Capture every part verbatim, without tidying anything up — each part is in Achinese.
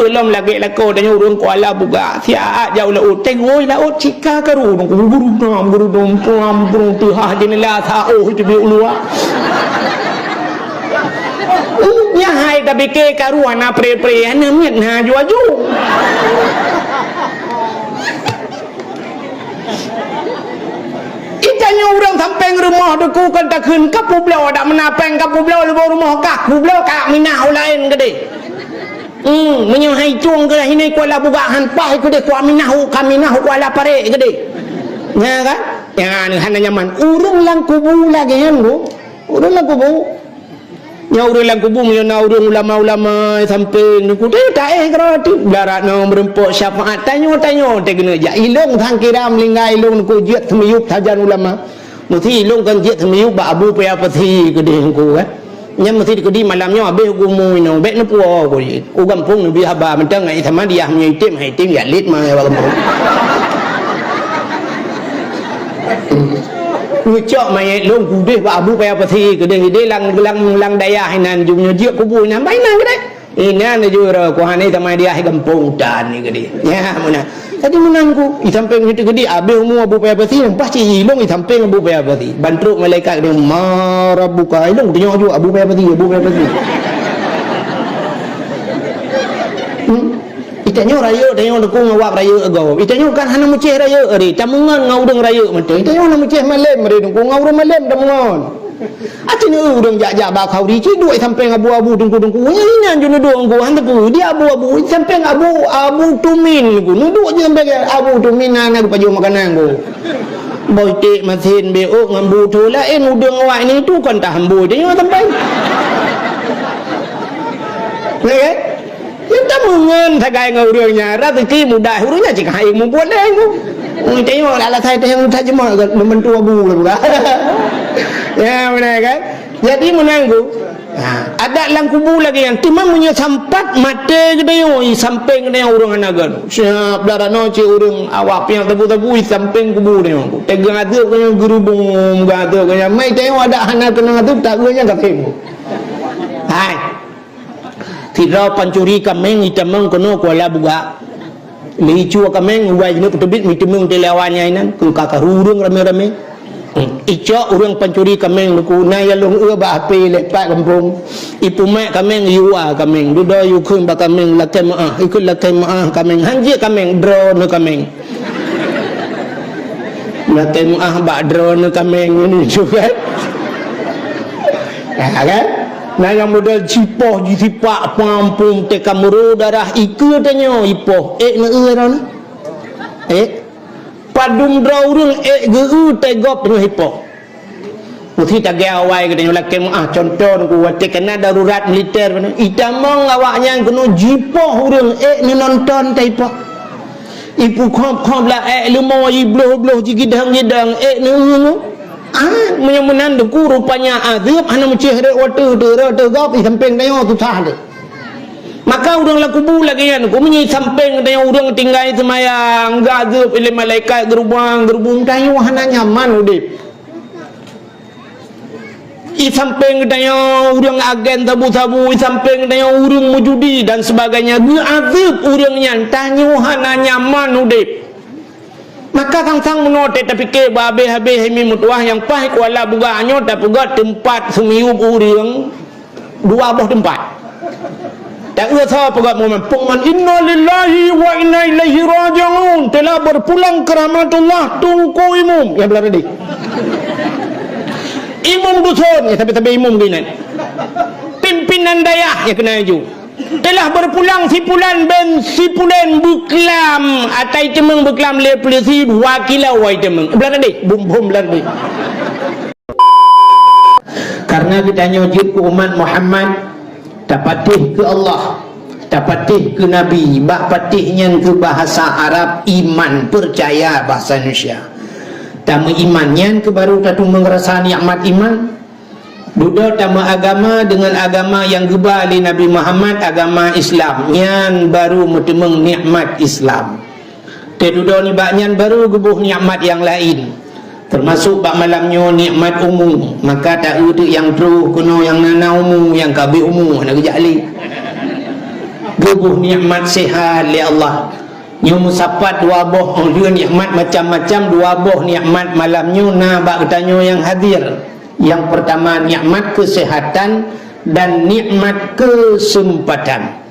Lom lagèe lakoe tanyoe ureueng Kuala Bugak, siat jak u laôt, teungoh laôt cika karu, guru-guru nam, guru dum, pram, guru teuhah jeunela saôh teubiet u luwa. Nyan hai tapike karu hana pre-pre, hana miet na aju-aju. Itanyoe ureueng sampéng rumoh Teungku kon takheun ka peubloe, dak meunan péng ka peubloe lubong rumoh kah, peubloe ka minah u laén keudeh. Hmm, meunyoe hai tueng keuh hinoe Kuala Bugak han paih keudeh, Kuala Minah, u ka Minah, u Kuala Parek keudeh. Nya kan? Nyan hana nyaman. Ureueng lam kubu lagèe nyan, Bu. Ureueng lam kubu. Nyan ureueng lam kubu, meunyoe na ureueng ulama-ulama sampéng Teungku, teuh taéh keudroe teuh. Darat nyoe meureumpok syafaat, tanyoe-tanyoe teuh keuneuk jak. Ilông sang kira meulinggai ilông Teungku jeuet seumiyueb sajan ulama. Meusi ilông kan jeuet seumiyueb bak Abu Paya Pasi keudeh Teungku, kan. Nyan meusi keudeh malam nyoe habéh geumu inoe, bèk neupuwoe Teungku jeuet. U gampông neubri haba, mantong ngon Isa Madiah, meunyoe item, hai item, ya lét ma ya bak gampông. Neucok manyét lôn keudeh bak Abu Paya Pasi keudeh, ideh lam, lam, lam dayah inan, jum nyoe jeuet kubu inan, bah inan keudeh. Inan jura ku hana sama dia gampông tan ni keudeh. Ya, meunan. Jadi meunan Teungku, i sampéng situ keudeh, abéh umu Abu Paya Pasi, leupah cit ilông i sampéng Abu Paya Pasi. Ban trok malaikat keudeh, "Ma rabbuka?" Ilông tanyong aju Abu Paya Pasi, Abu Paya Pasi. Hmm? Itanyoe rayeuk, tanyoe Teungku ngon awak rayeuk agoe. Itanyoe kan hana meucéh rayeuk ari, tameungon ngon ureueng rayeuk mantong. Itanyoe hana meucéh malém ari Teungku, ngon ureueng malém tameungon. Aci neu ureueng jak-jak bak khauri, ci duek sampéng abu-abu Teungku-teungku. Nyan inan ju neuduek Teungku, han teupeu. Di abu-abu, sampéng abu, abu tumin Teungku. Neuduek je sampéng abu tumin na, na geupajoh makanan Teungku. Boh iték masin bék ôk ngon bu tho laén udeueng awak nyan tu kon tahambôi tanyoe sampéng. Ya kan? Nyan tameungon sagai ngon ureueng nyan, raseuki mudah ureueng nyan cit ka hai mubuet lé. Tanyoe alasan teuh nyang tajeumoh lom meuntue abu lom ka. Ya, beuna kan? Jadi meunan Teungku. Ha, adat lam kubu lagèe nyan. Teuma meunyoe sampat maté geutanyoe, i sampéng geutanyoe ureueng hana geutanyoe. Siap darat nyoe cit ureueng awak piang sabu-sabu i sampéng kubu geutanyoe. Teuga azeub geutanyoe geurubong, geuazeub geutanyoe. Mai tanyoe adat hana keunong azeub, tak ureueng nyan ka tem. Hai. Sidroe pancuri kaméng itamong keunoe Kuala Bugak. Lé icue kaméng, ubai jinoe peuteubiet, miteumeung teuh lé awak nyan inan, keu ka karu ureueng ramé-ramé. Hmm. Icok ureueng pancuri kaméng Teungku, na nyang lôn eu bak H P lé pat gampông. Ipeumat kaméng, iyue kaméng. Dudoe iyue kheun bak kaméng, lakèe meu'ah. Ikheun lakèe meu'ah kaméng. Han jeuet kaméng, droeneuh kaméng. Lakèe meu'ah bak droeneuh kaméng nyoe kan. Ya kan? Na nyang model jipoh jisipak pampung teuka meuro darah ikeue tanyoe ipoh. Ék neueu droeneuh? Ék? Padum droe ureueng ék geu-eu teugob tanyoe ipoh. Meusi tagèe awai geutanyoe lakèe meu'ah, contoh Teungku watèe keunan darurat militer, itamong awaknyan keunoe jipoh ureueng ék neunonton taipoh. Ipeukhop-khop laék leumo, ibloh-bloh jigidang-gidang ék neueu. Ah, meunyoe meunan Teungku rupanya azeub hana meucéh rot watèe teuh, rot teuh gob i sampéng tanyoe susah deh. Maka ureueng lam kubu lagèe nyan Teungku, meunyoe i sampéng tanyoe ureueng tinggai seumayang, geuazeub lé malaikat geurubang-geurubong, tanyoe hana nyaman udép. I sampéng geutanyoe ureueng agen sabu-sabu, i sampéng geutanyoe ureueng meujudi dan sebagainya, geuazeub ureueng nyan, tanyoe hana nyaman udép. Maka sang-sang meunoe teuh tapike bak habéh-habéh hai mi meutuwah nyang paih Kuala Bugak nyoe tapeugöt teumpat seumiyueb ureueng dua boh teumpat. Taeu soe peugah momen, peungeuman, "Innalillahi wa inna ilaihi raji'un." Telah berpulang ke rahmatullah Teungku Imum. Ya, belah tadi. Imum dusun, ya, tapi-tapi imum keunan. Pimpinan dayah, ya, keunan ju. Telah berpulang si pulan bin si pulan beuklam, atai teumeung beuklam lé polisi dua kilo wai teumeung. Belah tadi, bum-bum belah tadi. Karena geutanyoe jeuet keu umat Muhammad, tapatéh keu Allah, tapatéh keu Nabi, bak patéh nyan keu bahasa Arab iman, peucaya bahasa Indonesia. Tameuiman nyan keu baru tatumeung rasa nikmat iman. Dudoe tameuagama deungon agama nyang geuba lé Nabi Muhammad, agama Islam, nyan baru meuteumeung nikmat Islam. Teududoe nibak nyan baru geuboh nikmat nyang laén, teumasok bak malam nyoe nikmat umu. Maka taeu teuk nyang troh keunoe nyang na-na umu, nyang ka abéh umu hana geujak lé. Tuboh nikmat sehat lé Allah. Nyoe meusapat dua boh, oh, dua nikmat macam-macam, dua boh nikmat malam nyoe na bak geutanyoe nyang hadir. Nyang peurtama nikmat keuseuhatan dan nikmat keuseumpatan.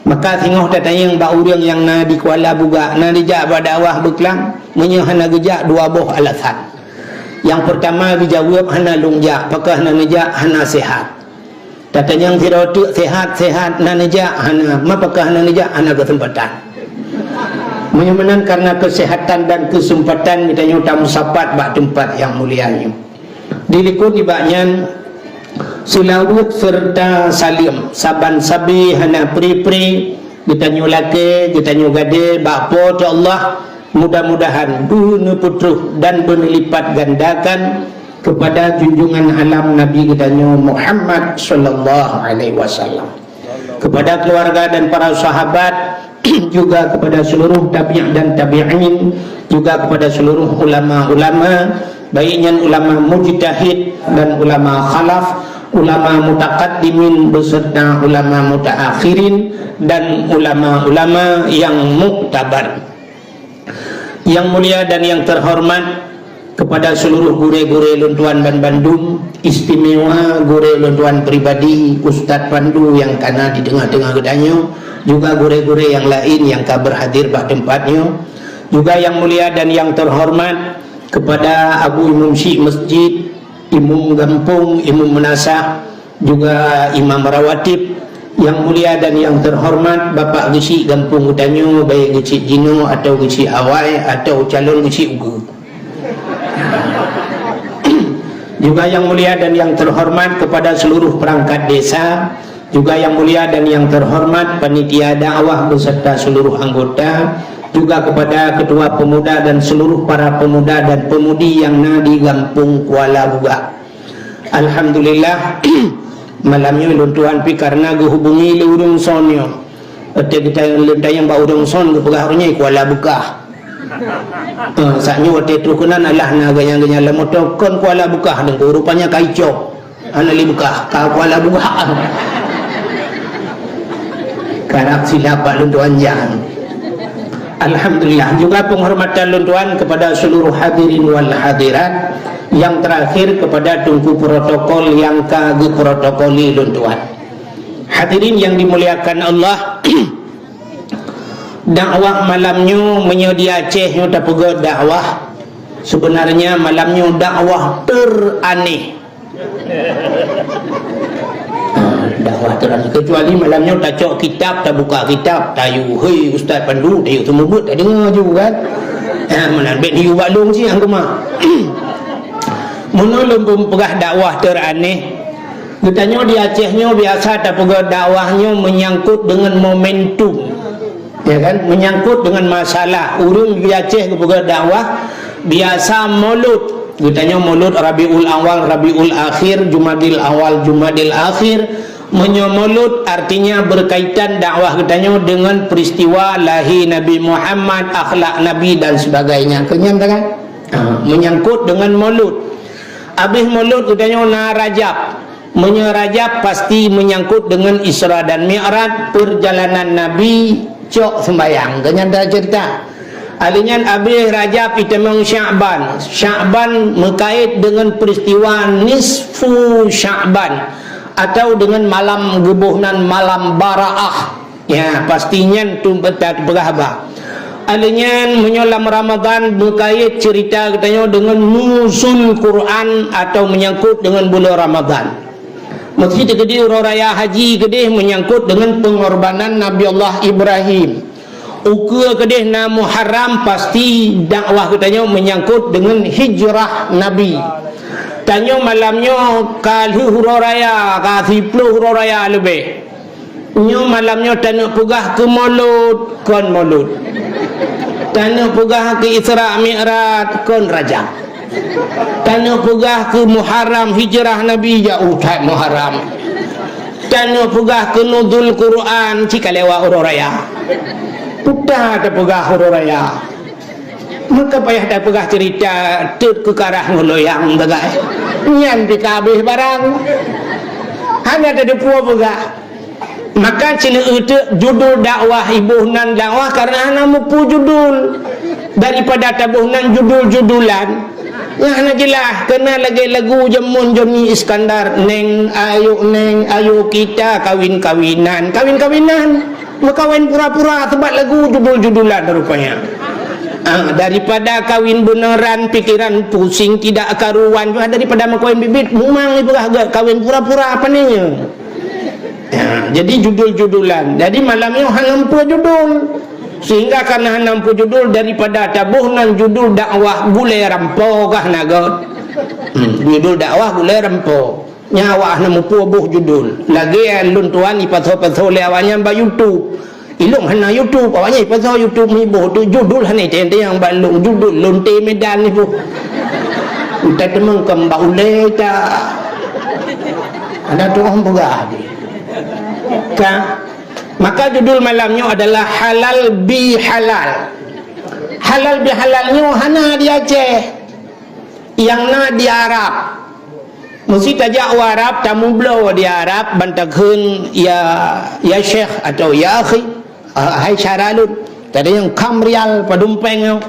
Maka singoh tatanyong bak ureuëng nyang na di Kuala Bugak, na neujak bak dakwah beuklam, meunyoe hana geujak dua boh alasan. Nyang peurtama geujaweueb hana lôn jak, pakon hana neujak, hana sehat. Tatanyong sidroe teuk sehat-sehat, na neujak, hana, ma pakon hana neujak, hana keuseumpatan. Meunyoe meunan kareuna keuseuhatan dan keuseumpatan geutanyoe tameusapat bak teumpat nyang mulia nyoe. Dilikot nibak nyan, seulaweuet seureuta saleuem saban sabe hana pri-pri geutanyoe lakée, geutanyoe gadée bak Po teu Allah. Mudah-mudahan beuneupeutroh dan beuneulipatgandakan keupada junjungan alam Nabi geutanyoe Muhammad sallallahu alaihi wasallam, keupada keuluwarga dan para sahabat, juga keupada seuluruh tabi' dan tabi'in, juga keupada seuluruh ulama-ulama, baik nyan ulama mujtahid dan ulama khalaf, ulama mutaqaddimin beserta ulama mutaakhirin, dan ulama-ulama nyang muktabar. Nyang mulia dan nyang teuhoreumat, keupada seuluruh gurée-gurée lôn tuan banbandum, istimewa gurée lôn tuan pribadi, Ustaz Pandu nyang ka na di teungoh-teungoh geutanyoe, juga gurée-gurée nyang laén nyang ka beurhadir bak teumpat nyoe, juga nyang mulia dan nyang teuhoreumat keupada Abu Imum Syik Masjid, Imum Gampông, Imum Meunasah, juga Imam Rawatib, nyang mulia dan nyang teuhoreumat Bapak Geuchik gampông geutanyoe, baik Geuchik jinoe atawa Geuchik awai atawa calon Geuchik ukeue. Juga nyang mulia dan nyang teuhoreumat keupada seuluruh peurangkat desa, juga nyang mulia dan nyang teuhoreumat panitia dakwah beserta seuluruh anggota, juga keupada ketua pemuda dan seuluruh para pemuda dan pemudi nyang na di Gampông Kuala Bugak. Alhamdulillah, malam nyoe lôn tuan pih kareuna geuhubungi lé ureuëng son nyoe. Watée geutanyoe lôn tanyong bak ureuëng son, geupeugah ureuëng nyoe Kuala Bukah. Eh, saat nyoe watée troh keunan alah na ganyang-ganyang lam moto, kon Kuala Bukah deungon, rupanya ka icok. Hana lé Bukah, ka Kuala Bukah. Karab silap bak lôn tuan nyan. Alhamdulillah, juga penghormatan lôn tuan kepada seluruh hadirin wal hadirat. Yang terakhir kepada teungku protokol nyang ka geuprotokoli lôn tuan. Hadirin yang dimuliakan Allah, dakwah malam nyoe, meunyoe di Aceh nyoe tapeugah dakwah, sebenarnya malam nyoe dakwah teraneh. Ah, dakwah teraneh. Kecuali malam nyoe tacok kitab, tabuka kitab, tayue, "Hei, Ustaz Pandu," tayue seumeubeuet, tadeungoe ju kan. Ah, meunan bèk tayue bak lôn siang keumah. Meunan lôn peugah dakwah teraneh. Geutanyoe di Aceh nyoe biasa tapeugah dakwah nyoe menyangkut dengan momentum. Ya kan? Menyangkut dengan masalah ureuëng di Aceh geupeugah dakwah, biasa Maulud. Geutanyoe Maulud Rabiul Awal, Rabiul Akhir, Jumadil Awal, Jumadil Akhir. Meunyoe Maulud artinya berkaitan dakwah geutanyoe dengan peristiwa lahir Nabi Muhammad, akhlak Nabi dan sebagainya. Keunyan kan? Ha, menyangkut dengan Maulud. Abéh Maulud geutanyoe na Rajab. Meunyoe Rajab pasti menyangkut dengan Isra dan Mi'raj, perjalanan Nabi cok sembayang. Keunyan tacerita. Alèh nyan abéh Rajab itamong Sya'ban. Sya'ban meukait dengan peristiwa nisfu Sya'ban atau dengan malam geuboh nan malam Bara'ah. Ya, pasti nyan tu beta peugah haba. Alèh nyan, meunyoe lam Ramadan, meukait cerita geutanyoe deungon nuzul Quran atau menyangkut deungon buleuen Ramadan. Meuseuti keudéh uroe raya haji keudéh menyangkut deungon pengorbanan Nabi Allah Ibrahim. Ukeue keudéh na Muharram, pasti dakwah geutanyoe menyangkut deungon hijrah Nabi. Tanyoe malam nyoe ka lheueh uroe raya, ka siplôh uroe raya leubeh. Nyoe malam nyoe taneuk peugah keu Maulud, kon Maulud. Taneuk peugah keu Isra Mi'raj, kon Rajab. Taneuk peugah keu Muharram, hijrah Nabi, jak utat Muharram. Taneuk peugah keu nuzul Quran, cit ka lewat uroe raya. Peue tapeugah uroe raya. Maka payah tapeugah cerita teut keu karah ngon loyang sagai. Nyan pih ka abéh barang. Hana teudeupue peugah. Maka sineuk teuk judul dakwah iboh nan dakwah karena hana mupu judul. Daripada taboh nan judul-judulan, nyang hana jeulaih. Keunan lagée lagu jameun Joni Iskandar, "Neng, ayo Neng, ayo kita kawin-kawinan." Kawin-kawinan, meukawen pura-pura, sebat lagu judul-judulan rupanya. Ah, daripada kawin beneran, pikiran pusing tidak karuan, daripada meukawen bibit, mumang ipeugah gét kawin pura-pura, apa ni? Ya, jadi judul-judulan. Jadi malam nyoe hana mupu judul. Sehingga karena hana mupu judul, daripada taboh nan judul dakwah gulée rampo gah na gét. Hmm, judul dakwah gulée rampo. Nyan awak hana mupu boh judul. Lagée lôn tuan ipasoe-pasoe lé awak nyan bak YouTube. Ilôn hana YouTube, awak nyan ipasoe YouTube miboh tu judul hana teuntang bak lôn, judul lonte Medan ni boh. Utai teumengkem bak ulée ta. Ada tu orang peugah. Ka. Maka judul malam nyoe adalah halal bi halal. Halal bi halal nyoe hana di Aceh. Nyang na di Arab. Meusti tajak u Arab, tamubloe di Arab, ban takheun, "Ya, ya Syekh," atau "Ya akhi, ah, hai syara lôn." Tadi nyang kam rial padum péng nyoe.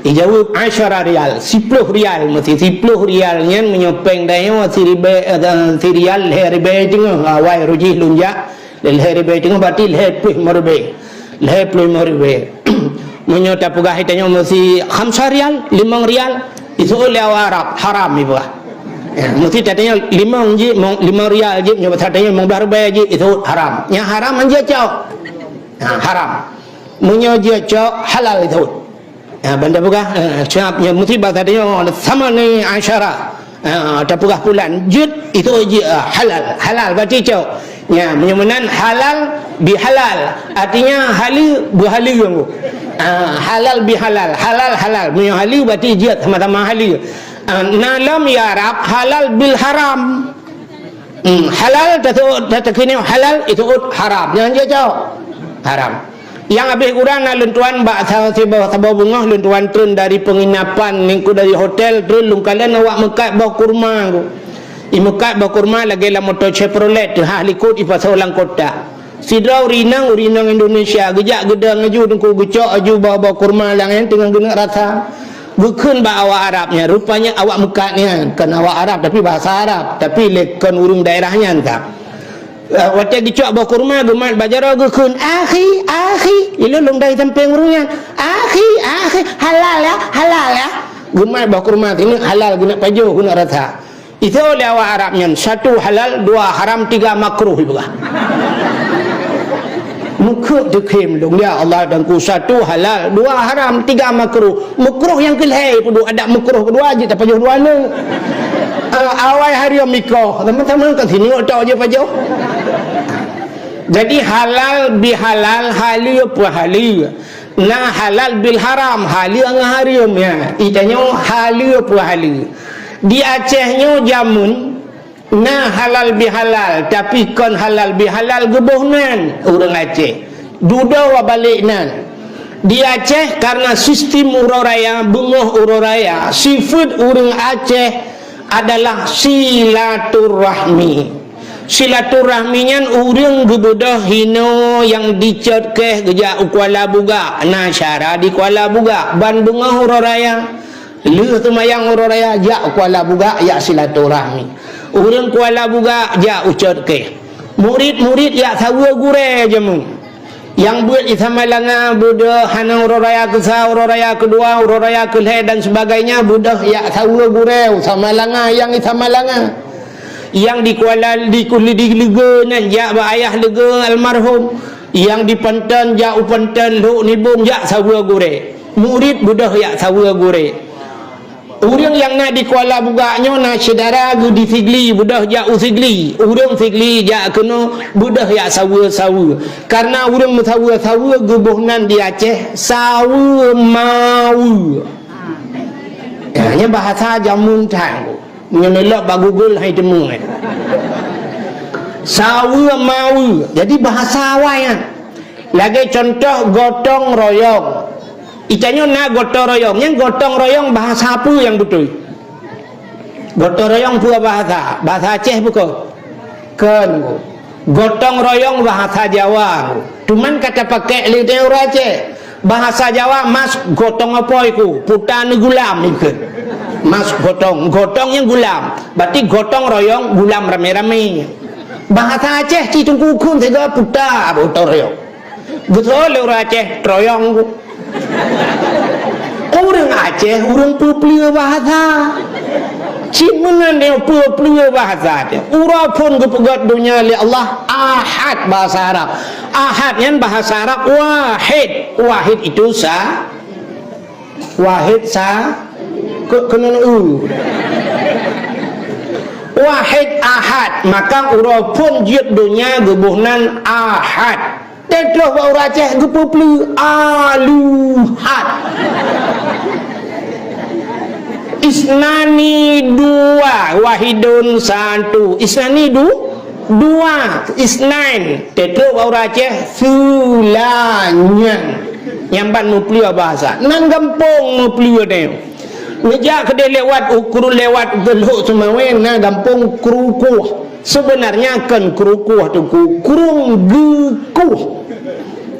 Ijaweueb, "Asyara rial," siploh rial, meusti siploh rial nyan meunyoe péng tanyoe siribée, eh, sirial lhée ribée teungoh, awai rujih lôn jak. Lhée ribée teungoh berarti lhée ploh limong ribée. Lhée ploh limong ribée. Meunyoe tapeugah tanyoe meusti khamsa rial, limong rial, iseuôt lé awak Arab, haram ipeugah. Ya, meusti tatanyoe limong jih, mong-, limong rial jih, meunyoe tatanyoe limong blaih ribée jih, iseuôt haram. Nyang haram han jeuet cok. Ha, haram. Meunyoe jeuet cok, halal iseuôt. Ha, ban tapeugah, eh, siap, ya, meusti bak tatanyoe, thamani asyara. Ha, tapeugah pulan, jeuet, itu jeuet, ah, halal. Halal berarti cok. Ya, meunyoe meunan halal bi halal. Artinya haleue beuhaleue. Ha, halal bi halal. Halal, halal. Meunyoe haleue berarti jeuet sama-sama haleue. Ha, na lom ya Arab halal bil haram. Hmm, halal, taseuôt, tatakeuneuk halal, iseuôt haram. Nyang jeuet cok. Haram. Nyang habéh kurang na lôn tuan bak sa-, siboh saboh beungoh lôn tuan treun dari penginapan, ningku dari hotel, treun lôn kalon awak meukat boh kurma tu. Imeukat boh kurma lagée lam moto Chevrolet, teuhah likot ipasoe lam kotak. Sidroe ureuëng inong, ureuëng inong Indonesia, geujak geudong laju teungku geucok laju boh-boh kurma nyang teungoh geuneuk rasa. Geukheun bak awak Arab nyan, rupanya awak meukat nyan, kon awak Arab tapi bahasa Arab, tapi lé kon ureuëng daerah nyan ka. Eh, watée geucok boh kurma, geumat bak jaroe geukheun, "Akhi, akhi." Ilôn lôn dari sampéng ureuëng nyan, "Akhi, akhi, halal ya, halal ya." Geumat boh kurma sineuk halal, geuneuk pajoh, geuneuk rasa. Itu lé awak Arab nyan, satu halal, dua haram, tiga makruh, ipeugah. Meukeuk teukhém lôn, ya Allah, dan ku satu halal, dua haram, tiga makruh. Makruh nyang keulhée peuduek, adak makruh keudua jeuet tapajoh dua neuk. Ah, awai hareuem ikoh, teuma-teuma ka sineuk tok jeuet pajoh. Jadi halal bihalal, haleue peuhaleue. Na halal bil haram, haleue ngon hareuem, ya. Itanyoe haleue peuhaleue. Di Aceh nyoe jameun na halal bihalal, tapi kon halal bihalal geuboh nan ureuëng Aceh. Dudoe wabalek nan. Di Aceh karena sistem uroe raya, beungoh uroe raya, sifeuet ureuëng Aceh adalah silaturahmi. Silaturahmi nyan ureuëng geubeudôh hinoe nyang dicot keh geujak u Kuala Bugak, na syara di Kuala Bugak ban beungoh uroe raya. Lheueh seumayang uroe raya jak u Kuala Bugak jak silaturahmi. Ureuëng Kuala Bugak jak u cot keh. Murit-murit jak saweue gurée jameun. Nyang beuet i Samalanga beudôh hana uroe raya keusa, uroe raya keudua, uroe raya keulhée dan sebagainya beudôh jak saweue gurée u Samalanga nyang i Samalanga. Nyang di Kuala di Kuli di Leuge nyan jak bak ayah Leuge almarhum. Nyang di Panton jak u Panton Lhok Nibong jak saweue gurée. Murit beudôh jak saweue gurée. Ureuëng nyang na di Kuala Bugak nyoe na syedara geuh di Sigli, beudôh jak u Sigli. Ureuëng Sigli jak keunoe beudôh jak saweue-saweue. Karena ureuëng meusaweue-saweue geuboh nan di Aceh saweue maweue. Ya, nyan bahasa jameun that. Meunyoe neulok bak Google hai teumé. Saweue maweue. Jadi bahasa awai nyan. Lagée contoh gotong royong. Itanyoe na gotong royong. Nyan gotong royong bahasa peue nyang beutôi? Gotong royong peue bahasa? Bahasa Aceh peue kon? Kon. Gotong royong bahasa Jawa, cuman ka tapakèk lé ureueng Aceh. Bahasa Jawa, mas gotong apoi ku, puta neugulam ikheun. Mas gotong, gotong nyang gulam. Berarti gotong royong, gulam ramé-ramé. Bahasa Aceh cit teungku kheun sigoe puta gotong royong. Geusoe lé ureueng Aceh, troyong. Ureueng Aceh, ureueng peupleue bahasa. Cit meunan nyoe peupleue bahasa teuh. Uroe phon geupeugöt donya lé Allah, Ahad bahasa Arab. Ahad nyan bahasa Arab wahid. Wahid itu sa-, wahid sa-, keu-, keunoe u. Wahid Ahad, maka uroe phon jeuet donya geuboh nan Ahad. Teutroh bak ureueng Aceh geupeupleue aluhat. Isnani dua, wahidun satu. Isnani du-, dua, isnain. Teutroh bak ureueng Aceh seulanyang. Nyang ban meupleue bahasa. Nan gampông meupleue nyoe. Neujak keudeh lewat u kru-, lewat u Teulhok Seumawé na gampông Krukoh. Sebenarnya kon Krukoh teungku, Krueng Geukoh.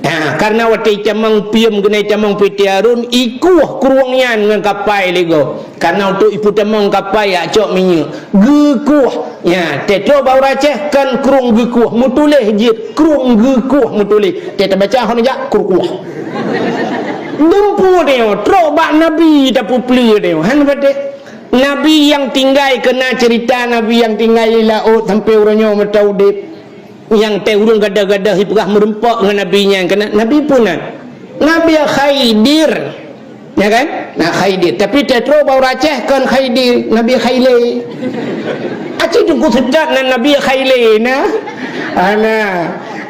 Ha, karena watèe itamong piem keunan itamong peuti arun, ikoh krueng nyan ngon kapai lé gob. Karena untuk ipeutamong kapai jak cok minyeuk. Geukoh. Ya, teutroh bak ureueng Aceh kon Krueng Geukoh, meutuléh jeuet Krueng Geukoh meutuléh. Teuh tabaca hana jak Krukoh. Dumpeue nyoe, trok bak Nabi tapeupleue nyoe. Han patéh. Nabi nyang tinggai keunan ceurita Nabi nyang tinggai di laôt sampoe uroe nyoe meuta udép. Nyang teuh ureueng gadoh-gadoh jipeugah meureumpok ngon Nabi nyan keunan. Nabi peue nan? Nabi Khidir. Ya kan? Na Khidir. Tapi teutroh bak ureueng Aceh kon Khidir, Nabi Khailé. Aci teungku seutôt nan Nabi Khailé na. Ana.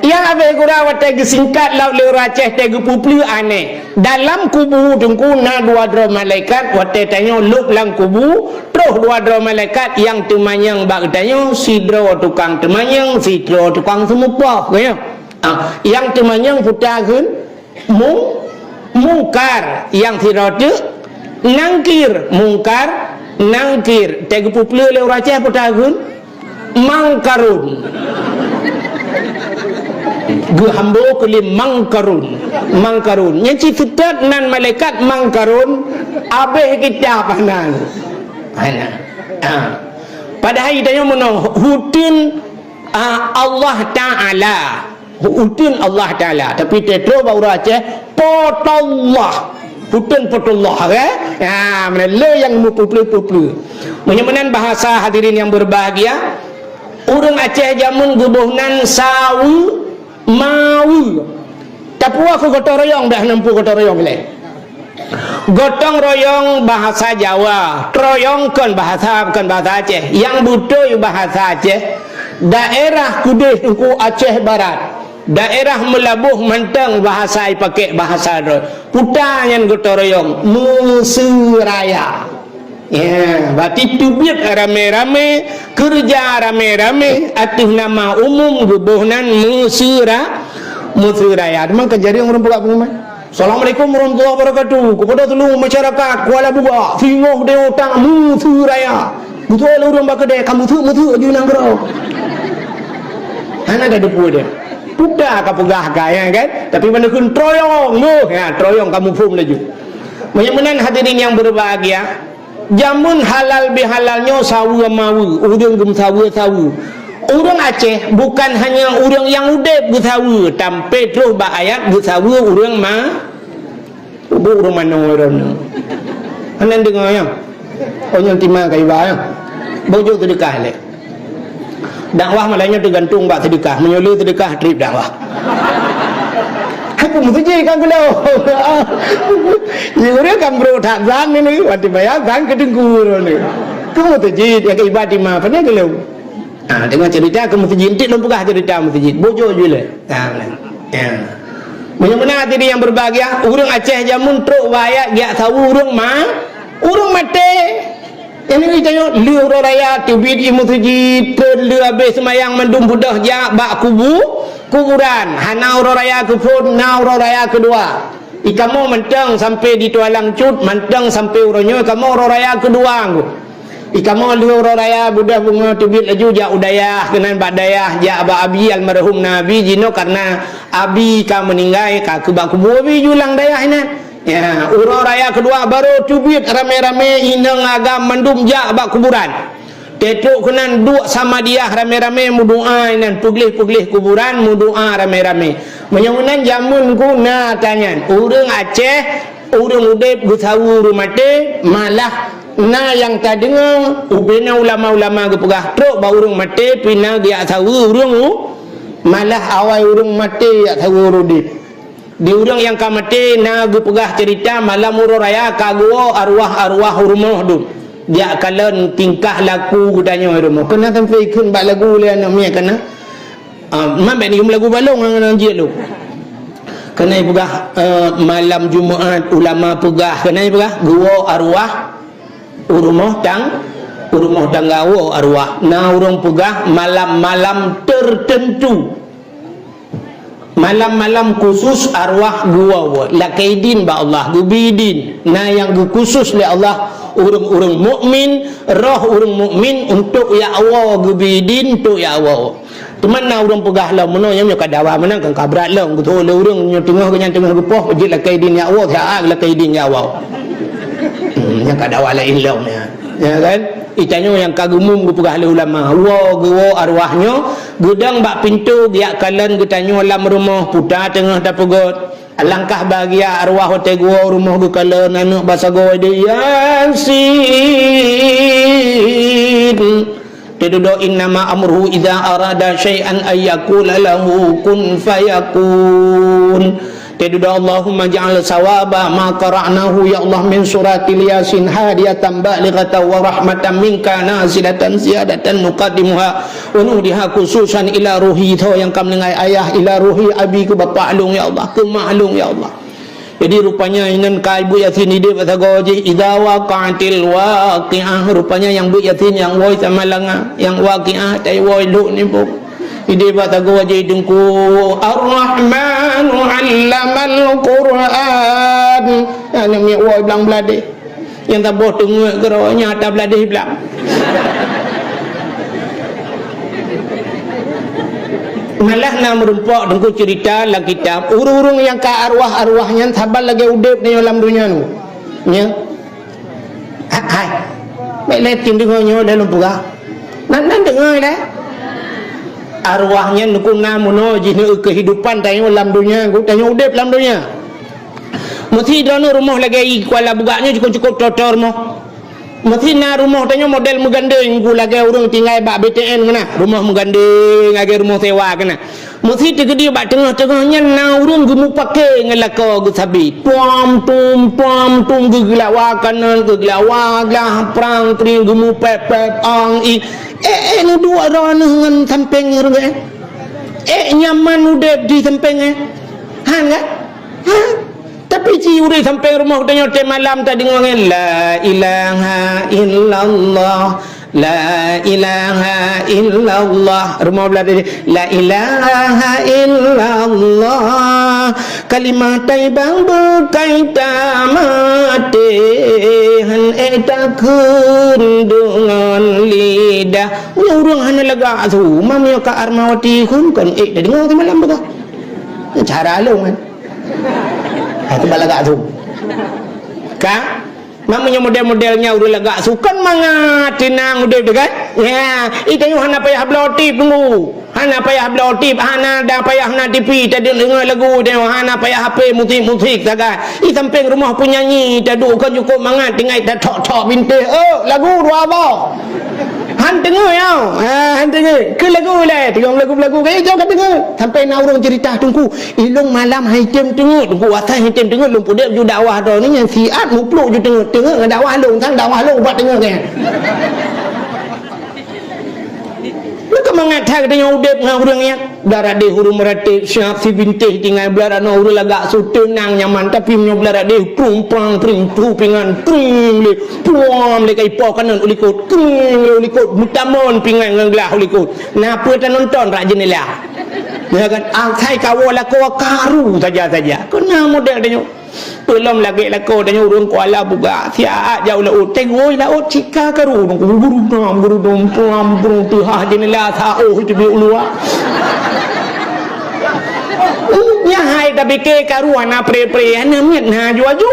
Nyang abéh gura watèe geusingkat lom lé ureueng Aceh teuh geupeupleue aneh. Dalam kubu teungku na dua droe malaikat, watèe tanyoe lôb lam kubu, troh dua droe malaikat nyang teumanyong bak geutanyoe, sidroe tukang teumanyong, sidroe tukang seumeupoh, ka nyo. Ah, nyang teumanyong peue takheun? Mu-, Mungkar, nyang sidroe teuk Nangkir, Mungkar, Nangkir. Teuh geupeupleue lé ureueng Aceh peue takheun? Mangkarun. Geuhambo keu lé Mangkarun. Mangkarun. Nyan cit seutôt nan malaikat Mangkarun, abéh kitab hana. Hana. Ha. Padahai tanyoe meunoe, huteun, ah, Allah Taala. Uteun Allah Taala, tapi teutroh bak ureueng Aceh, Potollah. Uteun Potollah, eh? Ha, meunan lé nyang meupeupleue-peupleue. Meunyoe meunan bahasa hadirin yang berbahagia, ureueng Aceh jameun geuboh nan saweue, maweue. Tapuwoe keu gotong royong, dah neumpu gotong royong lé. Gotong royong bahasa Jawa, royong kon bahasa, kon bahasa Aceh. Nyang beutôi bahasa Aceh, daerah keudeh teungku Aceh Barat, daerah Meulaboh mantong bahasa ipaké bahasa royong. Peue ta nyan gotong royong, meuseuraya. Ya, berarti teubiet ramé-ramé, keureuja ramé-ramé, ateueh nama umum geuboh nan meuseura-, meuseuraya. Teuma ka jareueng ureueng peugah pengumuman. Assalamualaikum warahmatullahi wabarakatuh. Kepada seluruh masyarakat Kuala Bubak, singoh deh utang meusu raya. Beutôi lah ureueng bak keudè, ka meusu-meusu aju nanggroe. Hana ka deupeu deh. Peue ta ka peugah ka, ya kan? Tapi ban kheun troyong, meuh, ya, troyong ka muphom laju. Meunyoe meunan hadirin yang berbahagia, jameun halal bihalal nyoe saweue maweue, ureueng geumeusaweue-saweue. Ureueng Aceh bukan hanya ureueng nyang udeb geusaweue, tampé troh bak ayat geusaweue ureueng ma-, ubu ureueng manoe droeneuh. Hana deungoe nyoe. Oh, nyoe tima ka iba nyoe. Boh jok seudeukah lé. Dakwah malam nyoe teugantung bak seudeukah. Meunyoe le seudeukah, trép dakwah. Hai peue meuseujid kan keunoe. Ye ureueng kan brok that zan ni, watèe bayar zan keu teungku ni. Keu meuseujid, ya keu ibadat iman, pane geulom. Ah, deungon cerita keu meuseujid, entik lôn peugah cerita meuseujid. Bujur ju lé. Ah, ya. Meunyoe meunan hadirin yang berbahagia, ureueng Aceh jameun trok bak ayat geujak saweue ureueng ma-, ureueng maté. Ini tanyoe, lheueh uroe raya teubiet i meuseujid, phon lheueh habéh seumayang mandum beudôh jak bak kubu-, kuburan. Hana uroe raya keuphon, na uroe raya keudua. I kamoe mantong sampoe di Tualang Cut, mantong sampoe uroe nyoe kamoe uroe raya keudua. Di kamoe lheueh uroe raya beudôh beungoh teubiet laju jak u dayah, keunan bak dayah jak bak abi almarhum na abi jinoe, karena abi ka meuninggai ka keu bak kubu abi ju lam dayah inan. Ya, uroe raya keudua barô teubiet ramé-ramé inong agam mandum jak bak kuburan. Teutrok keunan duek samadiyah ramé-ramé meudoa inan peugleh-peugleh kuburan meudoa ramé-ramé. Meunyoe meunan jameun ku na tanyan ureuëng Aceh, ureuëng udeb geusaweue ureuëng maté, malah na nyang tadeungoe ubena ulama-ulama geupeugah trok bak ureuëng maté pih na geujak saweue ureuëng u-, malah awai ureuëng maté jak saweue ureuëng udeb. Di ureuëng nyang ka maté na geupeugah ceurita malam uroe raya ka geuwoe arwah-arwah u rumoh dum. Jak kalon tingkah laku geutanyoe u rumoh. Keunan sampoe ikheun bak lagu lé aneuk miet keunan. Ah, man bèk neuyue lagu balong ngon jiék lôn. Keunan ipeugah, eh, malam Jumat ulama peugah, keunan ipeugah geuwoe arwah u rumoh tang-, u rumoh tangga woe arwah. Na ureuëng peugah malam-malam tertentu. Malam-malam khusus arwah geuwoe, lakée idin bak Allah, geubri idin. Na nyang geukhusus lé Allah ureuëng-ureuëng mukmin, roh ureuëng mukmin untuk jak woe geubri idin, untuk jak woe. Teuma na ureuëng peugah lom meunoe, nyoe ka dawa meunan kan ka brat lom, geutôh lé ureuëng nyoe teungoh geuhnyan teungoh geupoh, jeuet lakée idin jak woe, siat lakée idin jak woe. Hmm, nyan ka dawa laén lom nyan. Ya kan? Itanyoe nyang ka geumum geupeugah lé ulama, woe geuwoe arwah nyoe, geudong bak pintoe geujak kalon geutanyoe lam rumoh, puta teungoh tapeugöt. Alangkah bahgia arwah watée geuwoe rumoh geukalon aneuk basagoe di Yasin. Teududoe innama amruhu idza arada syai'an ayyakula lahu kun fayakun. Teududoe Allahumma ja'al sawaba ma qara'nahu ya Allah min suratil Yasin hadiyatan balighatan wa rahmatan minka nazilatan ziyadatan nuqaddimuha wa nuhdiha khususan ila ruhi tho nyang ka meuninggai ayah, ila ruhi abi keu bapak lôn ya Allah, keu mak lôn ya Allah. Jadi rupanya inan ka ibu Yasin idéh bak sagoe jih idza waqa'atil waqi'ah, rupanya nyang bu Yasin nyang woe sama langa, nyang waqi'ah tai woe lhok ni pun. Idéh bak sagoe jih Teungku Ar-Rahmanu 'allamal Qur'an. Aneuk miet woe blang bladeh. Nyang taboh teungeut keudroe nyang ata bladeh blang. Malah na meurumpok Teungku ceurita lam kitab, ureuëng-ureuëng nyang ka arwah-arwah nyan saban lagée udeb tanyoe lam donya nyoe. Nya. Hai. Bèk lé tin deungoe nyoe lé lôn peugah. Nan, nan deungoe lé. Arwah nyan Teungku na meunoe jih neu keuhidupan tanyoe lam donya, tanyoe udeb lam donya. Meusi droeneuh rumoh lagée i Kuala Bugak nyoe cukup-cukup toe-toe rumoh. Meusi na rumoh tanyoe model meugandeng, Teungku, lagée ureuëng tinggai bak B T N keunan. Rumoh meugandeng lagée rumoh sewa keunan. Meusi teukeudi bak teungoh-teungoh nyan na ureuëng geumupake ngon lakoe geusabe. Puam tum, puam tum, geugeulawa kanan, geugeulawa glah, prang pring, geumupép-pép ang i. Eh, eh, neuduek droeneuh ngon sampéng nyoe, eh. Eh, nyaman udeb di sampéng, eh. Han, kan? Ha? Tapi ci ureuëng sampéng rumoh geutanyoe tiep malam tadeungoe ngon, "La ilaha illallah, la ilaha illallah." Rumoh blah tadi, "La ilaha illallah, kalimah thayyibah bukon tamaté, han ék takheun deungon lidah." Meunyoe ureuëng hana lagak su, ma meunyoe ka Armawati hun kon ék tadeungoe tiep malam beugah. Cara lôn kan. Ha, tu balagak su. Ka? Meunyoe model-model nyan ureuëng lagak su, kan mangat teunang udeb teuh kan? Ya, i tanyoe hana payah bloe tip Teungku. Hana payah bloe tip, hana da payah na T V, tadeungoe lagu tanyoe, hana payah H P musik-musik sagai. I sampéng rumoh peunyanyi, taduek kon cukup mangat, tinggai tathok-thok bintéh. Oh, lagu dua boh. Han teungoe ya. Ha, han teungoe. Keu lagu lé, teungoe lagu-lagu keu jauh ka teungoe. Sampai na ureuëng ceurita Teungku, Ilôn malam hai tem teungeut, Teungku, asai hai tem teungeut, lôn peuduek ju dakwah droeneuh nyan siat muplôk ju teungeut, teungeut ngon dakwah lôn, sang dakwah lôn ubat teungeut nyan. Lôn ka mangat that geutanyoe udeb ngon ureuëng nyan. Blah radeh ureuëng meuratéb, siap sibintéh tinggai blah ranoe ureuëng lagak su teunang nyaman, tapi meunyoe blah radeh prumpang pring pru pingan pring lé, puam lé kai po kanan u likot, kring lé u likot, meutamon pingan ngon glah u likot. Na peue tanonton rak jeundela. Ya kan? Asai kawoe lakoe karu saja-saja. Keunan model tanyoe. Peulom lagèe lakoe tanyoe ureueng Kuala Bugak, siat jak u laôt, teugôi laôt cika karu, guru-guru nam, guru dom, tuam, guru teuhah jeunela saôh teubiet u luwa. Nyan hai tapike karu hana pre-pre, hana miet na aju-aju.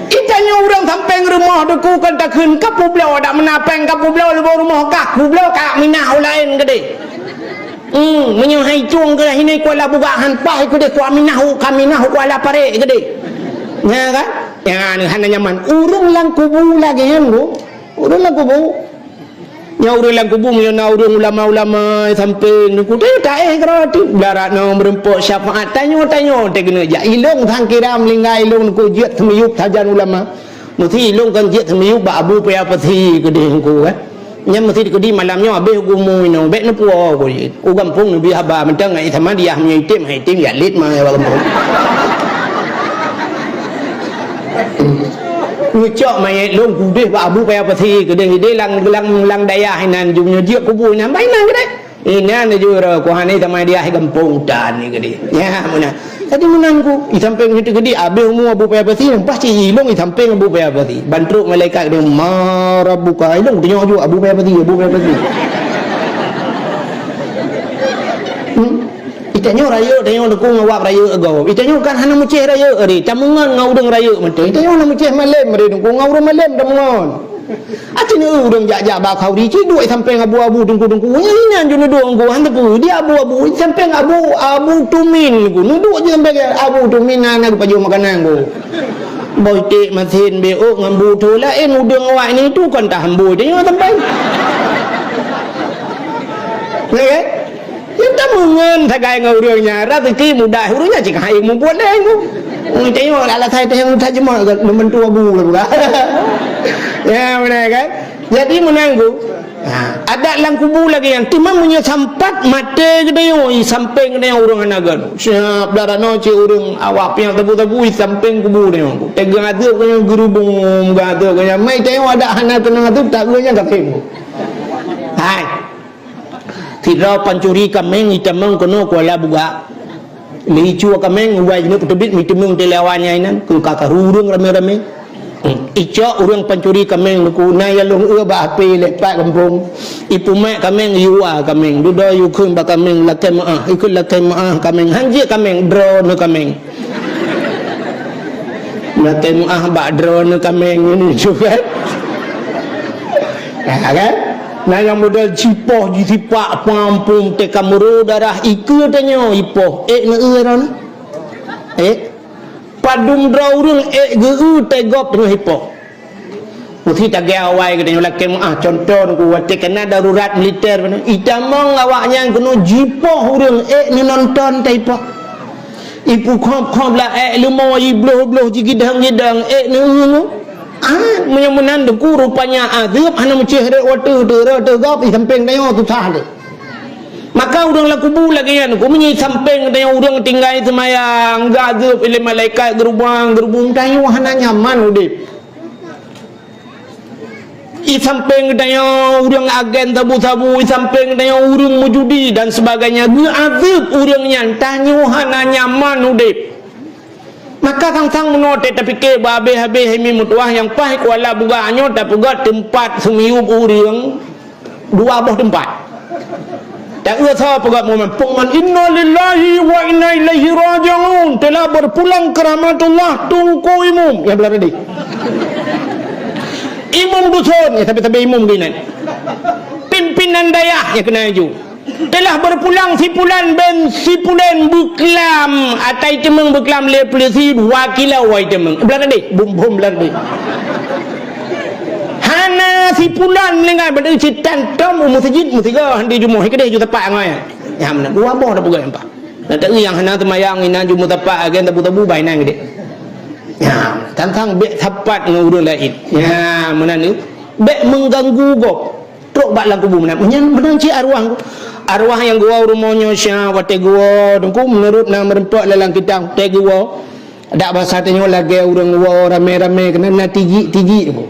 Itanyoe ureueng sampéng rumoh Teungku kon takheun ka peubloe, dak meunan péng ka peubloe lubong rumoh kah, peubloe ka minah u laén keudeh. Hmm, meunyoe hai tueng keuh hinoe Kuala Bugak han paih keudeh, Kuala Minah, Kuala Minah, Kuala Parek keudeh. Nya kan? Nya, hana nyaman. Ureueng lam kubu lagèe nyan, Bu. Ureueng lam kubu. Nyoe ureueng lam kubu, meunyoe na ureueng ulama-ulama sampéng Teungku, teuh taéh keudroe teuk. Blah rat nyoe meureumpok syafaat, tanyoe-tanyoe teuh keuneuk jak. Ilông sang kira meuninggai ilông Teungku jeuet seumiyueb sajan ulama. Meusi ilông kan jeuet seumiyueb bak Abu Paya Pasi keudeh Teungku, kan. Nyan meusi keudeh malam nyoe habéh geumu inoe, bèk neupuwoe Teungku jeuet. U gampông neubri haba mantong ngon Isa Madiah, meunyoe item, hai item jak lét ma bak gampông. Ngeucok manyét lôn keudeh bak Abu Paya Pasi keudeh, ideh lam, lam, lam dayah inan jeuet nyoe jeuet kubu inan, bah inan keudeh. Inan jeuet roh kuhani sama dia gampông tan ni keudeh. Nya meunan. Jadi meunan Teungku, i sampéng nyoe teuh keudeh, abéh umu Abu Paya Pasi, nyan pasti ilông i sampéng Abu Paya Pasi. Ban trok malaikat keudeh, "Ma rabbuka?" Ilông tanyong ju Abu Paya Pasi, Abu Paya Pasi. Hmm? Itanyoe rayeuk, tanyoe Teungku ngon awak rayeuk agoe. Itanyoe kan hana meucéh rayeuk ari, tameungon ngon ureueng rayeuk mantong. Itanyoe hana meucéh malém ari Teungku, ngon ureueng malém tameungon. Aci neu ureueng jak-jak bak khauri, ci duek sampéng abu-abu Teungku-teungku. Nyan inan ju neuduek Teungku, han teupeu. Di abu-abu, sampéng abu, abu tumin Teungku. Neuduek ju sampéng abu tumin na, na geupajoh makanan Teungku. Boh iték masin beuk ngon bu tho laén udeueng awak nyan tu kon tahambôi tanyoe sampéng. Ya kan? Nyan tameungon sagai ngon ureueng nyan, raseuki mudah ureueng nyan cit hai mubuet lé nyoe. Tanyoe alasan tanyoe tajeumoh membantu abu lah buka. Ya, beuna kan? Jadi meunan Teungku. Ha, adat lam kubu lagèe nyan. Teuma meunyoe sampat maté geutanyoe, i sampéng geutanyoe ureueng hana geutanyoe. Siap dah ranoe cit ureueng awak piang tabu-tabu i sampéng kubu tanyoe. Teungoh azeub geutanyoe geurubong, geuazeub geutanyoe. Mai tanyoe adat hana keunong azeub, tak geutanyoe nyan ka tem. Hai. Sidroe pancuri kaméng itamong keunoe Kuala Bugak. Lé icue kaméng, ubai jineuk peuteubiet, miteumeung teuh lé awak nyan inan, keu ka karu ureueng ramé-ramé. Hmm. Icok ureueng pancuri kaméng Teungku, na nyang lôn eu bak H P lé pat gampông. Ipumat kaméng, iyue kaméng. Dudoe iyue kheun bak kaméng, lakèe meu'ah. Ikheun lakèe meu'ah kaméng. Han jeuet kaméng, droeneuh kaméng. Lakèe meu'ah bak droeneuh kaméng nyoe ju kan. Ya kan? Na nyang model jipoh jisipak pampung teuka meuro darah ikeue tanyoe ipoh. Ék neueu droeneuh? Ék? Padum droe ureueng ék geu-eu teugob teungoh ipoh. Meusi tagèe awai geutanyoe lakèe meu'ah, contoh Teungku watèe keunan darurat militer, itamong awak nyan keunoe jipoh ureueng ék neunonton taipoh. Ipeukhop-khop laék leumo, ibloh-bloh jigidang-gidang ék neungoe. Ah, meunyoe meunan Teungku rupanya azeub hana meucéh rot watèe teuh rot teuh gob i sampéng tanyoe susah deh. Maka ureueng lam kubu lagèe nyan Teungku, meunyoe i sampéng tanyoe ureueng tinggai seumayang, geuazeub lé malaikat geurubang-geurubong, tanyoe hana nyaman udép. I sampéng geutanyoe ureueng agen sabu-sabu, i sampéng geutanyoe ureueng meujudi dan sebagainya, geuazeub ureueng nyan, tanyoe hana nyaman udép. Maka sang-sang meunoe teuh tapike bak habéh-habéh hai mi meutuwah nyang paih Kuala Bugak nyoe tapeugöt teumpat seumiyueb ureueng dua boh teumpat. Taeu soe peugöt momen, peungeuman, "Innalillahi wa inna ilaihi raji'un." Telah berpulang ke rahmatullah Teungku Imum. Ya, belah tadi. Imum dusun, ya, tapi-tapi imum geunan. Pimpinan dayah, ya, keunan ju. Telah berpulang si pulan bin si pulan beuklam, ata iteumeung beuklam lé peulisi dua kilo wai iteumeung. Belah tadi, bum-bum belah tadi. Hana si pulan meuninggai, beudeung sitan tom u meuseujid meusigoe handi jumoh, keudeh ju tepak ngon nyan. Nyan meunan, dua boh tapeugah nyan pat. Na taeu nyang hana seumayang inan ju meutepak agen tabu-tabu bah inan keudeh. Nyan, tantang bèk sapat ngon ureueng laén. Nyan, meunan ni. Bèk mengganggu gob. Trok bak lam kubu meunan. Nyan meunan cit arwah. Arwah nyang geuwoe u rumoh nyoe sya watèe geuwoe, Teungku, meunurot na meureumpok lam kitab watèe geuwoe. Dak basa tanyoe lagèe ureueng woe ramé-ramé keunan na tijik-tijik, Teungku.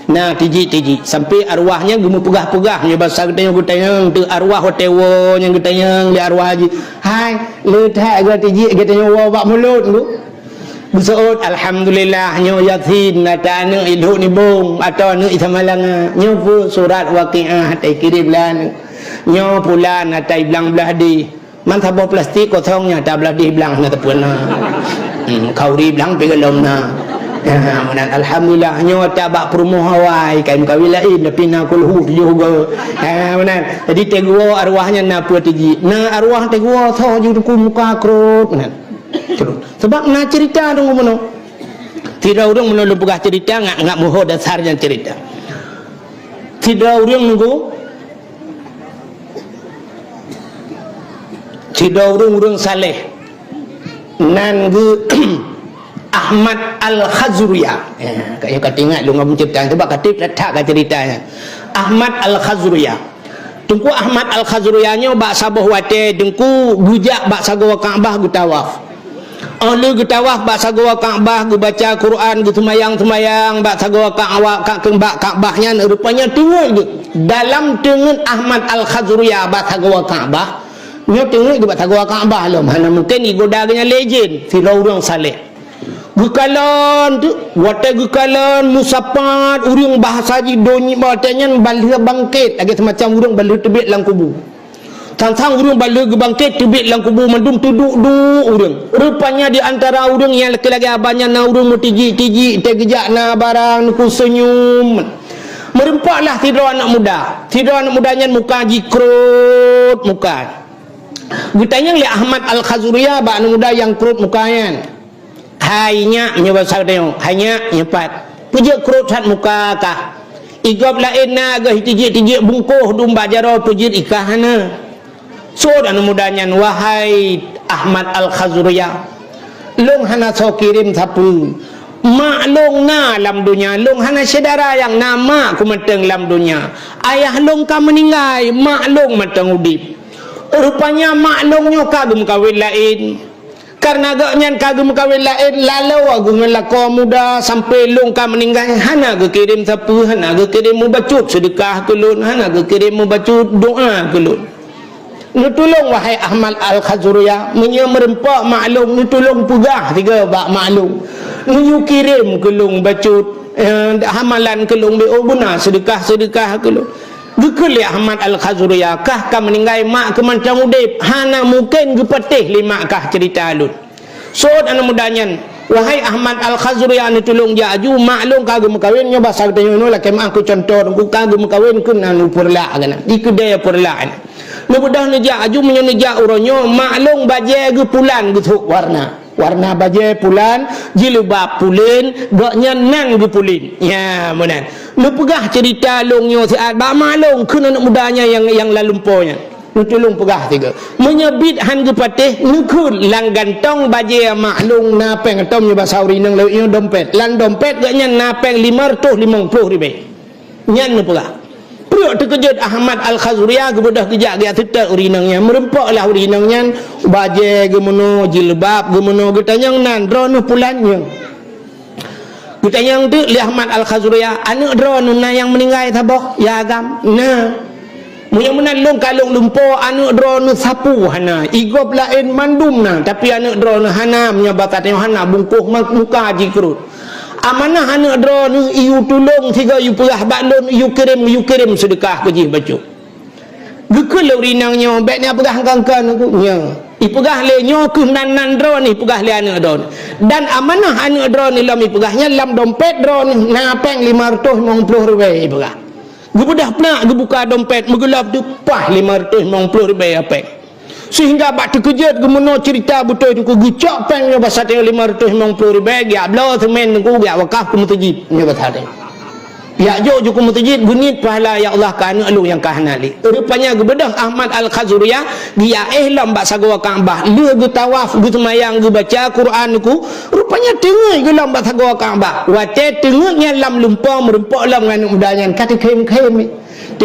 Na tijik-tijik, sampai arwah nyan geumeupeugah-peugah, nyoe basa geutanyoe geutanyong, teu arwah watée woe nyang geutanyong lé arwah jih. Hai, le that geuh tijik geutanyoe woe bak mulod, Bu. Geuseuôt, "Alhamdulillah, nyoe Yasin, ata aneuëk Ilhok Nibong, atau aneuëk Isa Malanga. Nyoe peue surat Waqiah, ata kirém lé aneuëk. Nyoe pulan, ata iblang blah deh. Man saboh plastik kosong nyan, ata blah deh blang na teupeu na. Hmm, khauri blang pih golom na." Ya, meunan, "Alhamdulillah, nyoe ata bak peurumoh awai, kai meukawen laén, tapi na kulhu tujoh go." Ya, meunan. Jadi, teguo arwah nyan na peue tijik. Na arwah teguo, soe ju teungku muka krot, meunan. Sebab na cerita dong bunoe. Sidroe ureuëng, meunurot lôn peugah cerita, ngat, ngat muho dasar nyan cerita. Sidroe ureuëng nunggu, sidroe ureuëng, ureuëng saleh, nan geuh Ahmad Al-Khazruya. Ya, ka, ka teuingat lôn ngon cerita, sebab ka treb that ka cerita nyan. Ahmad Al-Khazruya. Teungku Ahmad Al-Khazruya nyoe bak saboh watée Teungku geujak bak sagoe Ka'bah geutawaf. Óh lheueh geutawaf bak sagoe Ka'bah, geubaca Quran, geuseumayang-seumayang bak sagoe Ka'bah, ka-, bak Ka'bah nyan, rupanya teungeut geuh. Dalam teungeut Ahmad Al-Khazruya bak sagoe Ka'bah, nyoe teungeut geuh bak sagoe Ka'bah lom, hana mungken igoda geuh nyan lé jén, sidroe ureuëng saleh. Geukalon teuk, watée geukalon meusapat ureuëng, bahasa jih donya watée nyan ban lheueh bangkét, lagée seumacam ureuëng ban lheueh teubiet lam kubu. Sang-sang ureuëng ban lheueh geubangkét teubiet lam kubu mandum teuduek-duek ureuëng. Rupanya di antara ureuëng nyang lagée-lagée abah nyan na ureuëng meutijik-tijik, teugeujak na barang, neukeu seunyum. Meurumpoklah sidroe aneuëk muda. Sidroe aneuëk muda nyan muka jih krot muka. Geutanyong lé Ahmad Al-Khazruya bak aneuëk muda nyang krot muka nyan, "Hai nyak," nyoe basa geutanyoe, "Hai nyak, nyoe pat. Peue jeuet krot that muka kah? Igob laén na geuh tijik-tijik bungkôh dum bak jaroe, peue jeuet i kah hana?" Seuôt aneuëk muda nyan, "Wahai Ahmad Al-Khazruya, lôn hana soe kirém sapeue. Mak lôn na lam donya, lôn hana syedara nyang na mak ku mantong lam donya. Ayah lôn ka meuninggai, mak lôn mantong udeb. Rupanya mak lôn nyoe ka geumeukawen laén. Kareuna gobnyan ka geumeukawen laén, laloe geuh ngon lakoe muda sampoe lôn ka meuninggai, hana geukirém sapeue, hana geukirém meubacut seudeukah keu lôn, hana geukirém meubacut doá keu lôn. Neutulông, wahai Ahmad Al-Khazruya, meunyoe meurumpok mak lôn, neutulông peugah sigoe bak mak lôn. Neuyue kirém keu lôn bacut, eh, hamalan keu lôn, beu beuna seudeukah-seudeukah keu lôn." Geukheun lé Ahmad Al-Khazruya, "Kah ka meuninggai, mak keu mantong udeb, hana mungken geupatéh lé mak kah ceurita lôn." Seuôt aneuëk muda nyan, "Wahai Ahmad Al-Khazruya, neutulông jak aju, mak lôn ka geumeukawen, nyoe basa geutanyoe nyoe lakée meuáh keu cuntoh, ka geumeukawen keunan u Peureulak keunan, di keudée Peureulak nyan. Neubeudôh neujak aju, meunyoe neujak uroe nyoe, mak lôn bajée geuh pulan geusôk warna." Warna bajée pulan, jilbab pulen, gobnyan nan geupulen. Ya, meunan. Neupeugah ceurita lôn nyoe siat bak mak lôn, kheun aneuëk muda nyan nyang, nyang lam lumpoe nyan. Neutulông peugah sigoe. Meunyoe biet han geupatéh, neukheun lam gantong bajée mak lôn na péng, atau meunyoe basa ureuëng inong lawét nyoe dompet. Lam dompet gobnyan na péng lima reutôh limong ploh ribée. Nyan neupeugah. Prok teukeujot Ahmad Al-Khazruya, geubeudôh geujak geujak seutôt ureuëng inong nyan. Meurumpoklah ureuëng inong nyan, bajée geumeunoe, jilbab geumeunoe, geutanyong nan, "Droeneueh pulan nyoe?" Geutanyong teuk lé Ahmad Al-Khazruya, "Aneuëk droeneueh na nyang meuninggai saboh, ya agam?" "Na." "Meunyoe meunan lôn ka lôn lumpoe, aneuëk droeneueh sapeue hana, igob laén mandum na, tapi aneuëk droeneueh hana, meunyoe basa tanyoe hana, bungkôh ma-, muka jih krot. Amanah aneuëk droeneueh iyue tulông sigoe, iyue peugah bak lôn, iyue kirém, iyue kirém seudeukah keu jih bacut." Geukheun lé ureuëng inong nyoe, "Bék neupeugah engkon-kon, Teungku." "Nyoe." Ipeugah lé, "Nyoe kheueh nan-nan droeneueh," ipeugah lé aneuëk droeneueh. "Dan amanah aneuëk droeneueh lom," ipeugah, "nyan lam dompet droeneueh na péng lima reutôh limong ploh ribée," ipeugah. Geubeudôh peunak, geubuka dompet, meugeulop teuk, paih lima reutôh limong ploh ribée péng. Seuhingga bak teukeujot geumeunoe ceurita beutôi Teungku, geucok péng nyoe basa tanyoe lima reutôh limong ploh ribée, geujak bloe seumén Teungku, geujak wakaf keu meuseujid nyoe basa tanyoe. Geujak jok ju keu meuseujid, geuniet pahala, "Ya Allah, keu aneuëk lôn nyang ka hana lé." Rupanya geubeudôh Ahmad Al-Khazruya, geujak éh lom bak sagoe Ka'bah, lheueh geutawaf, geuseumayang, geubaca Quran Teungku, rupanya teungeut geuh lom bak sagoe Ka'bah. Watée teungeut nyan lam lumpoe meurumpok lom ngon aneuëk muda nyan, ka teukhém-khém.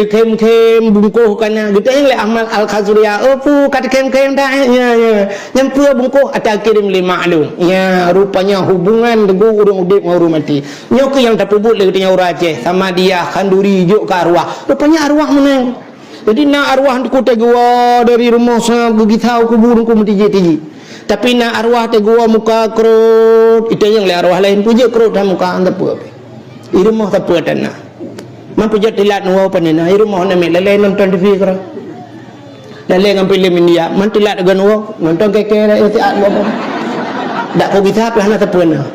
Khém-khém bungkôh ka na. Geutanyong lé Ahmad Al-Khazuria, "Oh, peue ka khém-khém dah, eh?" "Ya, ya." "Nyan peue bungkôh?" "Ata kirém lé mak lôn." Ya, rupanya hubungan deungon ureuëng udeb ngon ureuëng maté. Nyoe keuh nyang tapeubuet lé geutanyoe ureuëng Aceh, samadiyah, khanduri, jok keu arwah. Rupanya arwah meunan. Jadi na arwah Teungku teuh geuwoe dari rumoh sa geugisa u kubu Teungku meutijik-tijik. Tapi na arwah teuh geuwoe muka krot, itanyong lé arwah laén, "Peue jeuet krot that muka?" "Hana peue." "I rumoh sapeue tan na?" "Man peue jeuet tilat neuwoe pane na?" "I rumoh na miet, lalée nonton T V keudroe. Lalée ngon filem India." "Man tilat gan woe?" "Nonton keke dak siat woe." "Dak kugisa pih hana sapeue na."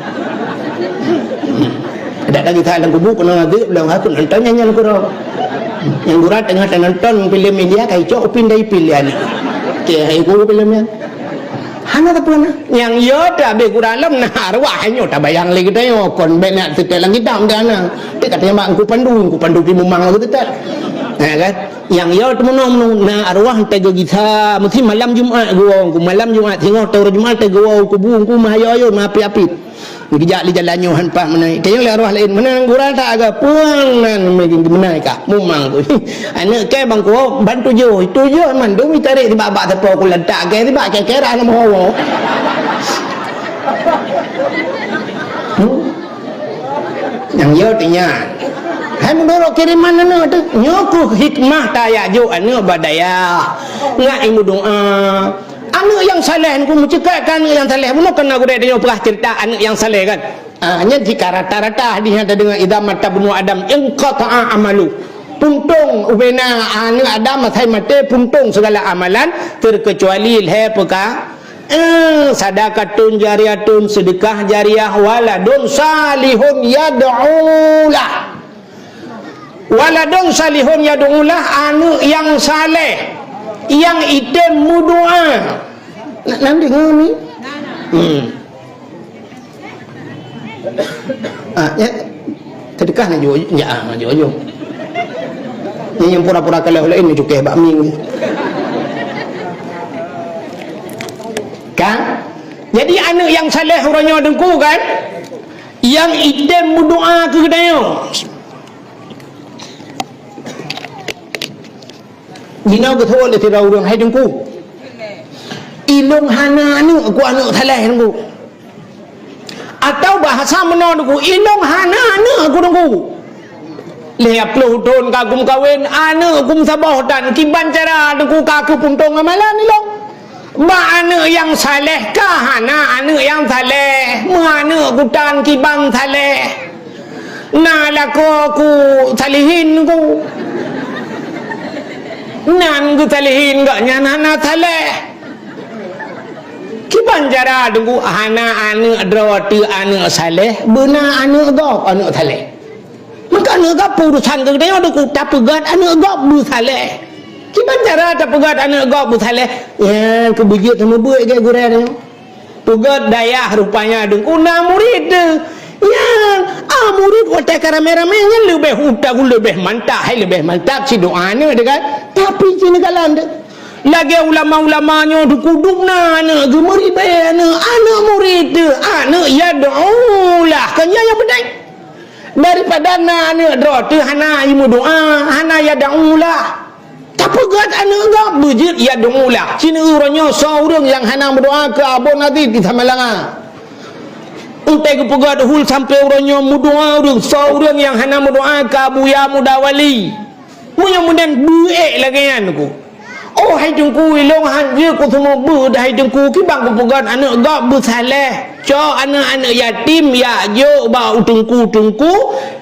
Dak tagisa lam kubu keunoe azeub lom, aku nonton nyan, nyan keudroe. Nyang gura teungoh tanonton filem India, ka icok upin dari pil nyan. Oke, hai guru filem nyan. Hana sapeue na. Nyang yo teuh abéh gura lom na arwah, nyoe tabayang lé geutanyoe, kon bék na teutek lam kitab dah na. Teuka teunyang bak Teungku Pandu, Teungku Pandu pih mumang lagée teutek. Ya kan? Nyang yo teuh meunoe-meunoe na arwah teuh geugisa, meusti malam Jumat geuwoe, malam Jumat singoh teuh uroe Jumat teuh geuwoe kubu Teungku meuhayo-hayo, meuapit-apit. Geujak lé jalan nyoe han paih meunan. Tanyong lé arwah laén, "Meunan gura that aga puang nan meunan ka?" "Mumang ku." "Aneuëk kèe bang ku ban tujoh." "Tujoh mandum itarék sibak bak sapo ku lantak kèe sibak kèe-kèe rah lam hawa." Hmm. Nyang yo teuh nyan. Hai meunurot kiriman aneuk teuh, nyoe keuh hikmah tajak jok aneuk bak dayah. Ngat imeudoá. Aneuëk nyang saleh, Teungku, meuceukat keu aneuëk nyang saleh. Bunoe kan na gurée tanyoe peugah ceurita aneuëk nyang saleh kan? Ah, nyan jika rata-rata hadis nyang tadeungoe, "Idza mata ibnu Adam inqata'a amalu." Puntông ubena aneuëk Adam asai maté, puntông segala amalan, terkecuali lhée peuka-, eh, sadaqatun jariyatun, seudeukah jariyah, waladun salihun yad'u lah. Waladun salihun yad'u lah, aneuëk nyang saleh, nyang item meudoá. Na-, na deungoe ni? Hmm. Ah, ya. Seudeukah na jok, ya, ah, na jok, jok. Ni nyang pura-pura ka lheueh laén ni cukéh bak mie. Kan? Jadi aneuëk nyang saleh uroe nyoe Teungku kan? Nyang item meudoá keu geutanyoe. Jinoe geuteupeue lé sidroe ureuëng, "Hai Teungku, ilôn hana aneuëk, ku aneuëk saleh Teungku." Atau bahasa meunoe Teungku, "Ilôn hana aneuëk, ku Teungku. Lhée ploh thon ka ku meukawen, aneuëk ku meusaboh tan, kiban cara Teungku ka keu puntông amalan ilôn?" Bak aneuëk nyang saleh ka hana aneuëk nyang saleh, meuaneuëk kutan kiban saleh. Na lakoe ku salihin ku. Nan geusalihin gobnyan hana saleh. Kiban cara Teungku hana aneuëk droe teuh aneuëk saleh, beuna aneuëk gob aneuëk saleh. Maka aneuëk gob peurusan keu geutanyoe Teungku, tapeugét aneuëk gob beusaleh. Kiban cara tapeugét aneuëk gob beusaleh? Nyan keu beujeuet seumeubeuet gét gurée nyoe. Peugét dayah rupanya Teungku na murit teuh. Nyan, ah, murit watée ka ramé-ramé nyan leubeh uta-, leubeh mantap, hai leubeh mantap sidoa aneuëk teuh kan. Tapi sineugala teuh. Lagée ulama-ulama nyoe Teungku dum na aneuëk geumeuribée aneuëk, aneuëk murit teuh, aneuëk yad'u lah. Kan nyan nyang peunteng. Daripada na aneuëk droe teuh hana imeudoá, hana yad'u lah. Tapeugét aneuëk gob beujeuet yad'u lah. Sineuk uroe nyoe soe ureuëng nyang hana meudoá keu Abon Aziz di Samalanga. Entée geupeugét hul sampoe uroe nyoe meudoá ureuëng, soe ureuëng nyang hana meudoá keu Abuya Muda Wali. Meunyoe meunan beuék lagée nyan ku. Oh hai Teungku, ilôn han jeuet kuseumeubeuet hai Teungku, kiban kupeugét aneuëk gob beusaleh. Cok aneuëk-aneuëk yatim yak jok bak u teungku-teungku,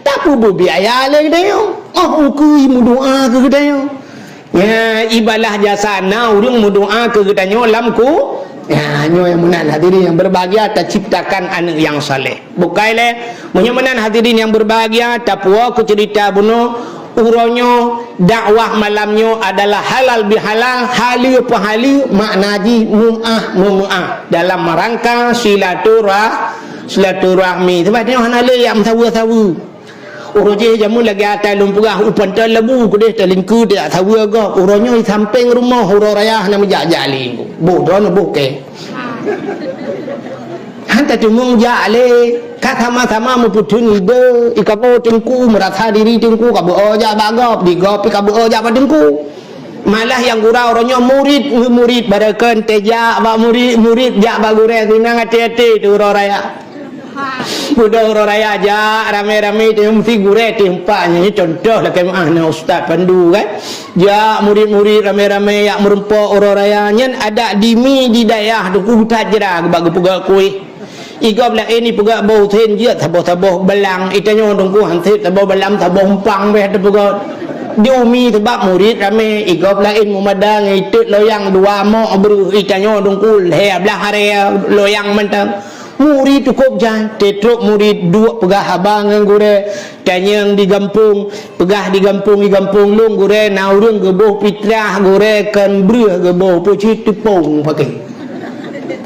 tapeubeuet biaya lé geutanyoe. Oh ukeue meudoá keu geutanyoe. Nya, ibalah jasa na ureuëng meudoá keu geutanyoe lam ku-, nya, nyoe nyang meunan hadirin yang berbahagia, taciptakan aneuëk nyang saleh. Bukai lé, meunyoe meunan hadirin nyang berbahagia, tapuwoe keu ceurita bunoe, uroe nyoe dakwah malam nyoe adalah halal bihalal, haleue peuhaleue, makna jih meuáh meumeuáh dalam rangka silaturah-, silaturahmi. Sebab nyoe hana lé yak meusaweue-saweue. Uroe jéh jameun lagée ata lôn peugah u pantai Labu keudeh talingkeue yak saweue gob. Uroe nyoe sampéng rumoh uroe raya hana meujak-jak lé. Boh droeneuh boh kée. Tateumeung jak lé, ka sama-sama meupeutheun ide, i kamoe teungku meurasa diri teungku, ka beuo jak bak gob, di gob pi ka beuo jak bak teungku. Malah nyang gura uroe nyoe murit ngon murit, barokon teuh jak bak murit, murit jak bak gurée, sinan até-até teuh uroe raya. Beudôh uroe raya jak ramé-ramé teuh, meusti gurée teuh empat nyan. Contoh lakée meuáh na Ustaz Pandu kan. Jak murit-murit ramé-ramé jak meurumpok uroe raya. Nyan adat di mi di dayah teungku that jra bak geupeugah kueh. I gob laén ipeugah boh usen jeuet saboh-saboh balang, i tanyoe teungku han sép saboh balang saboh umpang beh teupeugah. Di umi sabab murit ramé, i gob laén meumada ngon i teuk loyang dua mok breuh, i tanyoe teungku lhée blaih aré loyang mantong. Murit cukôp jai, teutrok murit duek peugah haba ngon gurée. Tanyong di gampông, peugah di gampông, di gampông lôn gurée na ureuëng geuboh pitrah, gurée kon breueh geuboh, peue cit teupông paké.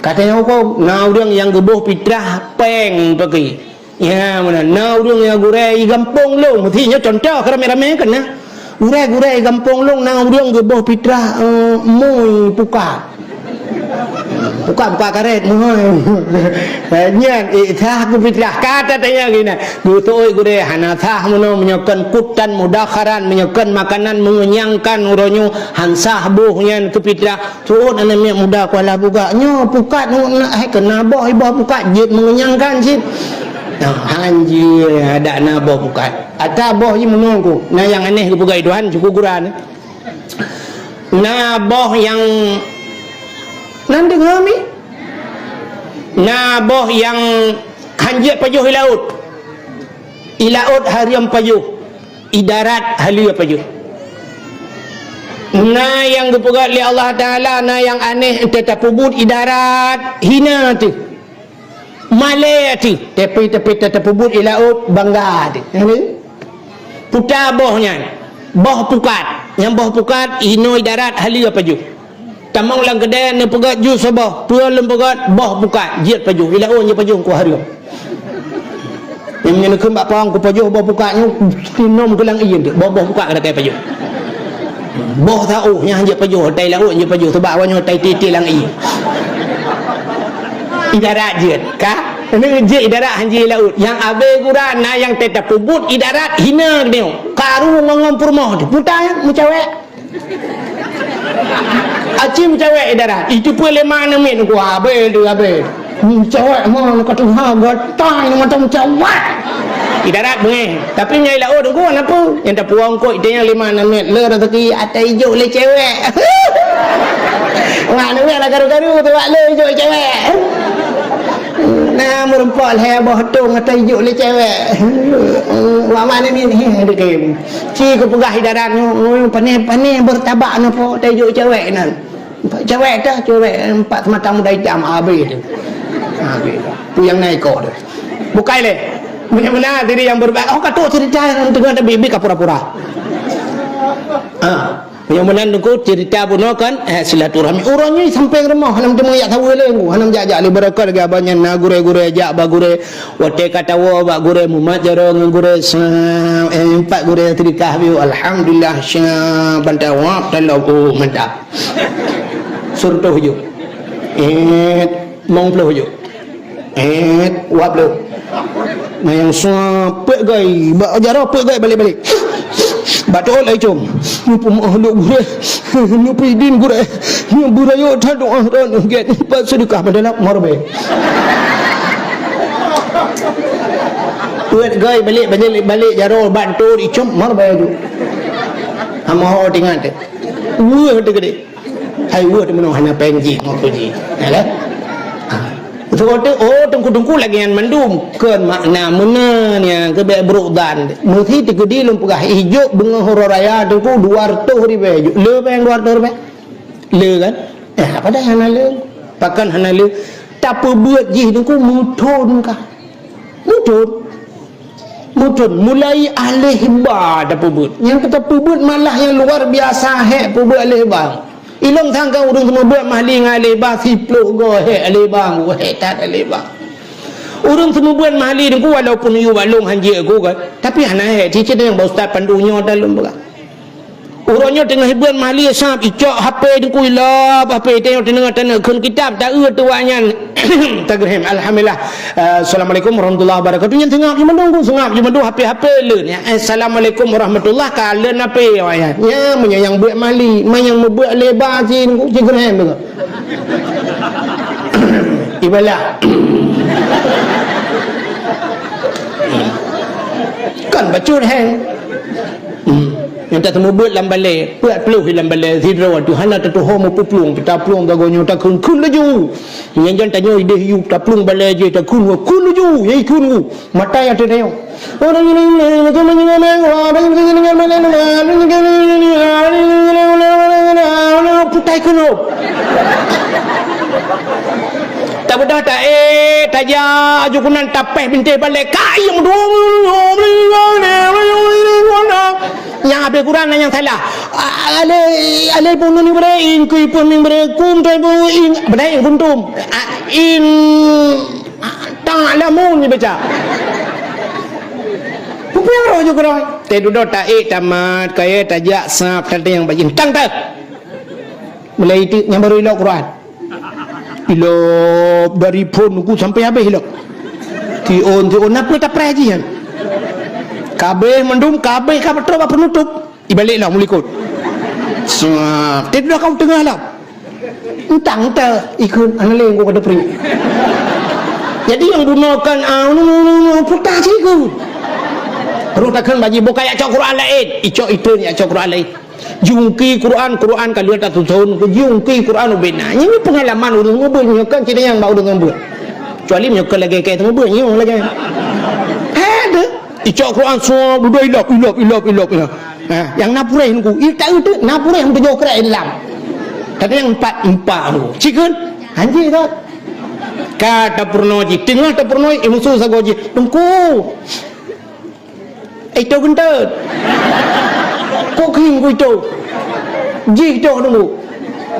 Ka tanyong hukôm, na ureuëng nyang geuboh pitrah péng paké. Ya, meunan. Na ureuëng nyang gurée di gampông lôn, meusti nyoe contoh keu ramé-ramé kan na. Gurée-gurée di gampông lôn na ureuëng geuboh pitrah, eh, mui pukat. Pukat-pukat karet, mui. Eh, nyan, eh, sah keu pitrah. Ka tatanyong geuh na. Geuseuôt gurée hana sah meunoe, meunyoe kon kutan mudakharan, meunyoe kon makanan mengenyangkan uroe nyoe, han sah boh nyan keu pitrah. Seuôt aneuk miet muda Kuala Bugak nyoe pukat nyoe na, hai keu na boh, iboh pukat jeuet mengenyangkan cit. Nah, han jeuet adak na boh pukat. Ata boh jih meunungku, na nyang aneh geupeugah i Tuhan, syukur gura nyan. Na boh nyang, nan deungoe mi? Na boh nyang han jeuet pajoh i laôt. I laôt hareuem pajoh, i darat haleue pajoh. Na nyang geupeugah lé Allah Taala, na nyang aneh, teuh tapeubuet i darat hina teuh. Malée teuh, tapi, tapi teuh tapeubuet i laôt bangga teuh. Puta boh nyan, boh pukat. Nyang boh pukat hinoe i darat haleue pajoh. Tamong lam keudè neupeugöt ju saboh, peue lôn peugöt boh pukat, jeuet pajoh, i laôt jeuet pajoh ku hareuem. Nyang meunyoe neukheun bak pawang kupajoh boh pukat nyoe, sinom keu lam ié, boh, boh pukat ka pajoh. Boh saôh nyan jeuet pajoh, tai laôt jeuet pajoh, sabab awak nyoe tai titi lam ié. I darat jeuet, ka? Ini jeuet i darat han jeuet i laôt. Nyang abée gura na nyang teuh tapeubuet i darat hina geutanyoe. Karu ngon, ngon peurumoh teuh. Puta nyan meucawek. Aci meucawek i darat. Itu pun lima enam menit nunggu habéh tu habéh. Meucawek mon ka tuha gatai ni mantong meucawek. I darat beungéh. Tapi meunyoe i laôt nunggu hana peue. Nyang tapuwoe eungkôt itanyong lima enam menit. Le raseuki atai ijok lé cewek. Wah, nunggu lah garu-garu tu wak le ijok cewek. Na meurumpok lhée boh tong atai ijok lé cewek. Wak mana ni ni dekem. Ci kupeugah i darat nyoe, "Oi, pané-pané beureutabak nyoe po, teuh jok cewek nan." Cewek teuh, cewek empat mata muda itam, habéh teuh. Habéh teuh. Tu nyang na iko teuh. Bukai lé. Meunyoe meunan diri nyang beureubat, oh, ka trok ceurita nyang teungoh tabi-bi ka pura-pura. Ha. Meunyoe meunan teungku ceurita bunoe kan, eh, silaturahmi. Uroe nyoe sampéng rumoh, hana meuteumé jak saweue lé, hana meujak-jak lé, barokah lagée abah nyan na gurée-gurée jak bak gurée. Watée ka tawoe bak gurée mumat jaroe ngon gurée sa, eh, empat gurée teulikah biu, alhamdulillah, sya, ban tawoe, taloe, oh, mantap. Seureutôh jok. Eh, limong ploh jok. Eh, dua ploh. Nah, nyang sua peuet gai, bak jaroe peuet gai balek-balek. Bak teuôt lai com. Nyoe peumoh lôn gurée. Nyoe peuidin gurée. Nyoe beurayeuk that doá droeneuh gét. Pat seudeukah meudalab marbée. Peuet gai balek, balek, balek jaroe ban teuôt icom marbée ju. Amoh ho tingat teuh. Weueh teuh geudeh. Hai weueh teumeunoe hana péng jih, ngon peue jih. Ya kan? Ha. Beutôi, oh, teungku-teungku lagée nyan mandum. Kon makna meunan nyang keu bék brok dan. Meusi teukeudi lôn peugah, ijok beungoh uroe raya teungku dua reutôh ribée jok. Le péng dua reutôh ribée? Le kan? Eh, padahai hana le. Pakon hana le? Tapeubeuet jih teungku meuthon kah? Meuthon. Meuthon, mulai aléh ba tapeubeuet. Nyang ka tapeubeuet malah nyang luar biasa hék peubeuet aléh ba. Ilôn sangka ureuëng seumeubeuet mahli ngon aléh ba, siploh goe hék aléh ba, hék that aléh ba. Ureuëng seumeubeuet mahli teungku walaupun yue bak lôn hanjeuet ku kan, tapi hana hék, cicit nyang bak Ustaz Pandu nyoe dah lôn peugah. Uroe nyoe teungoh hiburan mahli sab, icok H P teungku, ilop H P, teungoh teungoh teungoh kheun kitab, taeu tuwah nyan. Tageurhem, alhamdulillah. Eh, assalamualaikum warahmatullahi wabarakatuh. Nyan seungab jimeudoe, seungab jimeudoe, H P, H P leun. Ya, assalamualaikum warahmatullah, ka leun H P awak nyan. Nya, meunyoe nyang beuet mahli, meunyoe nyang meubeuet leba cit, teungku, cit geurhem teungku. Ibalah. Kan bacut hai. Hmm. Nyang tateumubuet lam balée, peuet ploh lam balée sidroe tu hana tatuho meupuplueng, taplueng gagoe nyoe takheun-kheun laju. Nyang jan tanyoe ideh yu taplueng balée jih takheun, kheun laju, ya ikheun ku. Mata ya tanyoe. Putai keunoe. Tabeudôh taék, tajak aju keunan tapéh bintéh balée, kayém dua. Nyang habéh Quran nyang salah. Alif, alif pun nun ibrahim, kui pun mim ibrahim, kum tu ibu in, ibrahim kuntum. In ta'lamun dibaca. Peue nyang roh ju keurah. Teududoe taék tamat, kayée tajak sab, tadeng bajin. Tang teuh. Mulai itu nyang baru ilok Quran. Ilok dari phon ku sampai habéh ilok. Tiôn, tiôn, napa tapreh jih kan? Kabéh mandum, kabéh ka beutôi bak penutup. Ibalek lah mulikot. Sab, teududoe kau teungoh lah. Entang teuh ikheun, hana lé engkau ka teupri. Jadi nyang bunoe kan, ah, unu, unu, unu, puta cit ikheun. Rot takheun bak jih, buka jak cok Quran laén. Icok itreun jak cok Quran laén. Jiungki Quran, Quran ka lheueh tatuson, jiungki Quran ubena. Nyan peungalaman ureueng ngeubeuet nyoe kan, cit nyang bak ureueng ngeubeuet. Kecuali nyoe kan lagèe kèe teungeubeuet nyoe lagèe. Hai deuh. Icok Quran semua dudoe ilop, ilop, ilop, ilop, ilop. Ha, nyang na purèh nungku, i taeu teuk na purèh meutujoh krek i dalam. Tapi nyang empat, empat nungku. Cikheun, hanjeuet that. Ka tapeurunoe jih, teungoh tapeurunoe, i musoh sagoe jih. Teungku, ito geunteut. Kok keueng ku ito? Jih ito nungku.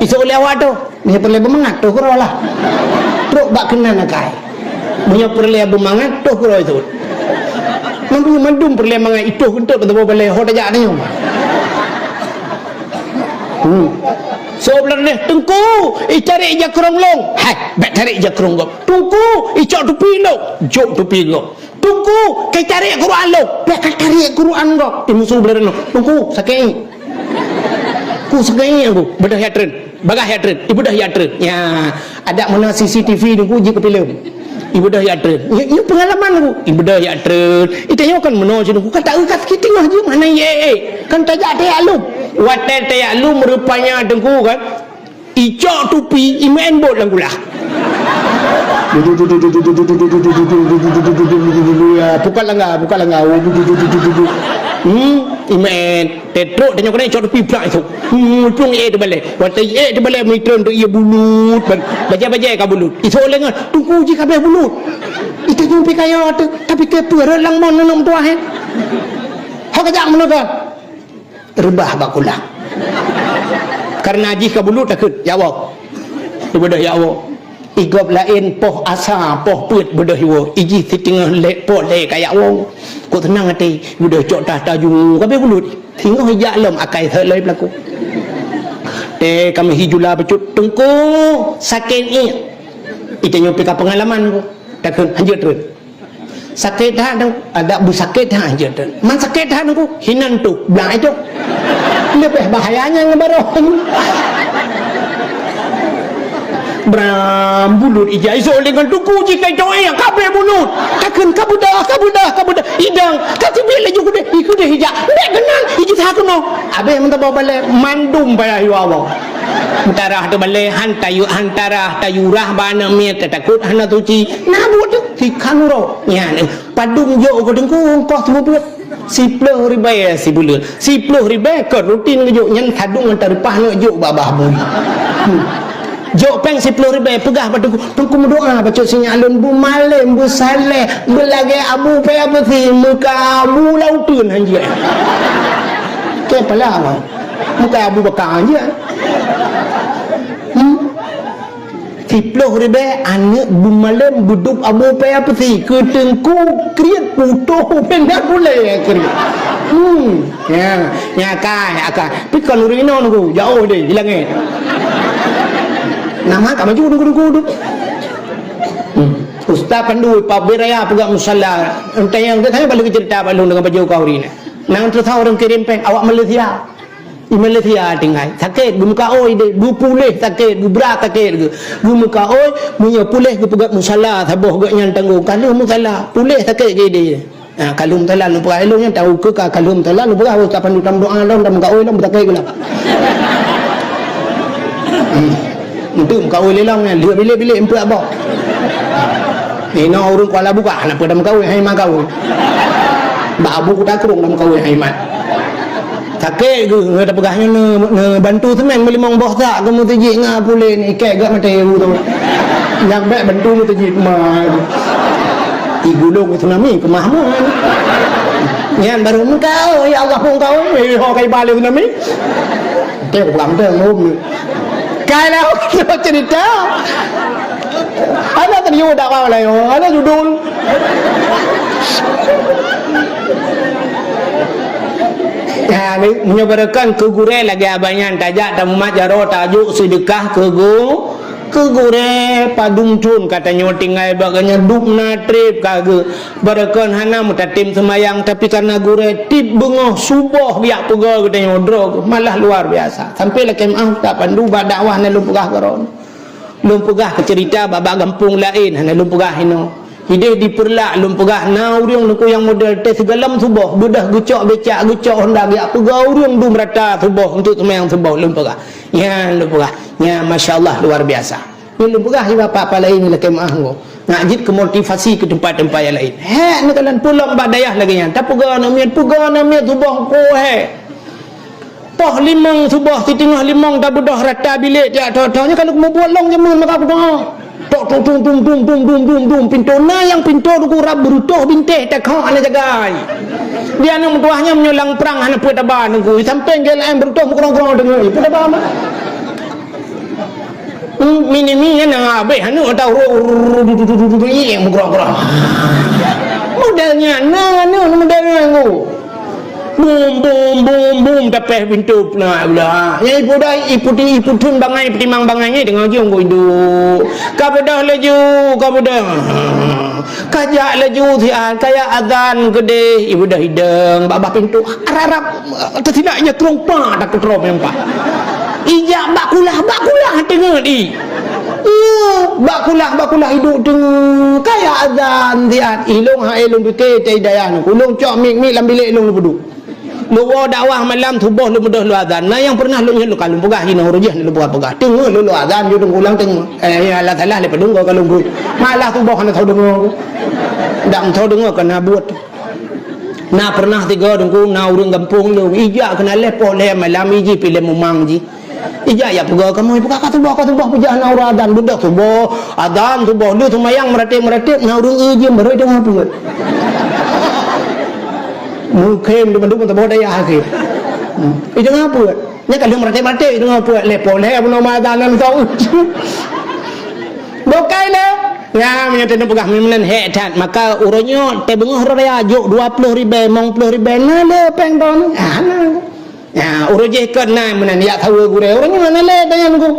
Isok lé awak tu. Meunyoe peureulèe beumangat, toh keudroe lah. Trok bak keunan akai. Meunyoe peureulèe beumangat, toh keudroe itu. Mandum, mandum peureulèe mangat, itoh keuntôt bak saboh balèe, ho tajak nyoe. Hmm. Soe beulareh, "Teungku, icari jakrong lôn." Hai, bèk cari jakrong gob. "Teungku, icok tupi lôn." Jok tupi gob. "Teungku, kacari Quran lôn." Bèk kacari Quran gob. Eh, musoh beulareh nyoe. "Teungku, sakét." Ku sakét aku, beudôh jak treun. Bagah jak treun, ibeudôh jak treun. Ya, adak meunan C C T V nungku jih keu filem. Ibeudôh jak treun. Nyoe, nyoe peungalaman aku. Ibeudôh jak treun. Itanyoe kan meunoe cit nungku, ka taeu ka sakét teungoh jih mana ye, eh. Kan tajak teuyak lom. Watèe teuyak lom rupanya teungku kan. Icok tupi, imeu'en bot lam kulah. Pukat langga, pukat langga. Hmm, imeu'en. Tetrok tanyoe keunan icok tupi plak itu. Hmm, plueng ié teubalèe. Watèe ié teubalèe meutreun tu ié bulut. Ban-, bajèe-bajèe ka bulut. Isok lé ngon, teungku jih kabèh bulut. Itanyoe pih kaya tu, tapi keu peue rot lam mon neunok meutuah, eh. Ho kajak meunoe ka. Reubah bak kulah. Kareuna jih ka bulut takheun, ya Allah. Ibeudôh ya Allah. Igob laén poh asa, poh peuet beudôh iwoe. Ijih siteungoh lé, poh lé ka ya Allah. Kok seunang até, ibeudôh cok tah taju, kabèh bulut. Singoh ijak lom akai seuleue peulaku. Eh, kami hijula bacut, "Teungku, sakét ié." Itanyoe pih ka peungalaman ku. Takheun, hanjeuet treun. Sakét that tu, adak beusakét that jeuet. Man sakét that tu, hinan tu, blang itu. Leubeh bahayanya ngon baroe. Bram bulut ija iso dengan tuku jih kai doa kabeh bulut. Takheun ka beudah, ka beudah, ka beudah. Idang, ka teubiet laju keudeh, i keudeh ija. Bèk keunan, ija that keunoe. Abeh meutabah balek, mandum payah yue awong. Hantarah teubalek, hantayu, hantarah, tayurah bak aneuk miet, teutakot hana suci. Na buet tu, si khanuro. Nyan, padum jok keu teungku, ongkoh seumeubeuet. Siploh ribèe sibuleuen. Siploh ribèe kon rutin geujok, nyan sadong ngon tareupah neuk jok bak babah bui. Hmm. Jok péng siploh ribèe, peugah bak teungku, "Teungku meudoa bacut sinyak lôn beumalém, beusaleh, beulagèe Abu Paya Beusi, meuka Abu Lauteun hanjeuet." Keu pala, meuka Abu Bakar hanjeuet. Hmm? Siploh ribèe aneuk beumalém beudôb Abu Paya Beusi keu teungku kriet putôh benda gulèe kriet. Hmm. Ya, nyan ka, nyan ka. Pi kon ureueng inong nunggu, jauh deh, di langét. Nama ka maju nunggu-nunggu tu. Hmm. Ustaz Pandu, Pak Biraya peugah musala. Entah nyang teuka balik cerita Pak Long dengan baju kau hari ni. Nang tu tahu orang kirim peng awak Malaysia. Di Malaysia tinggai. Sakét, geumuka oi deh, geupuléh sakét, geubrat sakét geu. Geumuka oi, meunyoe puléh geupeugah musala, saboh geuh nyan tanggong. Ka lheueh musala, puléh sakét geuh deh. Ha, ka lheueh musala lôn peugah ilong nyan, tahu keu ka, ka lheueh musala lôn peugah, oh, kapan tam doa lom, tam meukaôi lom, beutakai geulam. Hmm. Untuk meukaôi lé lom nyan, lheueh bilék-bilék meupeuk abah. Inoe ureueng Kuala Bugah, na peue tam meukaôi, hai ma kaôi. Bak abu kuta kurung tam meukaôi, hai ma. Sakét geuh, geuh tapeugah nyoe ne, ne bantu semen meulimong boh sak keu meuseujid ngon puléh ni, ikét gak maté u tu. Nyang bèk bantu meuseujid ma. Igulong tsunami keumah meuh. Nyan baru meukaôi, ya Allah, pun kaôi, eh, ho kai balik tsunami. Teu pulang teu ngum. Kai lah cerita. Hana teuliyu dakwah laén, hana judul. Ya, ni, meunyoe beureukon keu gurée lagée abah nyan, tajak tamumat jaroe, tajok seudeukah keu gu-, keu gurée, padum thon ka tanyoe tinggai bak geuh nyan, dub na treb ka geuh. Beureukon hana meutatem seumayang, tapi kareuna gurée tieb beungoh suboh geujak peugah geutanyoe droe geuh, malah luar biasa. Sampai lakée meuáh Ustaz Pandu bak dakwah na lôn peugah keudroe. Lôn peugah keu cerita bak-bak gampông laén, hana lôn peugah inoe. Ideh di Peureulak lôn peugah na ureuëng neukuyang model teh sigohlom suboh, beudôh geucok becak, geucok honda geujak peugah ureuëng dum rata suboh untuk seumayang suboh lôn peugah. Nyan lôn peugah. Nyan masya Allah luar biasa. Nyan lôn peugah di bapak-bapak laén lakée meuáh ngô. Nak jeuet keu motivasi keu teumpat-teumpat nyang laén. Hék neukalon pulang bak dayah lagée nyan. Tapeugah aneuk miet, peugah aneuk miet suboh ko hék. Poh limong suboh, siteungoh limong tabeudôh rata bilék tiak tho-tho nyoe ka lheueh mubuet lom jameun maka kudoa. Tok tung tung tung tung tung tung tung tung, pintoe na nyang pintoe duku rab beureutoh bintéh takhok hana jagai. Di aneuk meutuwah nyan meunyoe lam prang hana peue taba nunggu, sampéng gét laén beureutoh meugrong-grong deungoe, peue taba mah. Hmm, mini-mini nyan na habéh aneuk atau ru-, ru-, ru-, du-, du-, du-, du-, du-, du-, iyeng meugrong-grong. Model nyan na aneuk model nyan nunggu. Bum, bum, bum, bum, tapéh pintoe peuna pula. Nyang ipudah, iputi, iputhun bangai, iputimang bangai nyan deungoe jong geuh iduek. Ka beudôh laju, ka beudôh. Ka jak laju siat, ka jak azan keudeh, ibeudôh idong, bak bah pintoe. Arab-arab, teusilap nyoe trong pa, takot trong nyang pa. Ijak bak kulah, bak kulah teungeut i. Iya, bak kulah, bak kulah iduek teungeut. Ka jak azan siat, ilong hai lôn pike teu dayah nyoe. Ulôn cok mik-mik lam bilék ilong lôn peuduek. Lôn woe dakwah malam suboh lôn beudôh lôn azan. Na nyang pernah lôn nyoe lôn kalon peugah jinoe ureuëng jih lôn peugah-peugah. Teungeut lôn, lôn azan jeuet lôn ulang teungeut. Eh, ya Allah salah lé padum goe kalon beuet. Malah suboh hana tho deungoe. Dak tho deungoe keu na buet. Na pernah tiga teungku na ureuëng gampông lôn. Ijak keunan lhèe poh lhèe malam iji pilée mumang jih. Ijak jak peugah kamoe, peugah ka suboh, ka suboh, peugah na ureuëng azan, beudôh suboh, azan suboh, lheueh seumayang meuratéb-meuratéb, na ureuëng eu jeuem baru idong apeuet. Mungken di bandum saboh dayah akhé. Hmm. Idong apeuet. Nyan ka lheueh meuratéb-meuratéb, idong apeuet. Lhèe poh lhèe bunoe ma azan nan tau. Bukai lé. Nyan meunyoe teuneuk peugah meunan hék that, maka uroe nyoe teubeungoh uroe raya jok dua ploh ribèe, limong ploh ribèe, na lé péng droeneuh. Ah, na. Ya, ureuëng jih kon na meunan jak saweue gurée. Ureuëng nyoe hana lé tanyan ku.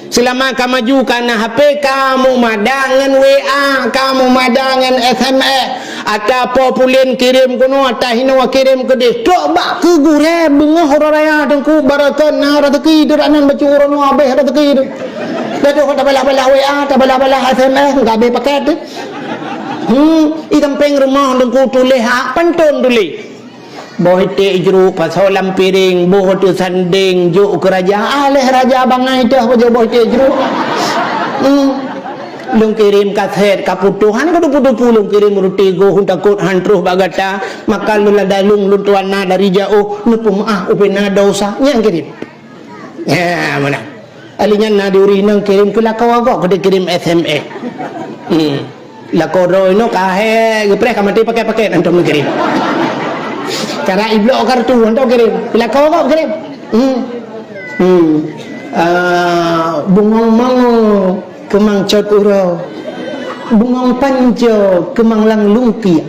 Seulama ka maju ka na H P, ka mumadah ngon W A, ka mumadah ngon S M S. Ata po pulen kirém keunoe, ata hinoe kirém keudeh. Trok bak keu gurée beungoh uroe raya teungku, barokon na raseuki teuh dak nan bacut uroe nyoe habéh raseuki teuh. Dah tu tabalah-balah W A, tabalah-balah S M S, ka habéh paket teuh. Hmm, i sampéng rumoh teungku tuléh hak pantôn tuléh. Boh iték jruk pasoe lam piréng, boh teusandéng jok keu raja. Aléh raja bangai teuh pajoh boh iték jruk. Hmm. Lôn kirém kasét ka putôh, hana ka tupu-tupu lôn kirém ruti goh, takot han troh bak gata. Maka lôn ladalung lôn tuan na dari jaoh, neupeumeuáh ubé na desya. Nyan kirém. Ya, meunan. Ali nyan na di ureuëng inong kirém keu lakoe gob, keu kirém S M S. Hmm. Lakoe droe inoe ka hék geupreh ka maté paket-paket hantom kirém. Cara iblok kartu hantom kirém. Lakoe gob kirém. Hmm. Hmm. Ah, bungong mango keumang cot uroe. Bungong panco keumang lam lungkiek.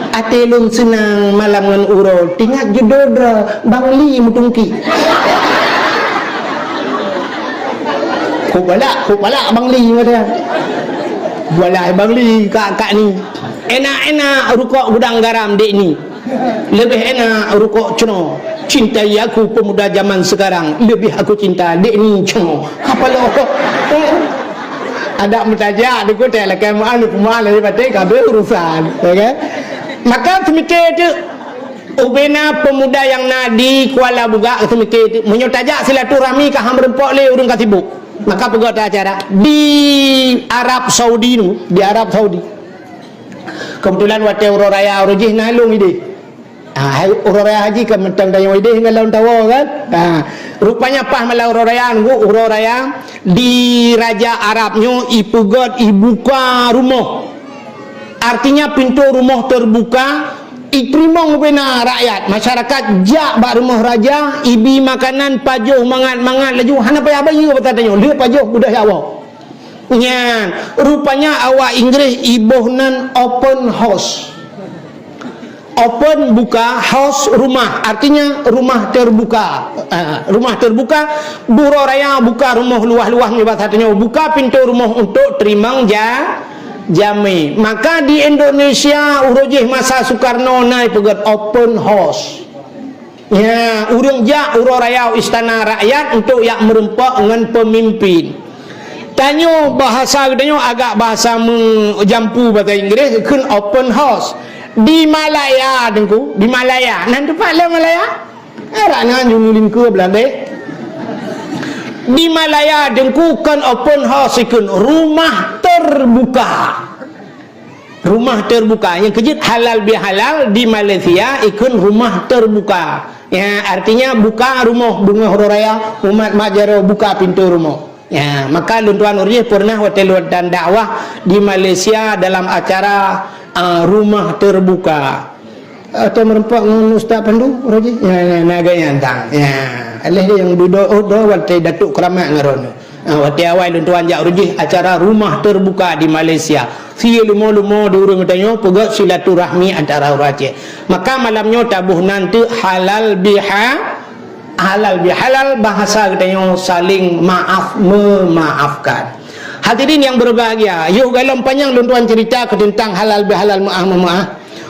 Até lôn seunang malam ngon uroe, teuingat judô droe Bang Li meutungki. Kok balak, kok balak Bang Li mata. Bualah Bang Li kak, kak ni. Enak-enak rukok gudang garam dek ni. Leubeh enak rukok ceno. Cintai aku pemuda zaman sekarang, lebih aku cinta dek ni ceno. Apa lo? Adak meutajak deungon teuh lakée meu'ah, peu'ah lé baté kabeh urusan, ya kan? Maka seumiké teuk, ubena pemuda nyang na di Kuala Bugak seumiké teuk, meunyoe tajak silaturahmi ka han meureumpok lé ureuëng ka sibuk. Maka peugah acara di Arab Saudi tu, di Arab Saudi. Kebetulan watée uroe raya uroe jih na lôn idéh. Ah, hai, uroe raya haji kan mantong tanyoe idéh ngon lôn tawoe kan. Ah, rupanya paih malam uroe raya, nunggu uroe raya di raja Arab nyoe ipeugét ibuka rumoh. Artinya pintu rumoh terbuka, iteurimong ubena rakyat, masyarakat jak bak rumoh raja, ibi makanan pajoh mangat-mangat laju hana payah bayeue bak tanyoe, lheueh pajoh beudôh jak woe. Nyan, rupanya awak Inggréh iboh nan open house. Open buka, house rumah, artinya rumah terbuka. Ah, rumah terbuka, uroe raya buka rumoh luwah-luwah nibak satanyoe, buka pintu rumoh untuk teurimong ja-, jamé. Maka di Indonesia uroe jih masa Soekarno na ipeugét open house. Ya, ureuëng jak uroe raya u istana rakyat untuk jak meureumpok ngon peumimpin. Tanyoe bahasa geutanyoe agak bahasa meujampu bahasa Inggréh kheun open house. Di Malaya, Teungku, di Malaya. Nan teumpat lé Malaya? Adak nan julu lingkeu Belanda. Di Malaya, Teungku, kon open house, kheun rumah terbuka. Rumah terbuka. Nyang keujeuet halal bihalal di Malaysia ikheun rumah terbuka. Ya, artinya buka rumoh beungoh uroe raya, umat mat jaroe buka pintu rumoh. Ya, maka lôn tuan ureuëng pernah watée lôn dan dakwah di Malaysia dalam acara, ah, rumah terbuka. Atau meureumpok ngon Ustaz Pandu, uroe jih? Ya, ya, na gaya tang. Ya, aléh dia nyang dudoe, oh, doe watée Datuk Keramat ngon droeneuh. Ah, watée awai lôn tuan jak uroe jih acara rumah terbuka di Malaysia. Sie leumo-leumo di ureuëng tanyoe peugét silaturahmi antara ureuëng Aceh. Maka malam nyoe taboh nan teuk halal biha-, halal bihalal, bahasa geutanyoe saling maaf memaafkan. Hadirin yang berbahagia, yoh golom panyang lôn tuan cerita keu teuntang halal bihalal, meu'ah meu'ah.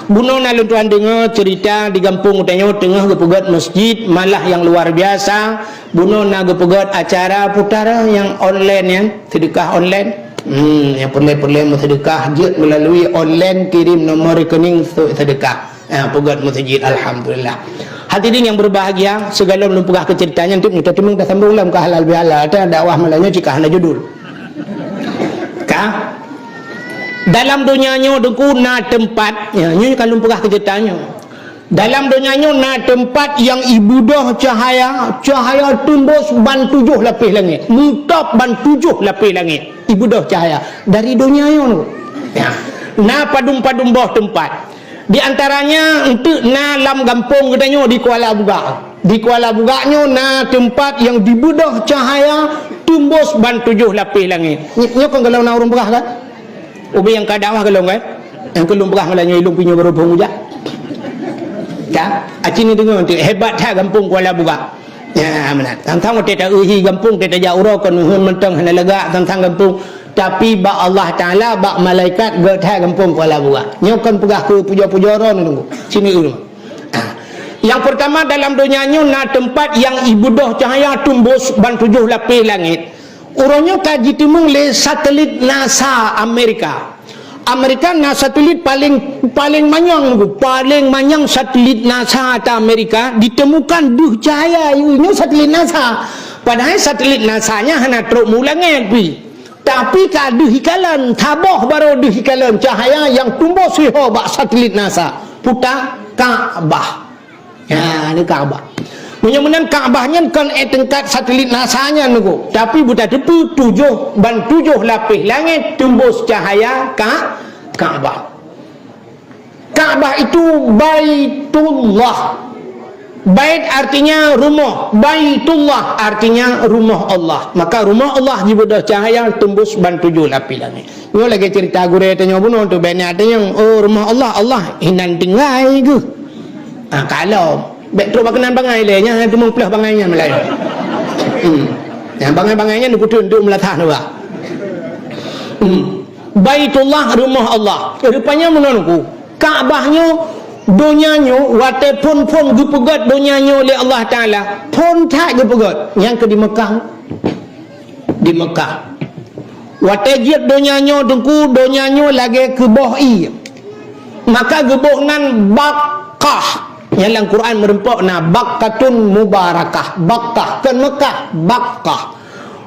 Bunoe na lôn tuan deungoe cerita di gampông geutanyoe teungoh geupeugét masjid, malah nyang luar biasa. Bunoe na geupeugét acara putaran nyang online nyan, seudeukah online. Hmm, nyang peureulée-peureulée meuseudeukah jeuet meulalu online, kirém nomor rekening seudeukah. Ah, peugét masjid, alhamdulillah. Hadirin yang berbahagia, sigohlom lôn peugah keu cerita nyan teuk, mita teumeung tasambong lom keu halal bihalal, ata dakwah malam nyoe cit ka hana judul. Ka? Dalam donya nyoe Teungku na teumpat, ya, nyoe ka lôn peugah keu cerita nyoe. Dalam donya nyoe na teumpat nyang ibeudôh cahaya, cahaya teumbôh ban tujoh lapéh langét, meutôb ban tujoh lapéh langét, ibeudôh cahaya dari donya nyoe. Ya. Na padum-padum boh teumpat. Di antaranya eunteuk na lam gampông geutanyoe di Kuala Bugak. Di Kuala Bugak nyoe na teumpat nyang jibeudôh cahaya teumbôh ban tujoh lapéh langét. Ny-, nyoe kon golom na ureuëng peugah kan? Ubé nyang ka dakwah golom kan? Nyang keu lôn peugah malam nyoe ilôn pih nyoe baru phon ujak. Ka? Aci ni deungoe tu, hebat that gampông Kuala Bugak. Ya, meunan. Tang-tang watée ta-eu hi gampông, watée tajak uroe kon hon mantong hana lagak tang-tang gampông. Tapi bak Allah Taala, bak malaikat, gét that gampông Kuala Bugak. Nyoe kon peugah keu pujoe-pujoe droe nunggu. Sini ureuëng. Ah. Yang pertama, dalam donya nyoe na teumpat nyang ibeudôh cahaya teumbôh ban tujoh lapéh langét. Uroe nyoe ka jiteumeung lé satelit NASA Amerika. Amerika na satelit paléng, paléng manyang, paléng manyang satelit NASA ata Amerika ditemukan deuh cahaya, nyoe satelit NASA. Padahai satelit NASA nyan hana trok mu langét pi. Tapi ka deuh ikalon, saboh barô deuh ikalon cahaya nyang teumbôh siho bak satelit NASA. Puta Ka'bah. Ya, ni Ka'bah. Meunyoe meunan Ka'bah nyan kon ék teungkat satelit NASA nyan nunggu, tapi buta teupeu tujoh ban tujoh lapéh langét teumbôh cahaya ka Ka'bah. Ka'bah itu Baitullah. Bait artinya rumoh, Baitullah artinya rumoh Allah. Maka rumoh Allah jibeudôh cahaya teumbôh ban tujoh lapéh langét. Nyoe lagèe cerita gurèe tanyoe bunoe tu, bèk na tanyong, "Oh, rumoh Allah, Allah hinan tinggai keuh?" Ah, kalon. Bèk trok bak keunan bangai lé, nyan teumeupeuleuh bangai nyan meulayeue. Hmm. Nyan bangai-bangai nyan dipeuteun untuk meulatah nibak. Hmm. Baitullah, rumoh Allah. Rupanya meunan ku. Ka'bah nyoe, donya nyoe, watèe phon-phon geupeugèt donya nyoe lé Allah Taala, phon that geupeugèt. Nyang keu di Mekah. Di Mekah. Watèe jeuet donya nyoe, Teungku, donya nyoe lagèe keu boh ié. Maka geuboh nan Bakkah. Nyang lam Quran meureumpok na Bakkatun Mubarakah. Bakkah, kon Mekah, Bakkah.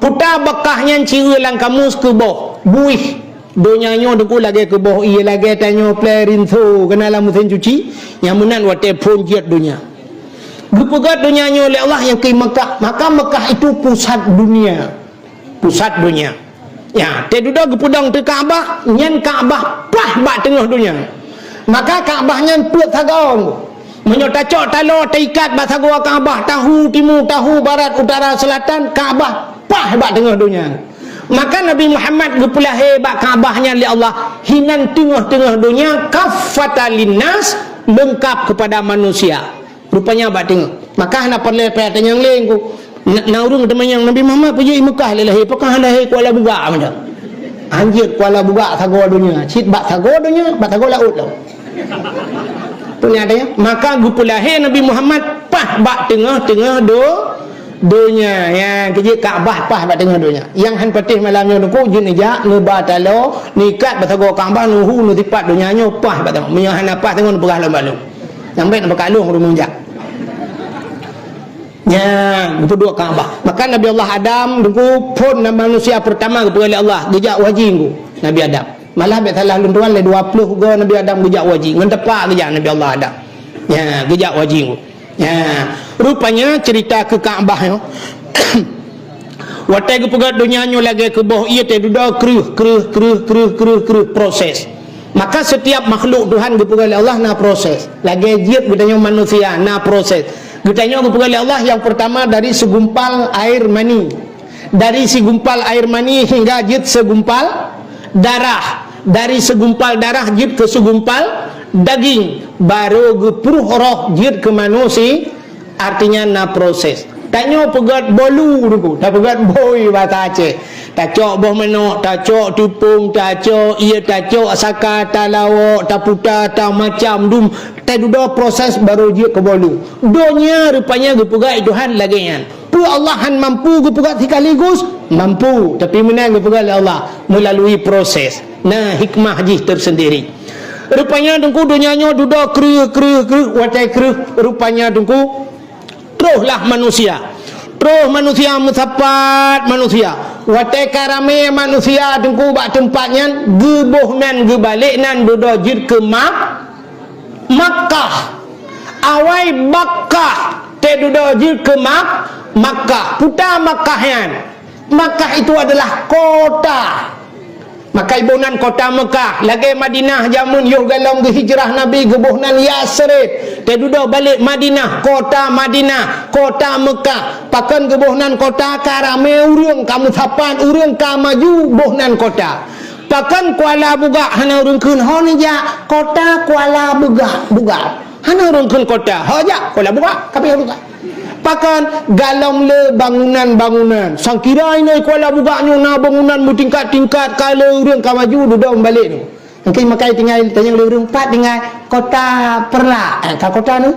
Peue ta Bakkah nyan, ci eu lam kamus keu boh, buih. Donya nyoe, Teungku, lagèe keu boh ié, lagèe tanyoe plè rinso, keunan lam meusén cuci, nyang meunan watèe phon jeuet donya. Geupeugèt donya nyoe lé Allah nyang keu Mekah, maka Mekah itu pusat dunia. Pusat dunia. Ya, teududoe geupeudong teuh Ka'bah, nyan Ka'bah paih bak teungoh donya. Maka Ka'bah nyan peuet sagoe. Meunyoe tacok taloe teuikat bak sagoe Ka'bah, tahu timu, tahu barat, utara, selatan, Ka'bah paih bak teungoh donya. Maka Nabi Muhammad geupeulahé bak Ka'bah nyan lé Allah, hinan teungoh-teungoh donya, kaffatan linnas, leungkap kepada manusia. Rupanya bak teungoh. Maka hana peureulèe payah tanyong lé Teungku. Na, na ureueng teumanyong, "Nabi Muhammad peue jeuet i Mekah lé lahé, pakon hana lahé Kuala Bugak macam?" Hanjeuet Kuala Bugak sagoe donya, cit bak sagoe donya, bak sagoe laôt lom. Peue nyan tanyong? Maka geupeulahé Nabi Muhammad paih bak teungoh-teungoh do-, donya. Ya, keu jeuet Ka'bah paih bak teungoh donya. Nyang han patéh malam nyoe Teungku, jeuet neujak, neuba taloe, neuikat bak sagoe Ka'bah, neuhu, neusipat donya nyoe paih bak teungoh. Meunyoe hana paih teungoh, neupeugah lom bak lôn. Nyang bèk na bak lôn ureueng meujak. Nyan, geupeuduek Ka'bah. Maka Nabi Allah Adam, Teungku, phon nan manusia peurtama geupeugah lé Allah, geujak u haji, Teungku, Nabi Adam. Malah bèk salah lôn tuan, lé dua ploh goe Nabi Adam geujak u haji. Ngon teumpat geujak Nabi Allah Adam. Nyan, geujak u haji, Teungku. Nyan, rupanya cerita keu Ka'bah nyoe. Watèe geupeugèt donya nyoe lagèe keu boh ié, teududoe kreueh, kreueh, kreueh, proses. Maka setiap makhluk Tuhan geupeugèt lé Allah na proses. Lagèe jeuet geutanyoe manusia na proses. Geutanyoe geupeugèt lé Allah nyang peurtama dari segumpal air mani. Dari segumpal air mani hingga jeuet segumpal darah. Dari segumpal darah jeuet keu segumpal daging. Barô geupruh roh jeuet keu manusia. Artinya na proses. Tanyoe peugèt bolu Teungku, tapeugèt bôi basa Aceh. Tacok boh manok, tacok teupông, tacok ié, tacok saka, talawok, taputa, tamacam dum, tadudoe proses barô jeuet keu bolu. Donya rupanya geupeugèt Tuhan lagèe nyan. Peue Allah han mampu geupeugèt sekaligus? Mampu, tapi meunan geupeugèt lé Allah melalui proses. Na hikmah jih tersendiri. Rupanya Teungku donya nyoe dudoe kreueh, kreueh, kreueh, watèe kreueh, rupanya Teungku, troh lah manusia. Troh manusia meusapat manusia. Watèe ka ramé manusia Teungku bak teumpat nyan, geuboh nan geubalek nan dudoe jeuet keu Mak-, Makkah. Awai Bakkah, teududoe jeuet keu Mak-, Makkah. Peue ta Makkah nyan? Makkah itu adalah kota. Maka iboh nan kota Mekah, lagèe Madinah jameun yoh galom geuhijrah Nabi geuboh nan Yasrib. Teududoe balek Madinah, kota Madinah, kota Mekah. Pakon geuboh nan kota? Ka ramé ureueng, ka meusapat ureueng, ka maju boh nan kota. Pakon Kuala Bugak hana ureueng kheun ho neujak kota Kuala Bugak, Bugak. Hana ureueng kheun kota, ho jak Kuala Bugak, ka piôh Bugak. Pakon galom le bangunan-bangunan. Sangkira inoe Kuala Bugak nyoe na bangunan meutingkat-tingkat, ka le ureueng ka maju dudoe meubalek nyoe. Engkai makai tinggai tanyong le ureueng, pat tinggai kota Peureulak, eh, ka kota nyoe.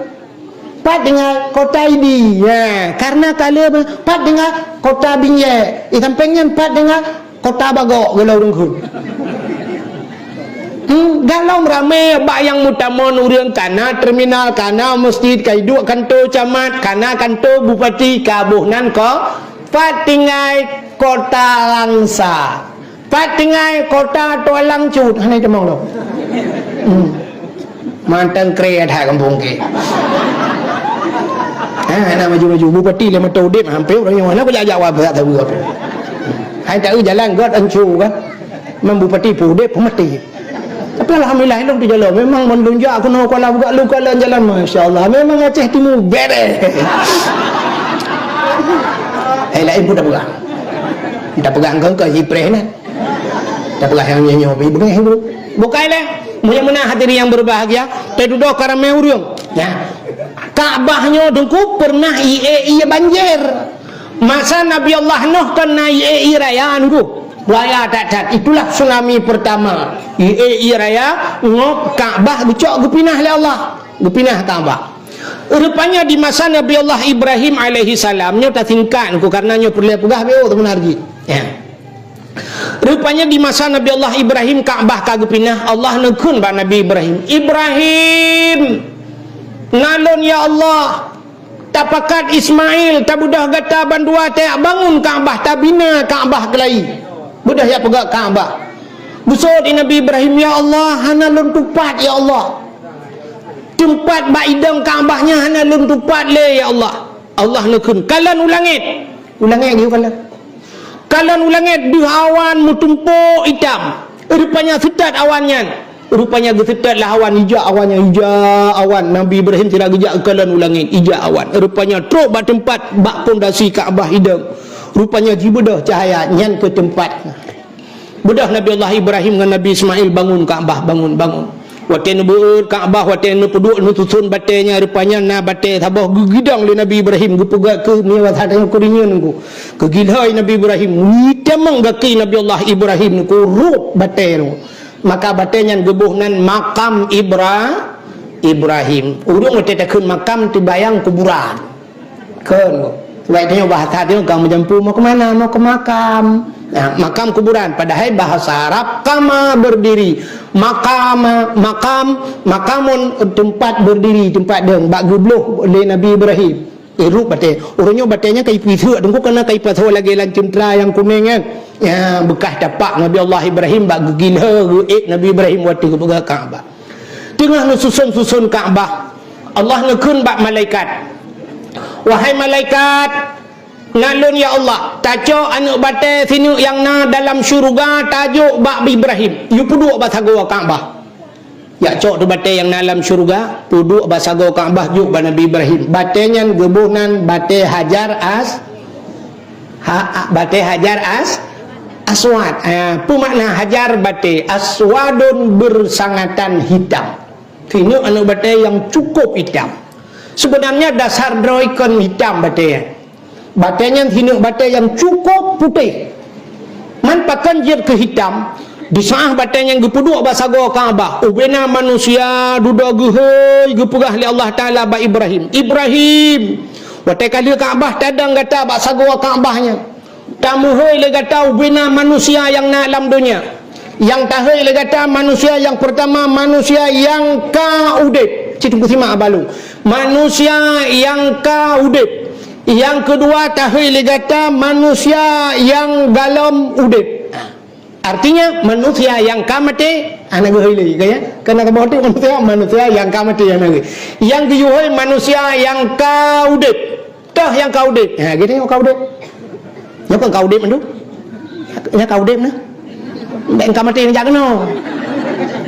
Pat tinggai kota Idi. Ya, karena ka le pat tinggai kota Binjai. Di sampéng nyan pat tinggai kota Bagok, geula ureueng kheun. Hmm, galom ramé bak nyang meutamong ureueng, ka na terminal, ka na meuseujid, ka iduek kanto camat, ka na kanto bupati, ka boh nan ko, pat tinggai kota Langsa. Pat tinggai kota Tualang Cut, hana itamong lom. Hmm. Mantong kre that gampông ke. Ha, hana maju-maju. Bupati lé mata udép, hampir ureueng nyoe. Hana kujak-jak wabak tabu apa. Hai tahu jalan got ancu kan. Memang bupati pun udép, pun mati. Tapi alhamdulillah, ilong tu jalan. Memang mandum jak kena Kuala Bugak lu kalan jalan, masya Allah. Memang Aceh Timur beres. Eh, lain pun dah pegang. Dah pegang kau, kau jipreh nah. Tapeugah nyang nyoe, nyoe, beungéh, Bu. Bukai lé. Meunyoe meunan hadirin yang berbahagia, teududoe ka ramé ureuëng. Ya. Ka'bah nyoe Teungku pernah ié-ié banjir. Masa Nabi Allah Nuh kan na ié-ié raya Teungku. Raya that-that. Itulah tsunami pertama. Ié-ié raya, ngop Ka'bah geucok geupinah lé Allah. Geupinah Ka'bah. Rupanya di masa Nabi Allah Ibrahim alaihi salam, nyoe tasingkat Teungku, karena nyoe peureulée peugah beu teumeunar jih. Ya. Rupanya di masa Nabi Allah Ibrahim Ka'bah ka geupinah, Allah neukheun bak Nabi Ibrahim, "Ibrahim, na lôn ya Allah, tapakat Ismail, tabeudôh gata bandua tajak bangun Ka'bah, tabina Ka'bah keulayi. Beudôh jak peugét Ka'bah." Geuseuôt di Nabi Ibrahim, "Ya Allah, hana lôn tupat ya Allah. Teumpat bak idong Ka'bah nyan hana lôn tupat lé ya Allah." Allah neukheun, "Kalon u langét." U langét geuyue kalon. Kalon u langét deuh awan meutumpôk itam. Rupanya seutôt awan nyan. Rupanya geuseutôt lah awan, ijak awan nyan, ijak awan. Nabi Ibrahim sira geujak kalon u langét, ijak awan. Rupanya trok bak teumpat, bak pondasi Ka'bah idong. Rupanya jibeudôh cahya nyan keu teumpat. Beudôh Nabi Allah Ibrahim ngon Nabi Ismail bangun Ka'bah, bangun, bangun. Watée neubeuet Ka'bah, watée neupeuduek, neususon batée nyan, rupanya na batée saboh geugidong lé Nabi Ibrahim, geupeugah keu meuwasat nyang keurinyeun Teungku. Geugilhôi Nabi Ibrahim, itamong gaki Nabi Allah Ibrahim Teungku, rôb batée nyoe. Maka batée nyan geuboh nan makam Ibra-, Ibrahim. Ureuëng watée takheun makam teubayang kuburan. Kheun. Sebab tanyoe bahasa tanyoe ka meujampu mau keu mana, mau keu makam. Nah, makam kuburan. Padahai bahasa Arab kama berdiri. Makam, makam, makamun tempat berdiri, tempat dong. Bak geubloh lé Nabi Ibrahim. Eh, rôb batée. Ureuëng nyoe batée nyan ka ipiseuk Teungku, kana ka ipasoe lagée lam ceuntra nyang kunéng nyan. Ya, beukah tapak Nabi Allah Ibrahim bak geugilhôi geuék Nabi Ibrahim watée geupeugah Ka'bah. Teungoh neususon-suson Ka'bah, Allah neukheun bak malaikat, "Wahai malaikat, na lôn ya Allah, tacok aneuëk batée sineuk nyang na dalam syeuruga tajok bak Ibrahim, yue peuduek bak sagoe Ka'bah." Jak cok teuh batée nyang na lam syeuruga, peuduek bak sagoe Ka'bah, jok bak Nabi Ibrahim. Batée nyan geuboh nan batée Hajar As-, ha, ha, batée Hajar As-, Aswad. Ah, peue makna Hajar? Batée, aswadun, bersangatan hitam. Sineuk aneuëk batée nyang cukup hitam. Seubeunarnya dasar droe kon hitam batée nyan. Batée nyan sineuk batée nyang cukup putéh. Man pakon jeuet keu hitam, di saát batée nyan geupeuduek bak sagoe Ka'bah, ubena manusia dudoe geuhôi geupeugah lé Allah Taala bak Ibrahim, "Ibrahim, watée ka lheueh Ka'bah tadong gata bak sagoe Ka'bah nyan, tameuhôi lé gata ubena manusia nyang na lam donya." Nyang tahôi lé gata manusia nyang peurtama, manusia nyang ka udeb. Cit teungku simak balong. Manusia nyang ka udeb. Nyang keudua tahôi lé gata manusia nyang galom udeb. Artinya manusia nyang ka maté, hana geuhôi lé, ka ya? Kana ka udeb manusia, manusia nyang ka maté hana geuhôi. Nyang geuyue hôi manusia nyang ka udeb. Toh nyang ka udeb. Ha, geutanyoe ka udeb. Nyoe kan ka udeb mandum. Nyang ka udeb na. Bèk ka maté jak keunoe.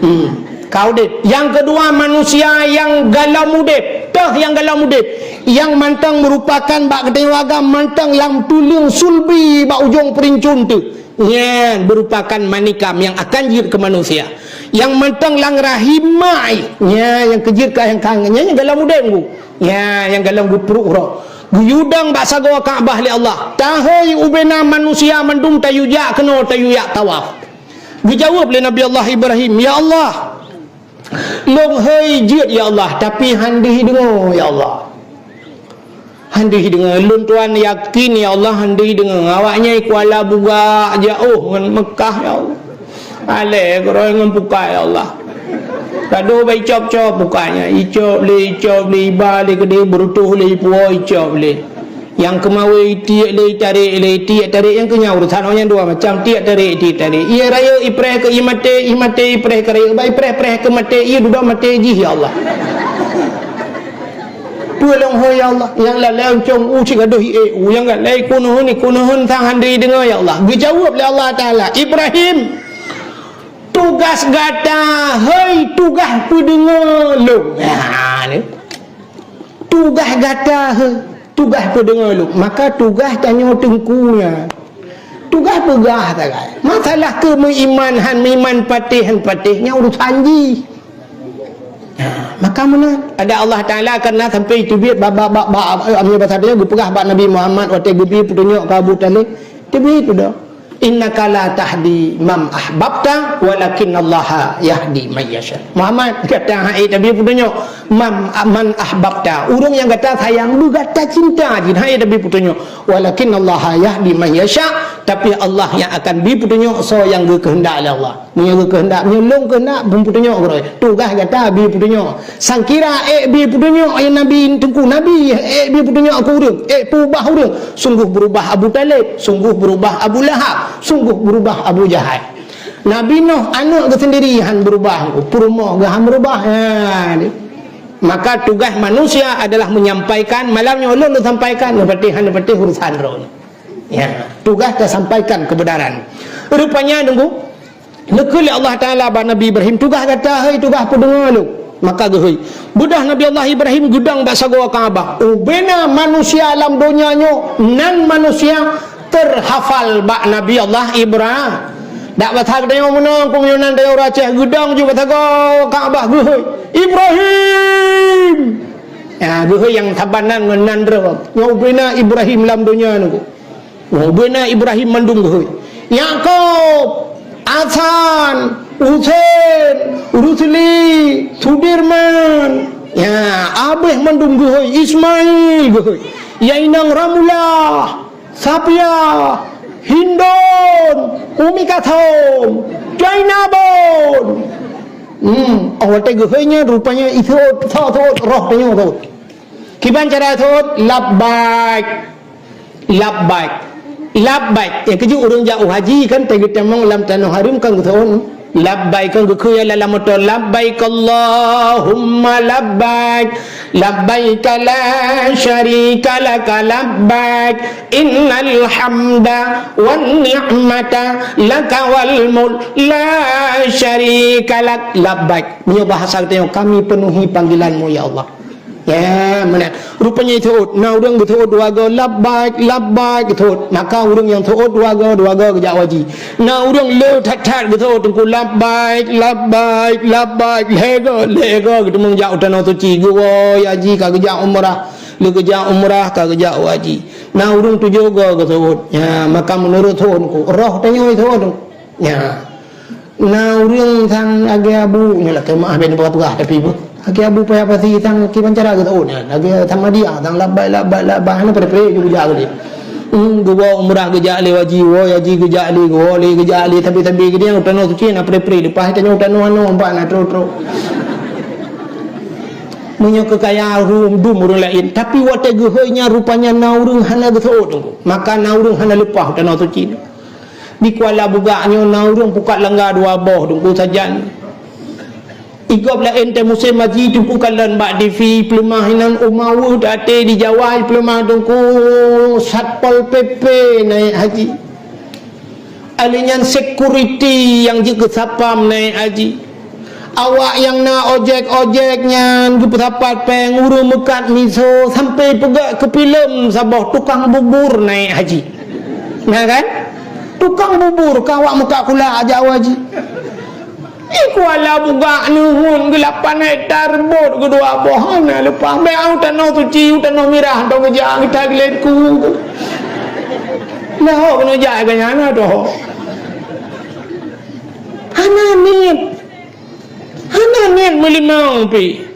Hmm. Ka udeb. Nyang keudua manusia nyang galom udeb. Toh nyang galom udeb. Nyang mantong meurupakan bak geutanyoe agam mantong lam tuleueng sulbi bak ujong peurincon teuh. Nyan meurupakan manikam nyang akan jeuet keu manusia. Nyang mantong lam rahim mak, nyan nyang keu jeuet keu nyang ka, nyan nyang galom udeb, Bu. Nyan nyang galom geupruek uroe. Geuyue dong bak sagoe Ka'bah lé Allah. Tahôi ubena manusia mandum tayue jak keunoe tayue jak tawaf. Geujaweueb lé Nabi Allah Ibrahim, "Ya Allah, lôn hôi jeuet ya Allah, tapi han deuh deungoe ya Allah. Han deuh deungoe, lôn tuan yakin ya Allah, han deuh deungoe. Awaknyan i Kuala Bugak jiôh ngon Meukah ya Allah. Alèh keudroe ngon pukat ya Allah. Ka deuh bak icop-cop pukat nyan, icop lé, icop lé, iba lé keudéh, beureutôh lé, ipuwoe, icop lé. Nyang keumawe itiek lé, itarek lé, itiek tarek nyang keu nyan urosan awaknyan dua macam, tiek tarek, itiek tarek. Ié rayeuk ipreh keu ié maté, ié maté ipreh keu rayeuk, bak ipreh-preh keu maté, ié dudoe maté jih ya Allah. Peue lôn hôi ya Allah, nyang lalé uncong u cit gadôh ié u, nyang galai kunuhun, kunuhun sang han deuh deungoe ya Allah." Geujaweueb lé Allah Taala, "Ibrahim, tugaih gata hôi tugaih peudeungoe lôn." Ha, ni. Tugaih gata hôi tugaih peudeungoe lôn. Maka tugaih tanyoe teungku nyan. Tugaih peugah sagai. Masalah keu meuiman han meuiman patéh han patéh nyan urusan jih. Ha, maka meunan ada Allah Taala karena sampai teubiet bak bak bak bak amnya bahasa dia geupeugah bak Nabi Muhammad watée geubri peutunyok keu Abu Talib. Teubiet tu dah. Innaka la tahdi man ahbabta walakinnallaha yahdi man yasha. Muhammad, gata han ék tabri peutunyok man, man ahbabta. Ureuëng nyang gata sayang, beu gata cinta jih han ék tabri peutunyok. Walakinnallaha yahdi man yasha, tapi Allah nyang akan bri peutunyok soe nyang geukeuheundak lé Allah. Meunyoe geukeuheundak, meunyoe lôn keuheundak, beu peutunyok keudroe. Tugaih gata bri peutunyok. Sangkira ék bri peutunyok, ya Nabi, Teungku Nabi, ék bri peutunyok keu ureuëng, ék peubah ureuëng. Sungguh berubah Abu Talib, sungguh berubah Abu Lahab, sungguh berubah Abu Jahal. Nabi Nuh aneuk geuh sendiri han berubah, peurumoh geuh han berubah. Ha, ni. Maka tugaih manusia adalah menyampaikan, malam nyoe ulôn sampaikan, neupatéh han neupatéh urusan droe. Ya, tugaih tasampaikan kebenaran. Rupanya Teungku, neukheun lé Allah Taala bak Nabi Ibrahim, tugaih gata hei tugaih peudeungoe lôn. Maka geuhôi. Beudôh Nabi Allah Ibrahim geudong bak sagoe Ka'bah. Ubena manusia lam donya nyoe nan manusia terhafal bak Nabi Allah Ibrahim. Dak basa geutanyoe meunoe, keu meunyoe nan dayah ureuëng Aceh geudong ju bak sagoe Ka'bah geuhôi. Ibrahim! Ya, geuhôi nyang saban nan ngon nan droe. Nyoe ubena Ibrahim lam donya nyoe. Nyoe ubena Ibrahim mandum geuhôi. Yakub, Hasan, Husein, Rusli, Sudirman. Ya, abéh mandum geuhôi. Ismail geuhôi. Ya inong Ramulah, Sapiah, Hindon, Umi Kathom, Jainabon. Hmm, oh, watée geuhôi nyan rupanya iseuôt, tho teuôt, roh tanyoe teuôt. Kiban cara teuôt, labbaik. Labbaik. Labbaik. Ya, keujeuet ureuëng jak u haji kan, teugeuteumeung lam tanoh hareuem kan geuteuôt. Labbaik kan geukheun lam moto, labbaik Allahumma labbaik. Labbaik la syarika laka labbaik. Innal hamda wan ni'mata laka wal mulk la syarika lak. Labbaik. Meunyoe bahasa geutanyoe, kami penuhi panggilan-Mu ya Allah. Ya, meunan. Rupanya teuôt. Na ureuëng geuteuôt dua goe, labbaik, labbaik, geuteuôt. Maka ureuëng nyang teuôt dua goe, dua goe geujak u haji. Na ureuëng le that-that geuteuôt Teungku, labbaik, labbaik, labbaik, lhée goe, lhée goe geuteumeung jak u tanoh suci, geuwoe haji ka geujak umrah, le geujak umrah ka geujak u haji. Na ureuëng tujoh goe geuteuôt. Ya, maka meunurot teuôt Teungku, roh tanyoe teuôt Teungku. Ya. Na ureuëng sang lagée Abu, nyoe lakée meuah ben peugah-peugah tapi beuh. Lagée Abu payah pasi sang kiban cara geuteuôt nyan. Lagée Samadiyah sang labbaik, labbaik, labbaik, hana pre-pre ju geujak keu dia. Hmm, geuwoe umrah geujak lé haji, woe haji geujak lé, woe lé geujak lé, sabe-sabe keu dia u tanoh suci na pre-pre, leupah tanyoe u tanoh anoe empat na trok-trok. Meunyoe keu kaya rum dum ureuëng laén, tapi watée geuhôi nyan rupanya na ureuëng hana geuteuôt Teungku. Maka na ureuëng hana leupah u tanoh suci. Di Kuala Bugak nyoe na ureuëng pukat langga dua boh Teungku sajan. Igob laén teuh musém haji Teungku kalon bak T V peuleumah inan umawu até di Jawa peuleumah Teungku Satpol P P naik haji. Alé nyan security nyang jeuet keu satpam naik haji. Awak nyang na ojek-ojek nyan geupeusapat péng ureuëng meukat miso sampai peugét keu filem saboh tukang bubur naik haji. Na kan? Tukang bubur ka awak meukat kulak jak u haji. Di Kuala Bugak neuhun geulapan hektar bot geudua boh hana leupah. Bék u tanoh suci, u tanoh mirah, tanoh geujak geuta geulet ku. Leuhok keuneuk jak keu nyan na doh. Hana niet. Hana niet meulimong pih.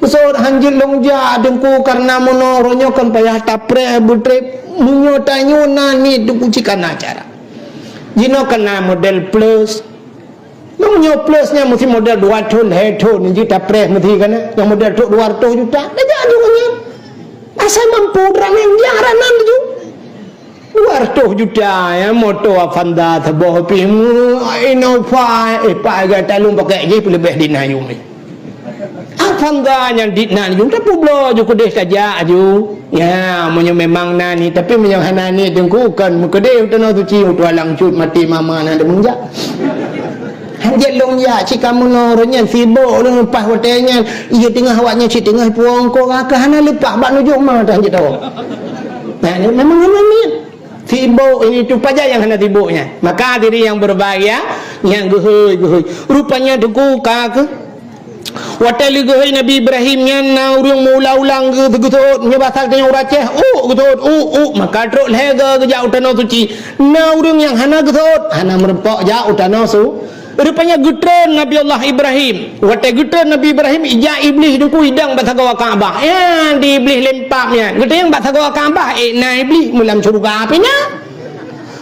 Beusôt hanjeuet lôn jak Teungku kareuna meunoe uroe nyoe kon payah tapreh beutrép. Meunyoe tanyoe na niet Teungku cit kana cara. Jinoe kana model plus. Meunyoe plus nyan meusti model dua thon, lhée thon jih tapreh meusti kana. Nyang model trok dua ratus juta. Dah jak Teungku nyan. Asai mampu droeneuh jak ranan ju. Dua ratus juta, ya, moto Avanza saboh pih, Innova, eh, pagai talong pakai jih peuleubeh di na yum. Avanza nyang di na yum, tapubloe ju keudeh tajak aju. Ya, meunyoe memang na niet, tapi meunyoe hana niet Teungku, kon meukeudeh u tanoh suci, u tualang cut maté mama na deungon jak. Hanjeuet lôn jak cit kamoe nyoe, uroe nyan sibok lôn leupah watée nyan, iya teungoh awak nyan cit teungoh puwoe ko ka hana leupah bak nujoh ma teuh hanjeuet tawök. Nah, memang hana niet. Sibok ini tu paja nyang hana sibok nyan. Maka hadirin yang berbahagia, nyang geuhôi-geuhôi. Rupanya teungku ka keuh. Watèe lé geuhôi Nabi Ibrahim nyan na ureueng meuulang-ulang geu-, geuseuôt, nyoe basa geutanyoe ureueng Aceh, uk geuseuôt, uk, uk, maka trok lhèe goe geujak u tanoh suci. Na ureueng nyang hana geuseuôt, hana meurumpok jak u tanoh su-, Rupanya geutreun Nabi Allah Ibrahim. Watèe geutreun Nabi Ibrahim, ijak Iblih teungku idong bak sagoe Ka'bah. Nyan di Iblih lempap nyan. Geuteueng bak sagoe Ka'bah, ék na Iblih meulam syeuruga pih nyan.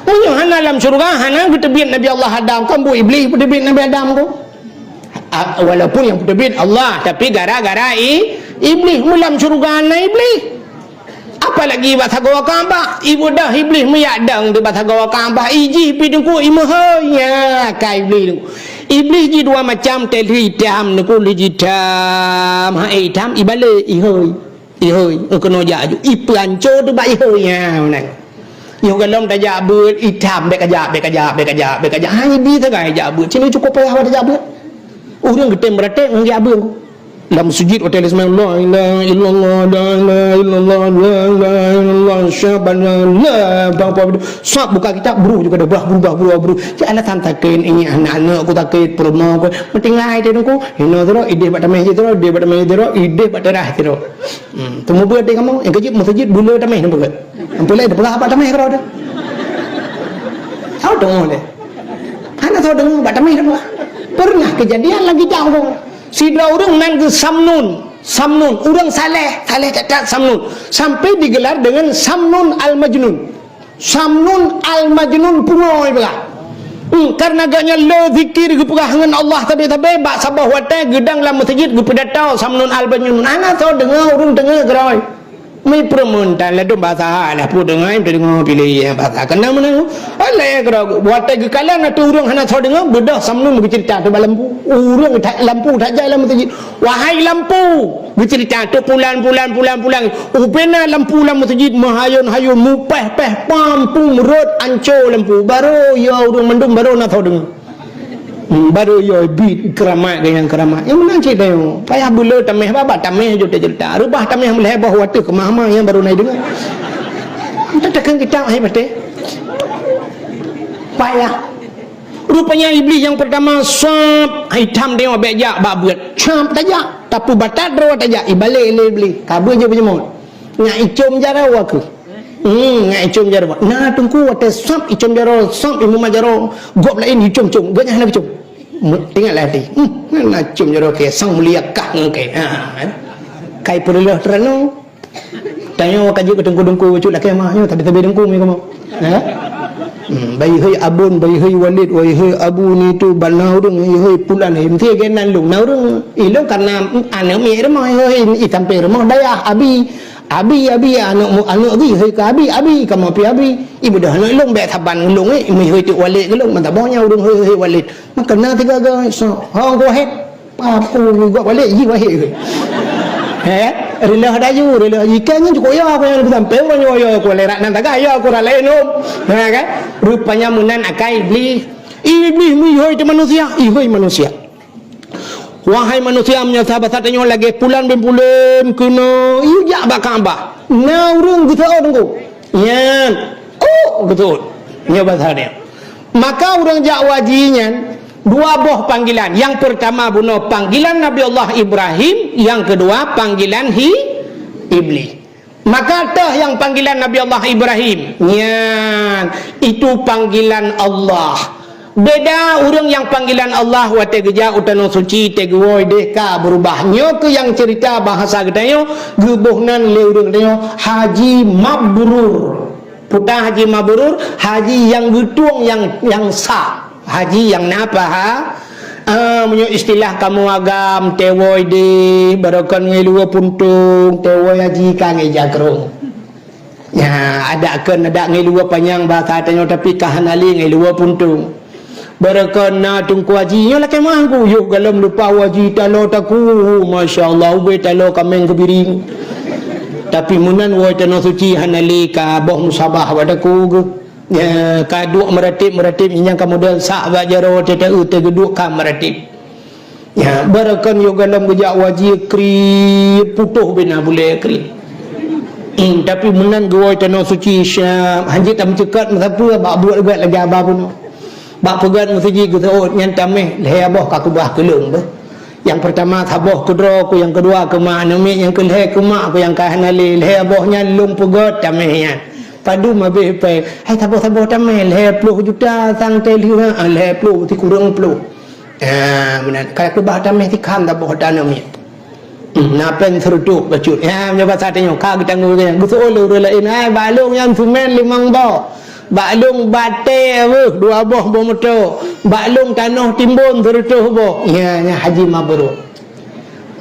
Meunyoe hana lam syeuruga, hana geuteubiet Nabi Allah Adam. Kan buet Iblih peuteubiet Nabi Adam tu. A, walaupun nyang peuteubiet Allah, tapi gara-gara i, Iblih meulam syeuruga na Iblih. Apalagi bak sagoe Ka'bah, ibeudôh Iblih meuyak dong di bak sagoe Ka'bah, ijih pih teungku imeuhôi. Nya, ka Iblih teungku. Iblih jih dua macam, teuh lheueh itam teungku, lheueh jih itam, ha, eh, itam, ibalek, ihôi. Ihôi, keunoe jak aju. Ipeuanco teuh bak ihôi, nya, meunan. Yoh gohlom tajak beuet, itam, bèk kajak, bèk kajak, bèk kajak, bèk kajak. Ha, ibi sagai jak beuet. Cit nyoe cukôp payah watèe jak beuet. Ureueng geutem meuratéb ngon jak beuet. Lam sujud watèe lé seumbahyang, "La ilaha illallah, la ilaha illallah, la ilaha illallah, asyhadu an la ilaha illallah." Sab buka kitab, bru juga dah, bah, bru, bah, bru, bah, bru. Cit alasan sakét, ini aneuk-aneuk ku sakét, peurumoh ku. Meutinggai teuh teungku. Hino sidroe, idéh bak tamèh jih sidroe, idéh bak tamèh jih sidroe, idéh bak teurah sidroe. Hmm, teumeubeut di kamoe, nyang keujeuet meuseujid bula tamèh teumeubeut. Ampun lé teupeugah bak tamèh keudroe teuh. Soe deungö lé? Hana soe deungö bak tamèh teupeugah. Pernah kejadian lagi jauh. Sidroe ureueng nan geuh Samnun. Samnun, ureueng saleh, saleh that-that Samnun. Sampai digelar dengan Samnun Al-Majnun. Samnun Al-Majnun pungo ipeugah. Hmm, karena gobnyan le zikir geupeugah ngon Allah sabe-sabe, bak saboh watèe geudong lam meuseujid geupidato Samnun Al-Majnun. Hana soe deungö, ureueng deungö keudroe. Mi peureumeun tan ladôm basa lah, peue deungö, teudeungö piléh basa. Keunan meunan, alah keudroe, watèe geukalon ateueh ureueng hana soe deungö, beudôh Samnun geuceurita ateueh bak lampu. Ureueng that lampu that jai lam meuseujid. Wahai lampu, geuceurita ateueh pulan, pulan, pulan, pulan. Ubena lampu lam meuseujid meuhayôn-hayôn, mupèh-pèh pampung rhot anco lampu. Barô yo ureueng mandum barô na soe deungö. Hmm, barô yo bit keuramat deungon keuramat. Nyang meunan cit deungo. Payah bula tamèh baba tamèh jeuet ceurita. Reubah tamèh meulhèe boh watèe keumah-mah nyang barô na deungö. Entah takheun kitab hai patéh. Payah. Rupanya Iblih nyang peurtama, sab, itam deungo bèk jak bak beuet. Sab tajak, tapeubatat droe tajak, ibalek lé Iblih. Ka beuet jih peujeumot. Nyak icom jaroe keuh. Hmm, nyak icom jaroe. Na teungku watèe sab icom jaroe, sab imumat jaroe, gob laén icom-com, gobnyan hana geucom. Teuingat lé até. Hmm, na icom jaroe kèe, sang mulia kah ngon kèe. Ha, kan? Kai peureuloh teuranoe. Tanyoe ka jeuet keu teungku-teungku bacut lakèe mah nyoe, tapi sabe teungku mi kamoe. Ha? Hmm, baihoi abon, baihoi Walid, waihoi abu ni tu, bana ureueng, ihoi pulan, hai meusti geunan lôn. Na ureueng, ilôn karena aneuk miet rumoh, ihoi, i sampéng rumoh dayah, abi. Abi, abi, aneuk mu-, aneuk abi, ihoi keu abi, abi, kamoe pi abi. Ibeudôh aneuk lôn bèk saban lôn, eh, ihoi tu Walid keu lôn, mantap boh nyan ureueng hoi, hoi Walid. Maka na tiga-tiga, so, hong kuhet. Papu juga balik ji wahé. He? Reuloh dayuh, reuloh ji kan nyan cukôp ya, aku nyang sampai urang nyoe ya, aku lerat nan tagah ya, aku ralai lom. Ha kan? Rupanya meunan akai Iblih. Iblih meuhôi teu manusia, ihôi manusia. Wahai manusia, meunyoe sahabat tanyoe lagèe pulan bin pulan keunoe, yue jak bak Ka'bah. Na ureueng geuseuôt teungku. Nyan. Oh, geuseuôt. Nyoe basa dia. Maka ureueng jak haji nyan dua boh panggilan. Nyang peurtama bunoe panggilan Nabi Allah Ibrahim, nyang keudua panggilan hi Iblih. Maka toh nyang panggilan Nabi Allah Ibrahim. Nyan, itu panggilan Allah. Beda ureueng nyang panggilan Allah watèe geujak u Tanoh Suci, teuh geuwoe deh ka beurubah. Nyoe keuh nyang cerita bahasa geutanyoe, geuboh nan lé ureueng geutanyoe Haji Mabrur. Peue ta haji mabrur, haji nyang geutueng nyang, nyang sah. Haji nyang na paha-, ah, meunyoe istilah kamoe agam, teuwoe deh, barokon ngon luwa puntông, teuwoe haji ka ngon ija krông. Nya, adak kheun adak ngon luwa panyang basa tanyoe, tapi ka hana lé ngon luwa puntông. Barokon na Teungku Haji, nyoe lakèe meu'ah ku, yoh gohlom lupa Haji taloe takue, masya Allah, ubé taloe kaméng keubiring. Tapi meunan woe Tanoh Suci hana lé ka boh musabah bak takue geuh. Ya, ka duek meuratéb-meuratéb, nyang ka model sak bak jaroe, teuteue teuh geuduek ka meuratéb. Ya, barokon yoh gohlom geujak Haji kriet, putôh bina bulèe kriet. Tapi meunan geuwoe tanoh suci Syam, hanjeuet tameuceukat meusapeue bak buet gét lagée haba bunoe. Bak peugét meuseujid geuseuôt nyan taméh lhée boh ka keubah keu lôn beuh. Nyang peurtama saboh keudroe ku, nyang keudua keu mak aneuk miet, nyang keulhée keu mak ku nyang ka hana lé. Lhée boh nyan lôn peugét taméh nyan. Padum habéh péng, hai saboh-saboh taméh lhée ploh juta sang teuh lheueh, ah, lhée ploh sikureueng ploh. Ah, meunan. Ka keubah taméh sikhan saboh aneuk miet. Hmm, na péng seureutôh bacut. Ya, meunyoe basa tanyoe, ka geutanggong nyan. Geuseuôt lé ureuëng laén, "Hai, bak lôn nyan seumén limong boh. Bak lôn batée beuh dua boh boh moto. Bak lôn tanoh timbon seureutôh boh." Ya, nyan haji mabrur.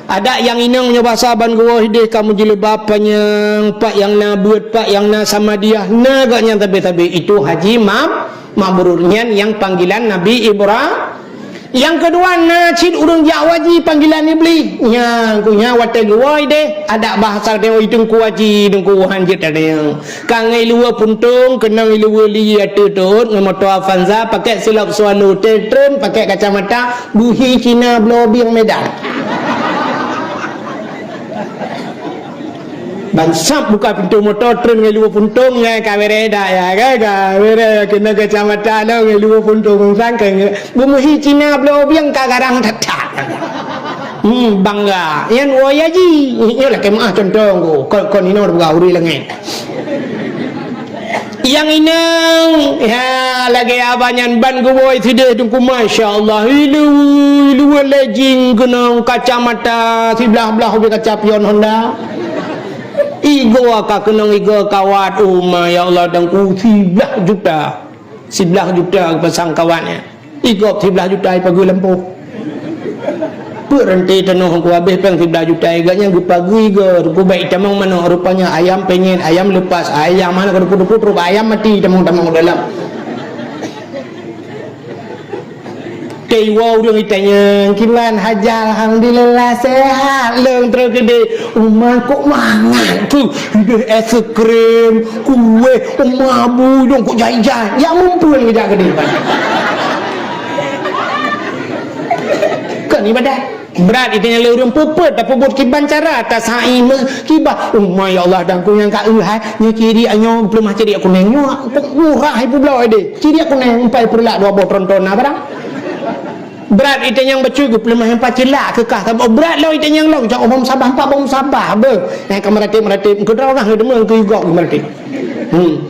Adak nyang inong nyoe basa ban geuwoe hideh ka meujileubab panyang, pat nyang na beuet, pat nyang na samadiah, na geuh nyang sabe-sabe. Itu haji mab-, mabrur. Nyan nyang panggilan Nabi Ibra-, Nyang keudua, na cit ureuëng jak haji panggilan Iblih. Nyan, ku nyan watée geuwoe deh, adak bahasa teuh, "Oi Teungku Haji, Teungku Wuhan jeuet tadeng." Ka ngon iluwa puntong, keunong iluwa li ateueh teuôt, ngon moto Avanza, pakai silop Swallow, teutrön pakai kacamata, buhi Cina bloe bieng Medan. Ban sab buka pintoe moto, treun ngon iluwa puntong, nyan ka bereh dak ya, kan? Ka bereh, keunoe kacamata lom ngon iluwa puntong, sang ka nge-, beumuhi Cina bloe bieng ka garang that-that. Hmm, bangga. Nyan woe haji. Nyoe lakée meuáh contoh ngku. Kon, kon inoe teupeugah ureuëng langét. Nyang inong, ya, lagée abah nyan ban geuwoe sideh Teungku, masya Allah, ilu-, iluwa lejing keunong kacamata siblah-blah ubé kaca pion Honda. Igoe ka keunong igoe kawat, oh ma, ya Allah, Teungku, siblah juta. Siblah juta geupasang kawatnya. Igop siblah juta ipageue lampôh. Peue ranté tanoh ku habéh péng siblah juta, gobnyan geupageue igoe, geubaik tamong manok, rupanya ayam penyet, ayam lepas, ayam hana keudeupu-deupu, trok ayam mati tamong-tamong dalam. Teuiwoe ureuëng itanyong, "Kiban haja?" "Alhamdulillah, sehat lôn." Trok keudeh, "Uma kok mangat tu, ideh es krim, kueh, uma bu dong kok jai-jai." Ya mumpun geujak keudeh. Kon ibadah. Brat itanyong lé ureuëng, peue-peue tapeubuet, kiban cara tasai meukiban. "Uma, ya Allah, Teungku nyang ka eu hai, nyoe ciri nyoe peuleumah ciri kuneng nyoe, kok murah ipubloe deh. Ciri kuneng empat peureulak dua boh tronton na barang." Brat itanyong bacut geupeuleumah nyang paceulak keu kah saboh. Brat lom itanyong lom, cok boh sabah, empat boh sabah beuh. Nyang ka meuratéb-meuratéb, keu droe ureuëng deungoe keu igop meuratéb. Hmm.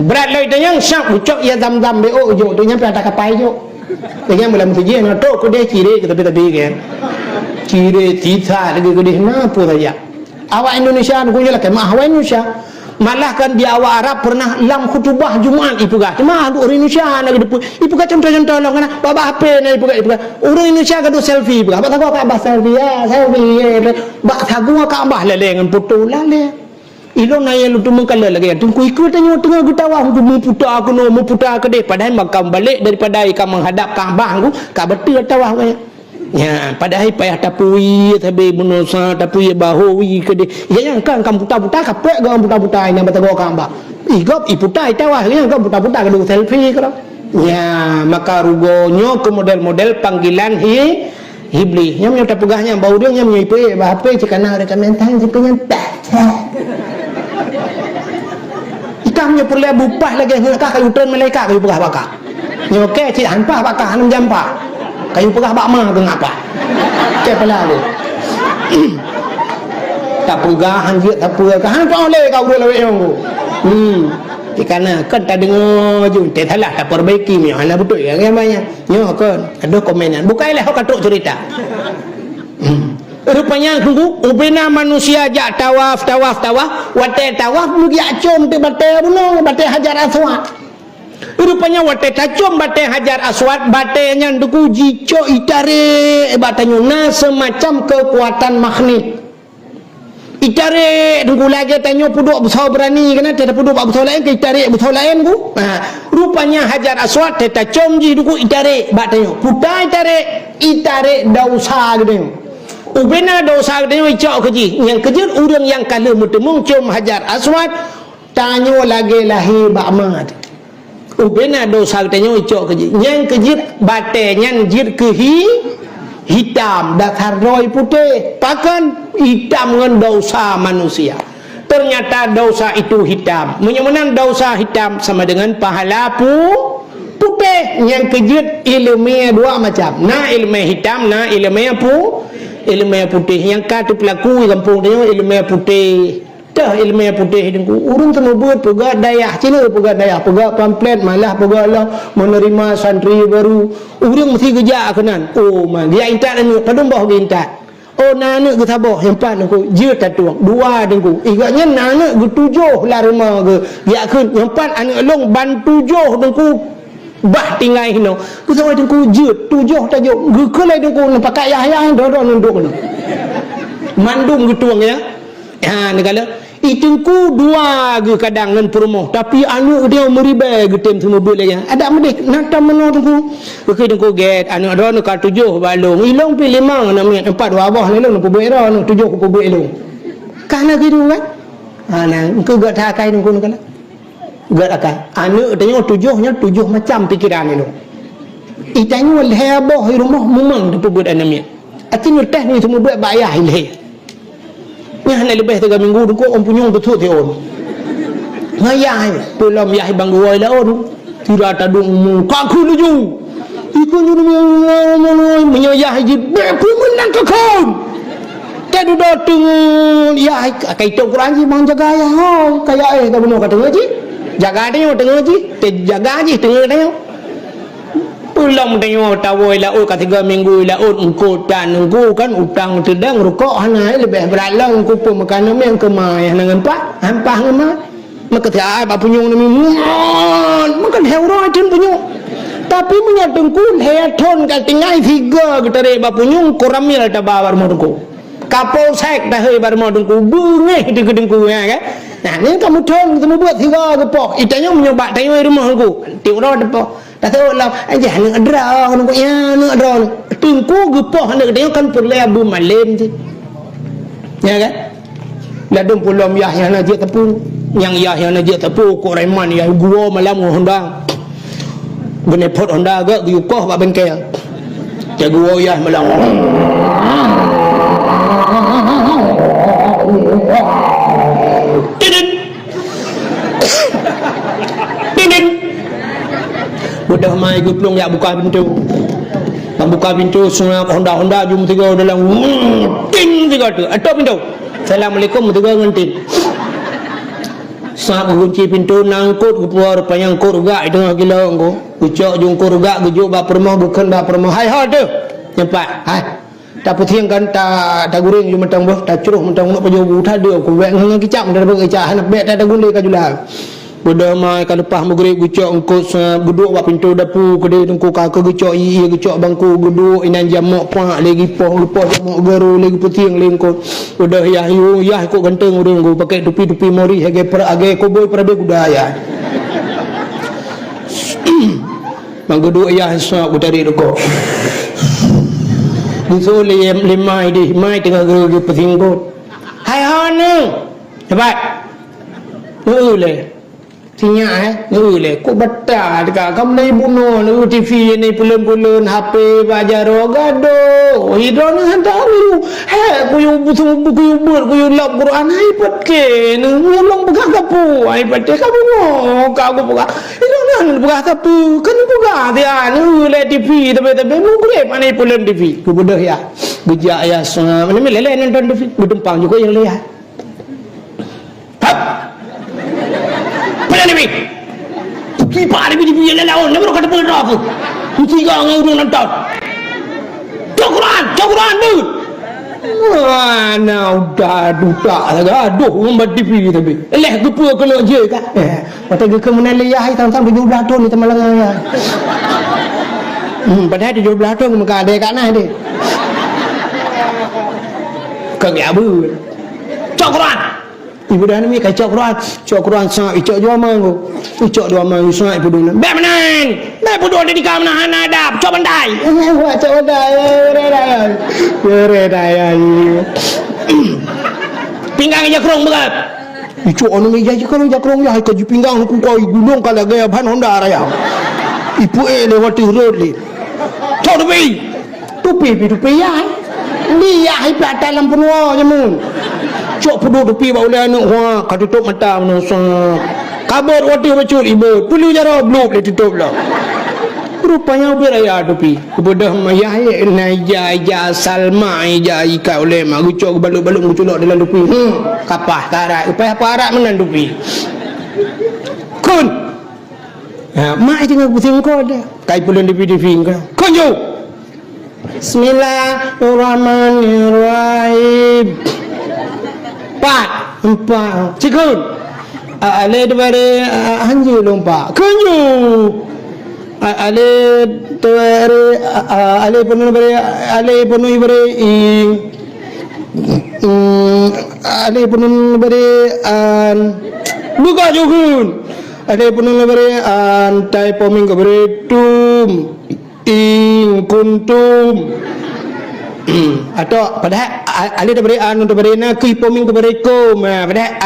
Brat lom itanyong, syak ucok ya zam-zam B O jok, tu nyang pih ada kapai jok. Dengan bulan tujuh na trok keudeh cirek ke tepi-tepi kan. Cirek tisa lagi keudeh na peue saja. Awak Indonesia nyoe lakée meuáh awak Indonesia. Malah kan di awak Arab pernah lam khutubah Jumaat ipeugah. Cuma ureuëng Indonesia na geudeue ipeugah contoh-contoh lom kan. Bak, bak H P na ipeugah, ipeugah. Ureuëng Indonesia gaduh selfie ipeugah. Bak sagoe Ka'bah selfie, ya, selfie, ya. Bak sagoe Ka'bah lalée ngon foto lalée. Ilôn na nyang lôn teumeukalon lagée nyan. Teungku ikeu tanyoe teungoh geutawaf, meuputa keunoe, meuputa keudeh. Padahai makam balek daripada ka menghadap Ka'bah tu, ka beutôi tawaf gaya. Ya, padahai payah tapui sabe bunoe sa, tapui bahu wi keudeh. Ya, nyang kan, kan puta-puta kapek geuh puta-puta nyang batagoe Ka'bah. Igop iputa itawah, nyang kan puta-puta keudu selfie keudroe. Ya, maka rugoe nyoe keu model-model panggilan hi-, Iblih. Nyang meunyoe tapeugah nyan bak ureuëng, nyang meunyoe ipeuék bak H P cit kana rekomen tan, cit nyan tah. Ikah meunyoe peureulée bupah lagée nyoe kah, kayu treun malaikat kayu peugah bak kah. Nyoe kèe cit han paih bak kah, hana meujan paih. Kayu peugah bak ma keuh ngapa. Kèe pala lé. Tapeugah han jeuet, tapeugah han paih lé ka ureuëng lawét nyang ku. Hmm. Cit kana kon tadeungoe ju, teusalah tapeurbaiki meunyoe hana beutôi nyang banyak. Nyoe kon, adoh komen nyan. Bukai lé ho ka trok cerita. Hmm. Rupanya sungguh ubena manusia jak tawaf, tawaf, tawaf. Watée tawaf meugiak com teuk batée bunoe, batée Hajar Aswad. Rupanya watée tacom batée Hajar Aswad, batée nyan teungku jicok itarek bak tanyoe na semacam keukuatan magnet. Itarek, teungku lagée tanyoe peuduek beusoe beurani, keunan teuh tapeuduek bak beusoe laén, keu itarek beusoe laén ku. Ha, rupanya Hajar Aswad teuh tacom jih teungku itarek bak tanyoe. Puta itarek, itarek desya geutanyoe. Ubena desya geutanyoe icok keu jih. Nyang keujeuet ureuëng nyang ka lheueh meuteumong com Hajar Aswad, tanyoe lagée lahé bak ma. Ubena desya geutanyoe icok keu jih. Nyang keujeuet batée nyan jeuet keu hi-, hitam, dasar droe putéh. Pakon? Hitam ngon desya manusia. Ternyata dosa itu hitam. Meunyoe meunan dosa hitam sama dengan pahala pu-, putéh. Nyang keujeuet iéleumé dua macam. Na iéleumé hitam, na iéleumé pu-, iéleumé putéh. Nyang ka teupeulaku di gampông tanyoe iéleumé putéh. Teuh iéleumé putéh Teungku. Ureuëng seumeubeuet peugah dayah Cina, peugah dayah, peugah pamflet, malah peugah lah menerima santri baru. Ureuëng meusti geujak keunan. Oh, ma, geujak intat aneuëk, padum boh geuintat. Oh, na aneuëk geusaboh, nyang pat Teungku, jeuet tatueng, dua Teungku. Igat nyan na aneuëk geutujoh lam rumoh geu-, geujak kheun, nyang pat aneuëk lôn ban tujoh Teungku, bah tinggai hinoe. Geusaboh Teungku jeuet, tujoh tajok, geukheun lé Teungku, neupakat yah-yah, droe-droe nundok nyoe. Mandum geutueng ya. Ha, neukalon. I Teungku dua geuh kadang ngon peurumoh, tapi aneuëk geutanyoe meuribée geutem seumeubeuet lagée nyan. Adak meudeh, na tam meunoe Teungku. Geukheun Teungku gét, aneuëk droeneuh ka tujoh bak lôn. I lôn pih limong aneuk miet, empat dua boh lé lôn, peubuet droeneuh, tujoh kupeubuet lôn. Ka na keuh kan? Ha, na, engkeu gét that akai Teungku neukalon. Gét akai. Aneuëk tanyoe tujoh nyan tujoh macam pikeran ilôn. I tanyoe lhée boh i rumoh mumang teupeubuet aneuk miet. Aci nyoe teh nyoe seumeubeuet bak yah ilhée. Nyan hana leubeh tiga minggu Teungku, ôn punyueng teusut siôn. Ngon yah, peulom yah bang geuwoe laôn. Sira taduek umu, ka kheun laju. Ikheun ju meunyoe yah jih, bék peue meunan ka kheun. Ka dudoe teungeut yah, ka itôb Quran jih bang jaga yah, hôi. Kaya éh ka bunoe ka teungeut jih. Jaga tanyoe teungeut jih, teujaga jih teungeut tanyoe. Peulom tanyoe tawoe laôt ka tiga minggu laôt eungkôt tan eungkôt kan utang teudang rukok hana leubeh brat lom eungkôt peue meukanan meukeumai hana ngon pah, hampah ngon ma. Meukeusai bak punyueng nami muat, meukeun lhée uroe thon punyueng. Tapi meunyoe Teungku lhée thon ka tinggai sigoe geutarek bak punyueng, koramil taba bak rumoh Teungku. Kapolsek tahôi bak rumoh Teungku, beungéh di keu Teungku, ya kan? Nah, nyan ka meuthon teumeubuet sigoe geupoh. I tanyoe meunyoe bak tanyoe rumoh Teungku, tiep uroe teupoh. Taseuôt lom, "Eh, jih aneuk droeneuh, ya, aneuk droeneuh." Teungku geupoh aneuk tanyoe kan peureulée beumalém cit. Ya kan? Ladôm peulom yah nyang na jeuet teupeu. Nyang yah nyang na jeuet teupeu, kok reman yah geuwoe malam ngon Honda. Geuneupot Honda geuh geuyue koh bak bengkel. Cak geuwoe yah malam. Tidit. Tidit. Beudôh mai geuplueng jak buka pintoe. Bak buka pintoe seungab Honda-Honda jeuem tiga dalam. Ting tiga tu. Atau pintoe. Assalamualaikum tiga ngon ting. Seungab geukunci pintoe na eungkôt geupuwoe rupanya eungkôt rugak di teungoh gilo eungkôt. Geucok ju eungkôt rugak geujok bak peurumoh geukheun bak peurumoh. Hai ho teuh. Nyan pat. Hai. Tapeusieng kan, ta-, taguréng ju mantong boh, tacroh mantong uneuk pajoh bu, tadeuk ku wék ngon kicap, meunan kicap hana bék ta-, tagulé ka jula. Beudôh mai ka leupah meugrib geucok eungkôt sa, geuduek bak pintoe dapu keudeh Teungku ka keu geucok ié, geucok bangku, geuduek inan jamok pak lé geupoh, geupoh jamok garo lé geupeusieng lé eungkôt. Beudôh yah yu, yah kok ganteng ureueng ku pakai tupi-tupi mori lagèe pra-, lagèe koboi peurabé kuda yah. Meugeudok yah sôk geutarék rukok. Geusôk lé, lé mai deh, mai teungoh geu-, geupeusinggôt. Hai ho neu! Sabat! Neu lé. Sinyak, eh? Neu lé. Kok bata teuka? Kamoe na ibu noe, neu T V, neu peulon-peulon, H P, bak jaroe, gadoh. Hidroe neu hantom neu. Hé, kuyue bu-, kuyue beuet, kuyue lop Quran, hai patéh neu. Ulôn peugah sapeue, hai patéh ka bungoh, ka kupeugah. Ilôn nyan peugah sapeue, kan peugah dia, neu lé T V, tapi, tapi meugreb aneuk peulon T V. Geubeudôh yah. Geujak yah sa, mana lé-lé nonton T V, geutumpang juga nyang lé yah. Hap! Peulon T V. Kipak T V, T V nyang lé lawan, nama kata peulon apa? Mesti kau ngon ureueng nonton. Cok Quran, cok Quran tu. Mana udah dutak lagi. Aduh, ngumpat T V tapi. Leh geupeu keuneuk je ka. Eh, watèe geukheun meunan lé yah, hai sang-sang tujoh blaih thon di Tamalanga ya. Hmm, padahai tujoh blaih thon meuka adé ka nah deh. Ka geubeuet. Cok Quran. Ibu dah nami ka cok Quran. Cok Quran sa, icok dua mang. Icok dua mang, sa ibu dah. Bèk meunan. Bèk peuduek di ka meunan hana adab. Cok bantai. Eh, wah, cok bantai. Eh, wéh dah, ya. Wéh dah, ya. Pinggang ija krong beugöt. Icok anu meja ija krong, ija krong, ya, ka jipinggang ku kau gulong ka lagèe ban Honda raya. Ipu eh lewat tu road lé. Cok tupi. Tupi pi tupi ya. Dia hai pelata lam penua je mun. Cok peuduek tupi bak ulèe aneuk, hua, ka tutôp mata meunoe, sep. Ka beuet watèe bacut, ibeuet. Peuleueh jaroe, blub, lé tutôp lom. Rupanya ubit raya tupi. Geubeudôh mayah, na ija, ija Salma, ija ikat ulèe ma. Geucok, geubalot-balot, geuculok dalam tupi. Hmm, kapah, tarat. Upaya apa arat meunan tupi. Kheun. Ha, mak teungoh pusing kot. Kai pulang tupi-tupi ka. Kheun ju. Bismillahirrahmanirrahim. Pat, empat. Cikheun. A-, alèh teubari, a-, a-, hanjeuet lôn pat. Kheun ju. A-, alèh teubari, a-, a-, alèh peuneuh bari, alèh peuneuh bari, i. Hmm, alèh peuneuh bari, an. Buka ju kheun. Alèh peuneuh bari, an, tai po mim ka bari, tum. In kuntum. Atau padahai a-, alèh teubari a, nun teubari na, keuh po mim teubari kum. Ha, padahai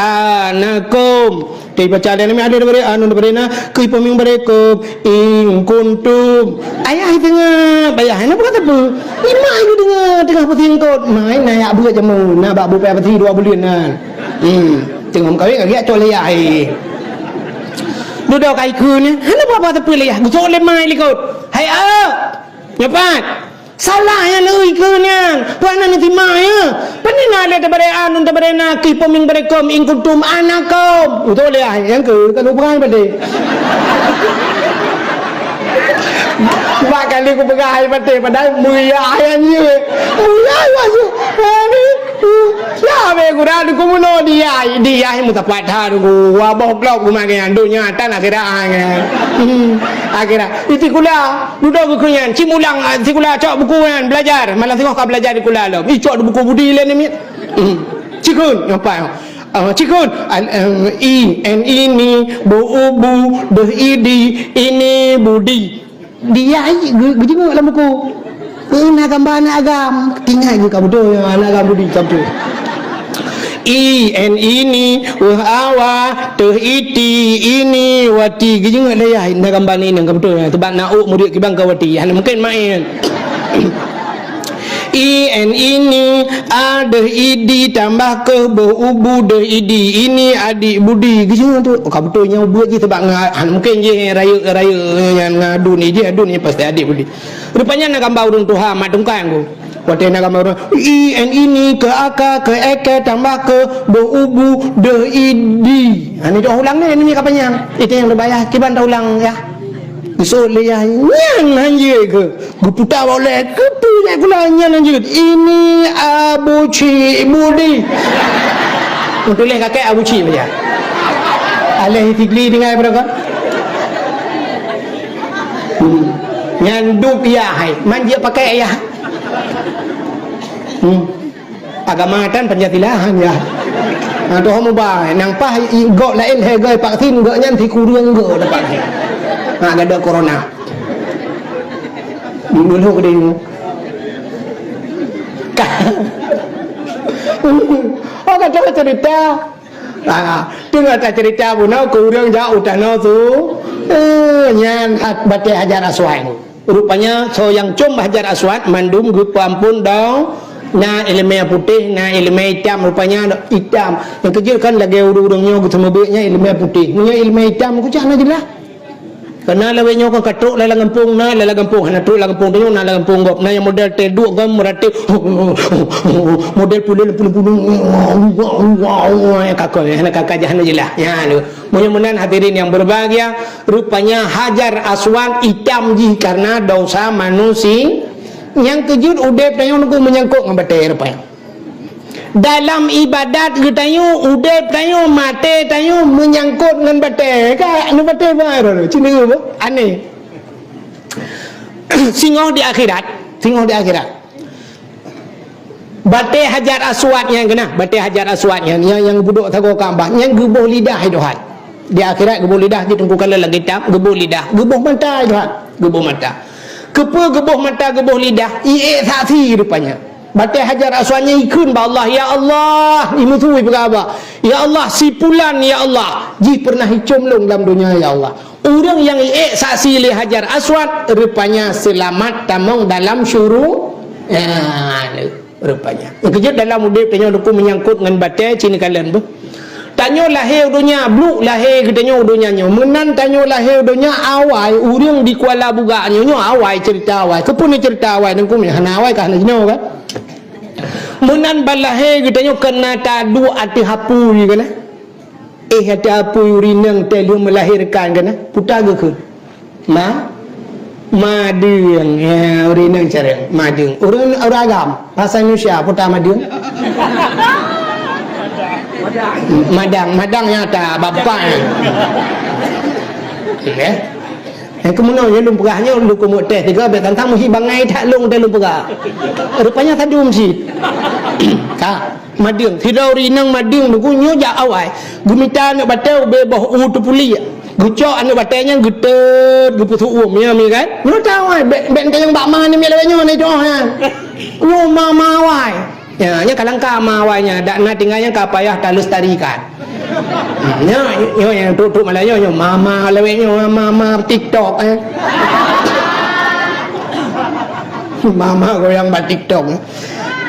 anakum. Tapi baca alèh, alèh teubari a, nun teubari na, keuh po mim teubari kum. In kuntum. Ayah teungoh, ayah, na bukan teupeu. Ni mak teungoh, teungoh pusing kot. Mai na jak beuet jameun, na bak bupati dua buleuen na. Hmm, teungoh meukawen lagèe cok lé yah, eh. Dudoe ka ikheun nyan, hana peue-peue teupeu lé yah, geusok lé mai likot. Hai, ah! Nyoe pat! Salah nyan lé ikheun nyan, peue hana neusimak, ya? Pane na lé teubari a, nun teubari na, keuh po mim bari kum, in kuntum anakum. Geusok lé yah, nyang keu, ka lubrai padé. Bak kali kupeugah hai patéh, padahai mulia ayah nyoe. Mulia ayah nyoe. Aduh. Ya, be gura duku muno dia, dia mutapat ha duku. Wa boh klok rumah ke donya tan akhirat. Hmm. Akhirat. Itikula, dudoe buku nyan, cimulang, ah, sikula cok buku nyan belajar. Malam singoh ka belajar di kula lom. Icok buku budi lé ni mit. Hmm. Cikheun, apa? Ah, cikheun, al-, em, i, en, ini, bu, u, bu, deh, idi, ini, budi. Dia ai geu-, geujeungok lam buku. Eh, na gambar aneuk agam. Ingat geuh ka beutôi, aneuk agam budi ka beutôi. I, en, ini, weh, awa, teh, iti, ini, wati. Geujeungok lé yah, na gambar ni, na ka beutôi. Sebab na uk murit kiban ka wati. Hana mungkin main. I, en, ini, a, deh, idi, tambah keuh, boh, ubu, deh, idi, ini, adik, budi. Geujeungok tu. Oh, ka beutôi nyang buet jih sebab nga-, han mungkin jih rayeuk-rayeuk nyan ngon aduen jih, aduen jih pasti adik budi. Rupanya na gambar ureueng tuha mat tungkang tu. Watèe na gambar ureueng, i, en, ini, keu aka, keu eke, tambah keuh, boh, ubu, deh, idi. Ha, ni dah ulang ni, ni ka panyang. Itu yang terbayar, kiban dah ulang, ya. Geusok lé yah nyan hanjeuet keuh. Geuputa bak ulèe, keupeue lé kula nyan hanjeuet. Ini Abu Cik Budi. Meutuléh kakek Abu Cik saja. Alèh Itigli tinggai pada kon. Hmm. Nyan dup yah hai. Man jeuet pakai yah. Hmm. Agama tan Pancasila han ya. Ha, tu hom ubah. Nang paih i-, gok laén lhèe goe vaksin, gok nyan sikureueng gok dapat vaksin. Ha, gada corona. Dulu ke dia. Ka-, oh, kata cerita. Ha, teungoh tacerita bunoe keu ureueng jak u tanoh su. Eh, nyan hat-, batèe Hajar Aswad. Rupanya, soe nyang com Hajar Aswad, mandum geupeuampôn dong, na ileumèe putéh, na ileumèe itam, rupanya itam. Nyang keujeuet kan lagèe ureueng-ureueng nyoe geuseumeubeuet nyan ileumèe putéh. Meunyoe ileumèe itam, keucah na jeulaih. Karena lawét nyoe kan ka trok lam gampông, na lam gampông, hana trok lam gampông tanyoe, na lam gampông gob. Na nyang model teuduek gob meuratéb, model puléh lam puléh-puléh, kakak, hana kakak, hana jeulaih. Nyan lé. Meunyoe meunan hadirin yang berbahagia, rupanya Hajar Aswad itam jih karena dosa manusia. Nyang keujeuet udép tanyoe nunggu menyangkut ngon batèe rupanya. Dalam ibadat geutanyoe, udép tanyoe, maté tanyoe menyangkut ngon batèe. Ka, ngon batèe baru. Cina apa? Aneh. Singoh di akhirat, singoh di akhirat. Batèe Hajar Aswad nyan keunah, batèe Hajar Aswad nyan, nyang, nyang geupeuduek sagoe Ka'bah, nyang geuboh lidah hai Tuhan. Di akhirat geuboh lidah, di teungku kala lagèe tam, geuboh lidah, geuboh mata hai Tuhan, geuboh mata. Keupeue geuboh mata, geuboh lidah? Iék saksi rupanya. Batèe Hajar Aswad nyan ikheun bak Allah, "Ya Allah," imeusui peugah haba, "Ya Allah, si pulan, ya Allah, jih pernah icom lôn lam donya, ya Allah." Ureueng nyang iék saksi lé Hajar Aswad, rupanya seulamat tamong dalam syuru-, ya, Rupanya. Nyang keujeuet dalam udeb tanyoe Teungku menyangkut ngon batée cit neukalon beuh. Tanyoe lahé u donya, bluk lahé geutanyoe u donya nyoe. Meunan tanyoe lahé u donya awai, ureuëng di Kuala Bugak nyoe, nyoe awai cerita awai. Keupeue cerita awai Teungku, hana awai ka hana jinoe kan? Meunan ban lahé geutanyoe keunan taduek ateueh apui kan? Eh, ata apui ureuëng inong teuh lheueh melahirkan keunan, puta geukheun. Ma? Madeueng. Ya, ureuëng inong carông. Madeueng. Ureuëng, ureuëng agam, bahasa Indonesia, puta madeueng. Madang, madang nyata, bapak. Ya. Nyang keumeunoe nyoe lôn peugah nyoe, lôn keumeuk teh tiga, bèk tantang meuhi bangai that lôn teh lôn peugah. Rupanya sadum cit. Ka, madeueng. Sidroe ureuëng inong madeueng Teungku nyoe jak awai. Geumita aneuk batée ubé boh u teupuliek. Geucok aneuk batée nyan geuteut, geupeusu'uem. Nyoe mi kan? Nyoe ta awai. Bèk, bèk tanyong bak ma ni mi lawét nyoe ni doh nyan. Nyoe ma-ma awai. Ya, nyan ka langka ma awai nyan, dak na tinggai nyan ka payah talestarikan. Hmm, nyan, nyoe nyang trok-trok malam nyoe, nyoe mama lawét nyoe, mama TikTok, eh. Mama goyang bak TikTok, eh.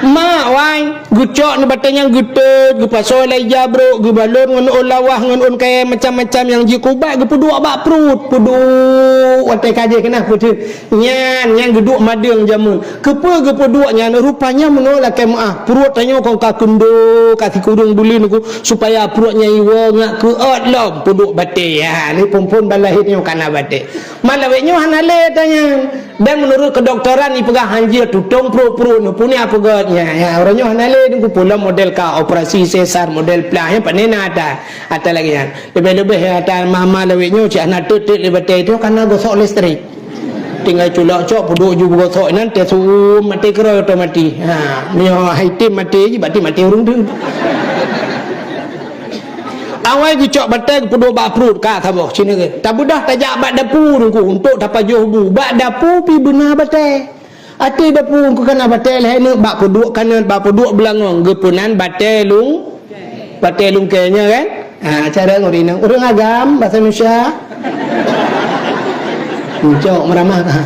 Mak, wai, geucok nibak batée nyang geuteut, geupasoe lé ija brok, geubalon ngon ôn lawah, ngon ôn kayée macam-macam nyang jikeubat, geupeuduek bak pruet, peuduek watée ka jih keunan peuteut. Nyan, nyan geuduek madeueng jameun. Keupeue geupeuduek nyan? Rupanya meunoe lakée meuáh. Pruet tanyoe kon ka keundo, ka sikureueng buleuen Teungku, supaya pruet nyan iwoe ngat keuôt lom peuduek batée. Ha, ni phon-phon ban lahé nyoe kana batée. Ma lawét nyoe hana lé ata nyan. Dan meunurot keudoktoran ipeugah hanjeuet tutong pruet-pruet nyoe, peue nyang peugét nyan. Ya, uroe nyoe hana lé Teungku, peue lom model ka operasi sesar, model plah, nyan pane na ata, ata lagée nyan. Leubeh-leubeh ata mama lawét nyoe cit hana teut-teut lé batée tu, kana gosok listrik. Tinggai culok cok, peuduek ju beugosok inan, teuh su'uem, maté keudroe otomatis. Ha, meunyoe hai tem maté jih, berarti maté ureuëng teuk. Awai geucok batée geupeuduek bak pruet ka saboh, sinoe geuh. Tabeudoh tajak bak dapu Teungku, untuk tapajoh bu. Bak dapu pih beuna batée. Ateueh dapu Teungku kana batée lhée neuk, bak peuduek kanot, bak peuduek beulangong, geupeunan batée lung-, batée lungkée nyan kan? Ha, cara ureuëng inong. Ureuëng agam, bahasa Indonesia. Cok meuramah ka.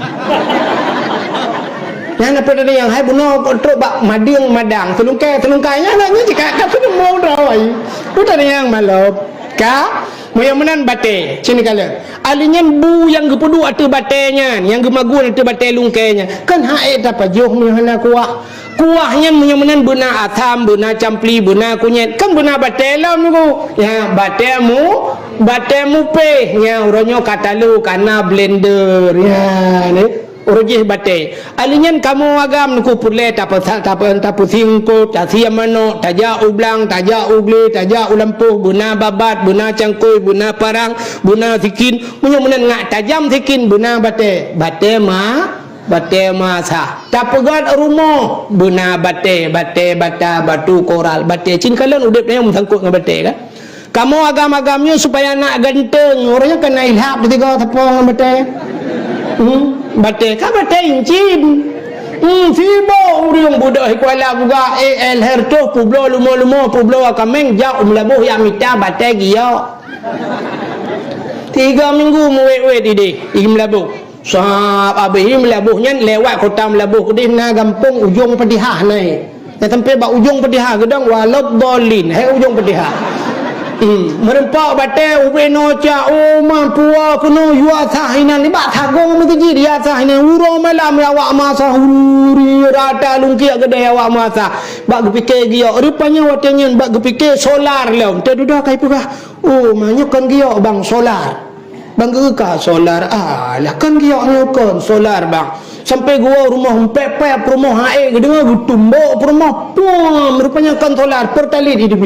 Nyan apa tadi nyang hai bunoe trok bak madeueng madang, seulungkée, seulungkai nyan, nyan cit ka, ka seuleumbong droe. Peue tadi nyang malop? Ka, meunyoe meunan batée, sinoe kalon. Ahli nyan bu nyang geupeuduek ateueh batée nyan, nyang geumagun ateueh batée lungkée nyan. Kan hak ék tapajoh meunyoe hana kuah. Kuah nyan meunyoe meunan beuna asam, beuna campli, beuna kunyét, kan beuna batée lom Teungku. Ya, batée mu, batée mupéh. Ya, uroe nyoe ka talo, kana blender. Ya, ni. Uroe jih batée. Ahli nyan kamoe agam Teungku peureulée tapeusa-, tape-, tapeusingkot, tasiam manok, tajak u blang, tajak u glé, tajak u lampôh, beuna babat, beuna cangkôi, beuna parang, beuna sikin. Meunyoe meunan ngat tajam sikin, beuna batée. Batée ma Batée masa. Tapeugét rumoh, beuna batée, batée bata, batu koral, batée. Cit kalon udeb nyan meusangkot ngon batée kan? Kamoe agam-agam nyoe supaya nak ganteng, ureuëng nyoe kana ilhab teuga teupông ngon batée. Hmm, batée ka batée incin. Hmm, sibok ureuëng budok di Kuala Bugak, eh, el hertoh publoe lumo-lumo, publoe kaméng, jak u Meulaboh jak mita batée giyok. Tiga minggu meuwét-wét ideh, i Meulaboh. Sab abéh i Meulaboh nyan lewat kota Meulaboh keudeh na gampông Ujong Padihah nyan. Nyang sampai bak Ujong Padihah geudong waladhdallin, hai Ujong Padihah. Hmm, meureumpok batée ubé noe cak, oh, mampu keunoe yue asah inan, nibak sagong meuseujid yue asah inan, uroe malam awak masa huri rata lungkiek keudeh awak masa. Bak geupike giyok, rupanya watée nyan bak geupike solar lom, teududoe kai peugah, "Oh, ma nyoe kon giyok bang solar." Bang geuka solar, alah kan giyok nyoe kon solar bang. Sampai geuwoe rumoh empek-pek peurumoh ae geudeungoe geutumbok peurumoh. Puam, rupanya kon solar pertalite hidup.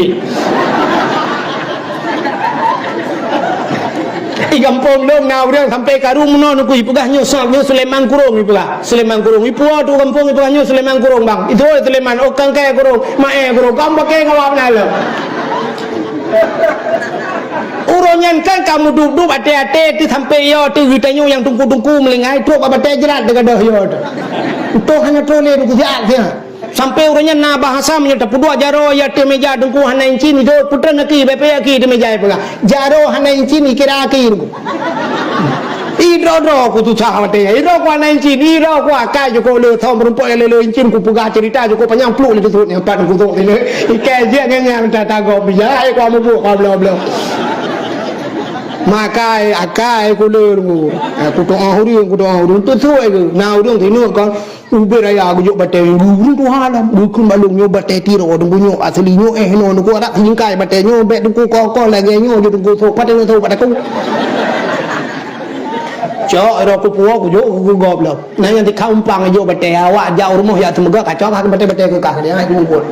Di gampông dong na ureuëng sampai karu meunoe nuku ipeugah nyoe sab nyoe Sulaiman Kurong ipeugah. Sulaiman Kurong ipuwoe tu gampông ipeugah nyoe Sulaiman Kurong bang. Itu Sulaiman oh kangkai Kurong, mae Kurong. Kamu pakai ngawak na lom. Uroe nyan kan kamu dub-dub até-até teuh sampai yo teuh geutanyoe nyang tungku-tungku meulinggai trok bak batée jrat teuh gadoh yo teuh. Utoh hana trok lé tungku siat siat. Sampai uroe nyan na bahasa meunyoe tapeuduek jaroe ya teuh meja tungku hana incin idot putra naki bepek aki teuh meja peugah. Jaroe hana incin ikira aki tungku. Idroe-droe ku susah watèe nyan. Idroe ku hana incin, idroe ku akai jukuk le thon meurumpok nyang le-le incin ku peugah cerita jukuk panyang pluk le teusut nyang pat ku thok sini. Ikai jeuet nyan nyan minta tagong bijak ai ku mubuet ka bloe-bloe. Makai akai ku le ku. Eh, ku doa ureueng, ku doa ureueng teusut ke. Na ureueng sinoe kon Ubé raya geujok batèe minggu ureueng tuha lam. Geukheun bak lôn nyoe batèe Tiro teungku nyoe asli nyoe eh nyoe teungku adak singkai batèe nyoe bèk teungku ko-ko lagèe nyoe jeuet teungku sôk patéh nyoe sôk patéh ku. Cok iro kupuwoe kujok keu gob lom. Nah nyang tikha umpang jok batèe awak jak u rumoh jak teumeugah kacok ka batèe-batèe keu kah dia ai kumpul.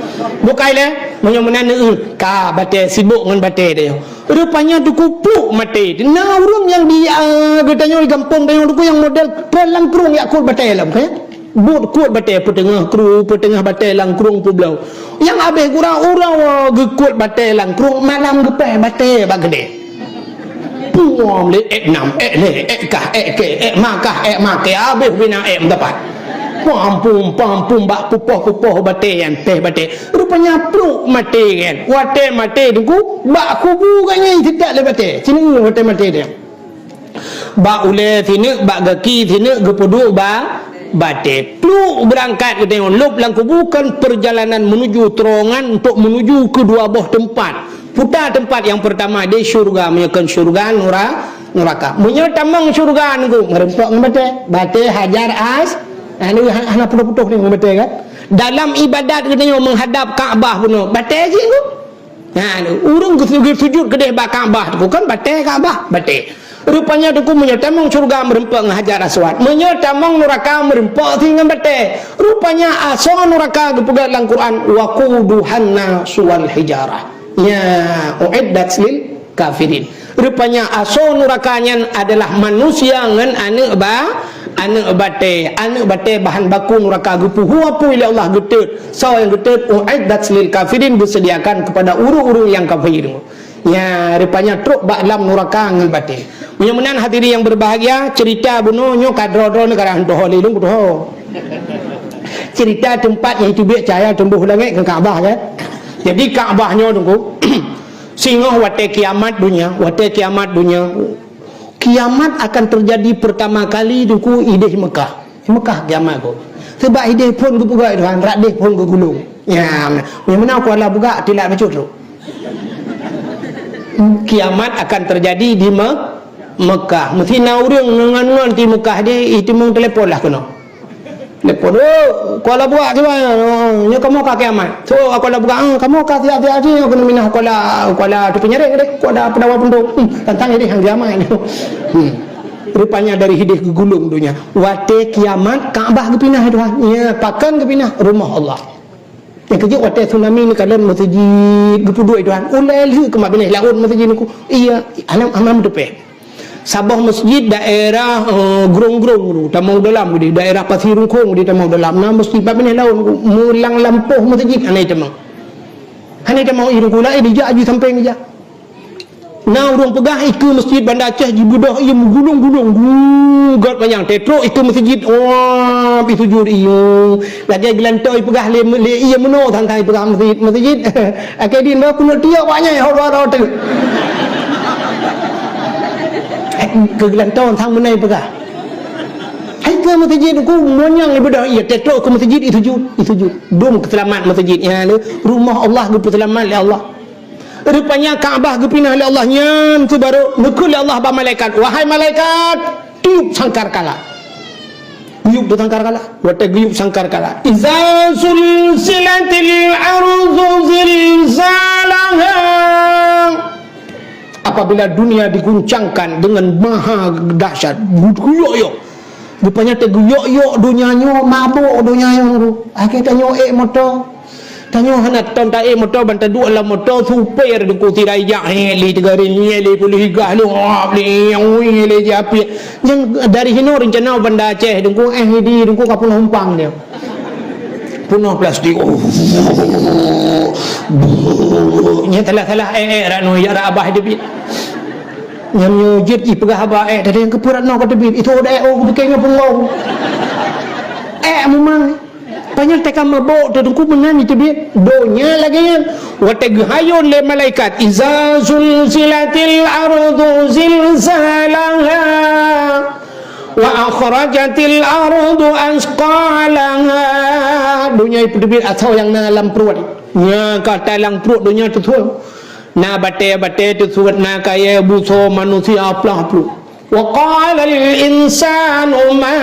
Bukai lé meunyoe meunan neueu ka batèe sibok ngon batèe dia. Rupanya teungku pluk maté. Na ureueng nyang di ah, geutanyoe di gampông tanyoe teungku nyang model pran lam krueng jak kut batèe lom kan. Buet kuet batèe peuteungoh kru, peuteungoh batèe lam krueng peubloe. Nyang abéh gura uroe geukuet batèe lam krueng, malam geupèh batèe bak keudè. Puom lé èk nam, èk lé, èk kah, èk kèe, èk ma kah, èk ma kèe, abéh bina èk meudapat. Pampum, pampum bak pupoh-pupoh batèe nyan, pèh batèe. Rupanya pluk maté kan. Watèe maté teungku, bak kubu gobnyan siteuk lé batèe. Sineuk watèe maté dia. Bak ulèe sineuk, bak gaki sineuk geupeuduek ba batèe. Pluk beurangkat geutanyoe lôb lam kubu kon peurjalanan meunuju teurongan untuk meunuju keu dua boh teumpat. Puta teumpat nyang peurtama di syeuruga, meunyoe kon syeuruga nura-, nuraka. Meunyoe tamong syeuruga nunggu meureumpok ngon batèe. Batèe Hajar As-, anu ha-, hana putôh-putôh nunggu batèe kan. Dalam ibadat geutanyoe meuhadab Ka'bah bunoe. Batèe jih nunggu. Nah, ureueng geusujud, geusujud keudeh bak Ka'bah teungku kan batèe Ka'bah, batèe. Rupanya teungku meunyoe tamong syeuruga meureumpok ngon Hajar Aswad, meunyoe tamong nuraka meureumpok si ngon batèe. Rupanya asoe nuraka geupeugah lam Quran, "Waquduhan nasu wal hijarah." Nya, uiddat lil kafirin. Rupanya asoe nuraka nyan adalah manusia ngon aneuk ba-, aneuk batèe. Aneuk batèe bahan baku nuraka geupeuhu apui lé Allah geutot. Soe nyang geutot, uiddat lil kafirin, geuseudiakan kepada ureueng-ureueng nyang kafir. Nya, rupanya trok bak lam nuraka ngon batèe. Meunyoe meunan hadirin yang berbahagia, cerita bunoe nyoe ka droe-droe neuh ka hantoh lé lôn kutoh. Cerita teumpat nyang teubiet cahya teumbôh langèt keu Ka'bah kan. Jadi Ka'bah nyoe teungku, singoh watèe kiamat donya, watèe kiamat donya, kiamat akan terjadi pertama kali teungku ideh Mekah. Di Mekah kiamat ko. Sebab ideh phon geupeugah Tuhan, rak deh phon geugulong. Ya, nyang meunan Kuala Bugak tilak bacut tu. Kiamat akan terjadi di Me-, Mekah. Mesti na ureueng ngon-ngon di Mekah di, itimeung telepon lah keunoe. Telepon, "Oh, Kuala Bugak kiban? Oh, nyoe kamoe ka kiamat." So, Kuala Bugak, "Ah, kamoe ka siap-siap jih, nyoe keuneuk minah Kuala, Kuala Teupeu Nyareng deh, Kuala Peudawa Pundong." Hmm, tantang ideh nyang kiamat. Hmm. Rupanya dari ideh geugulong donya. Watèe kiamat, Ka'bah geupinah, ya Tuhan. Ya, pakon geupinah? Rumoh Allah. Nyang keujeuet watèe tsunami neukalon meuseujid geupeuduek, ya Tuhan. Ulèe lheueh keu mak binéh laôt meuseujid nungku. Iya, alam amam teupèh. Saboh meuseujid daerah, eh, Grong-Grong tu, tamong dalam di daerah Pasi Rungkong di tamong dalam. Na meuseujid mak binéh laôt nungku, meulang lampôh meuseujid hana tamong. Hana tamong i nungku laén dijak aju sampéng dijak. Na ureueng peugah ikeue meuseujid Banda Aceh jibeudôh ié meugulong-gulong, gu, gèt manyang. Teutrok ikeue meuseujid, wah, pi sujud ié. Lagèe geulantoe ipeugah lé, lé ié meunoe than-than ipeugah meuseujid, meuseujid. Akhé din bah keuneuk tiok awak nyan, ho dua droe teuk. Keu geulantoe than meunan ipeugah. Hai keu meuseujid ku monyang ibeudôh ié, teutrok keu meuseujid isujud, isujud. Dum keuselamat meuseujid. Ya, rumoh Allah geupeuseulamat lé Allah. Rupanya Ka'bah geupinah lé Allah nyan keuh barô neukheun lé Allah bak malaikat, "Wahai malaikat, tiup sangkakala." Tiup tu sangkakala. Watèe geuyup sangkakala, "Iza zulzilatil ardu zilzalaha." Apabila dunia diguncangkan dengan maha dahsyat, geuyok-yok. Rupanya teuguyok-yok donya nyoe, mabök donya nyoe. Akhé tanyoe ék moto. Tanyoe hana ton taék moto, ban taduek lam moto, supir teungku sira ijak, hé, lé teugaréng, hé, lé pulih gah, lé ngap, lé nyang, hé, lé jiapiek. Nyang dari hinoe reuncana Banda Aceh teungku, eh, di teungku ka peunoh umpang dia. Peunoh plastik. Oh. Nyan salah-salah, eh, eh, rano, ya, abah teubiet. Nyang nyoe jeuet jipeugah haba, eh, tadi nyang keupeue rano ka teubiet. Itu udah, eh, oh, kupikir nyoe peungong. Eh, memang. Panyang teuka mabök tu teungku meunan iteubiet. Donya lagèe nyan. Watèe geuhayôn lé malaikat, "Iza zulzilatil ardu zilzalaha." Wa akhrajatil ardu asqalaha. Donya ipeuteubiet asoe nyang na lam pruet. Nya ka talang pruet donya teusuet. Na batée-batée teusuet, na kayée busoe manusia plah pluh. Wa qalal insanu ma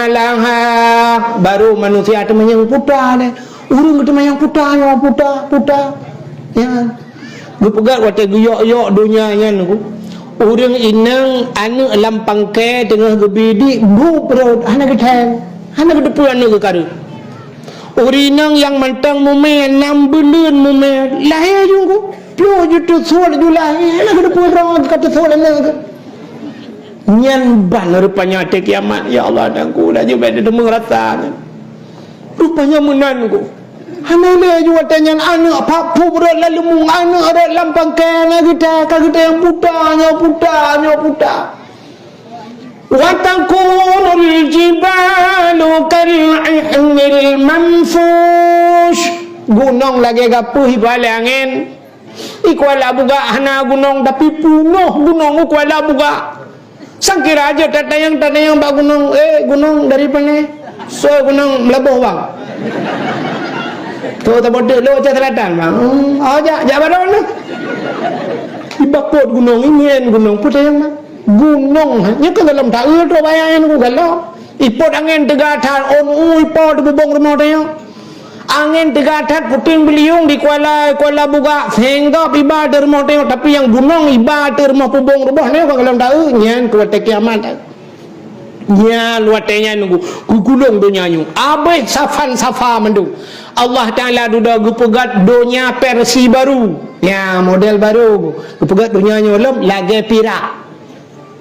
laha. Baru manusia teumanyong puta lé. Ureuëng teumanyong puta nyoe, puta, puta. Ya. Geupeugah watée geuyok-yok donya nyan, ureuëng inong aneuëk lam pangkai teungoh geubidik bu perot, hana geutheng, hana geuteupeue aneuëk geukareueng. Ureuëng inong nyang mantong mumé, nam buleuen mumé, lahé ju ku, ploh ju teusuet ju lahé, hana geuteupeue droe ka teusuet aneuëk geuh. Nyan ban rupanya watée kiamat, ya Allah, dan ku laju bék teudeungoe rasa nyan. Rupanya meunan ku. Hana lé ju watée nyan aneuëk pap pub rot lam leumung, aneuëk rot lam pangkai, na geuta, ka geuta nyang puta, nyoe puta, nyoe puta. Wa takunul jibalu kal ihnil manfush. Gunong lagée gapeuh iba lé angén. I Kuala Bugak hana gunong, tapi punoh gunong u Kuala Bugak. Sangkira aja tatanyong-tatanyong bak gunong, "Eh, gunong dari pane?" "Soe gunong Meulaboh, Bang." "Toh, taboh teuk lo Aceh Selatan, Bang." "Hmm, oh, jak, jak baroe na." Ibakot gunong, ingin gunong, peue tanyong, Bang? Gunong, nyoe kan golom taeu trok bayak nyan ku galom. Ipot angén teuga that, ôn u ipo teububông rumoh tanyong. Angén teuga that puténg beuliung di Kuala, Kuala Bugak, seng gob iba teurumoh teuh, tapi nyang gunong iba teurumoh pubông ruboh nyoe ka gohlom taeu, nyan keu watée kiamat. Nyan watée nyan nunggu, geugulong donya nyoe. Abéh safan-safa mandum. Allah Taala dudoe geupeugét donya versi baru. Nya model baru. Geupeugét donya nyoe lom lagée pirak.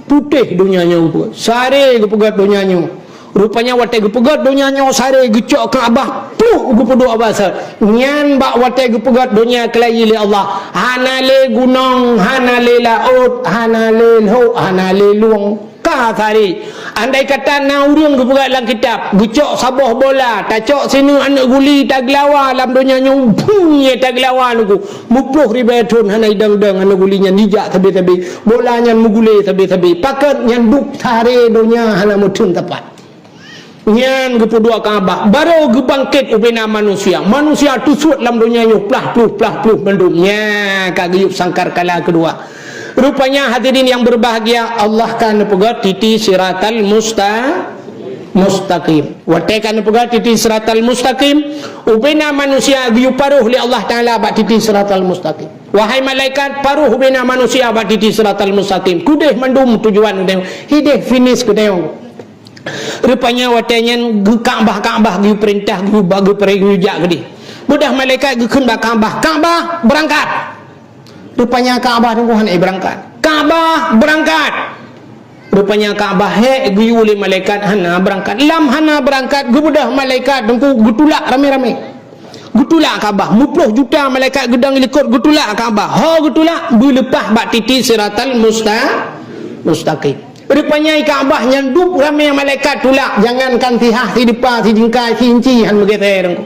Putéh donya nyoe geupeugét. Saré geupeugét donya nyoe. Rupanya watée geupeugét donya nyoe saré geucok Ka'bah, pluh geupeuduek bak saát. Nyan bak watée geupeugét donya keulayi lé Allah. Hana lé gunong, hana lé laôt, hana lé lhok, hana lé lueng. Ka saré. Andai kata na ureuëng geupeugét lam kitab, geucok saboh bola, tacok sineuk aneuëk guli, tageulawa lam donya nyoe, phung, nyang tageulawa nunggu. Muploh ribée thon hana idong-dong aneuëk guli nyan jijak sabe-sabe, bola nyan mugulé sabe-sabe. Pakon nyan duek saré donya hana meutheun teumpat. Nyan geupeuduek Ka'bah, barô geubangkét ubena manusia. Manusia teusuet lam donya nyoe plah pluh, plah pluh mandum. Nya ka geuyue sangkakala keudua. Rupanya hadirin yang berbahagia, Allah ka neupeugét titi siratal musta-, mustaqim. Watée ka neupeugét titi siratal mustaqim, ubena manusia geuyue paroh lé Allah Taala bak titi siratal mustaqim. Wahai malaikat, paroh ubena manusia bak titi siratal mustaqim. Keudeh mandum tujuan udeh, hideh finish keudeh. Rupanya watée nyan geu-, Ka'bah, Ka'bah geupeurintah, geu-, ba-, geupere-, geujak keudeh. Beudah malaikat geukheun bak Ka'bah, "Ka'bah, beurangkat!" Rupanya Ka'bah teungku hana beurangkat. "Ka'bah, beurangkat!" Rupanya Ka'bah hék geuyue lé malaikat hana beurangkat. Lam hana beurangkat, geubeudah malaikat teungku geutulak ramé-ramé. Geutulak Ka'bah, muploh juta malaikat geudong likot geutulak Ka'bah. Ho geutulak, beuleupah bak titi siratal musta-, mustaqim. Rupanya Ka'bah nyan duek ramé malaikat tulak, jangankan sihah, sidepa, sijingkai, siinci han meugeusé teungku.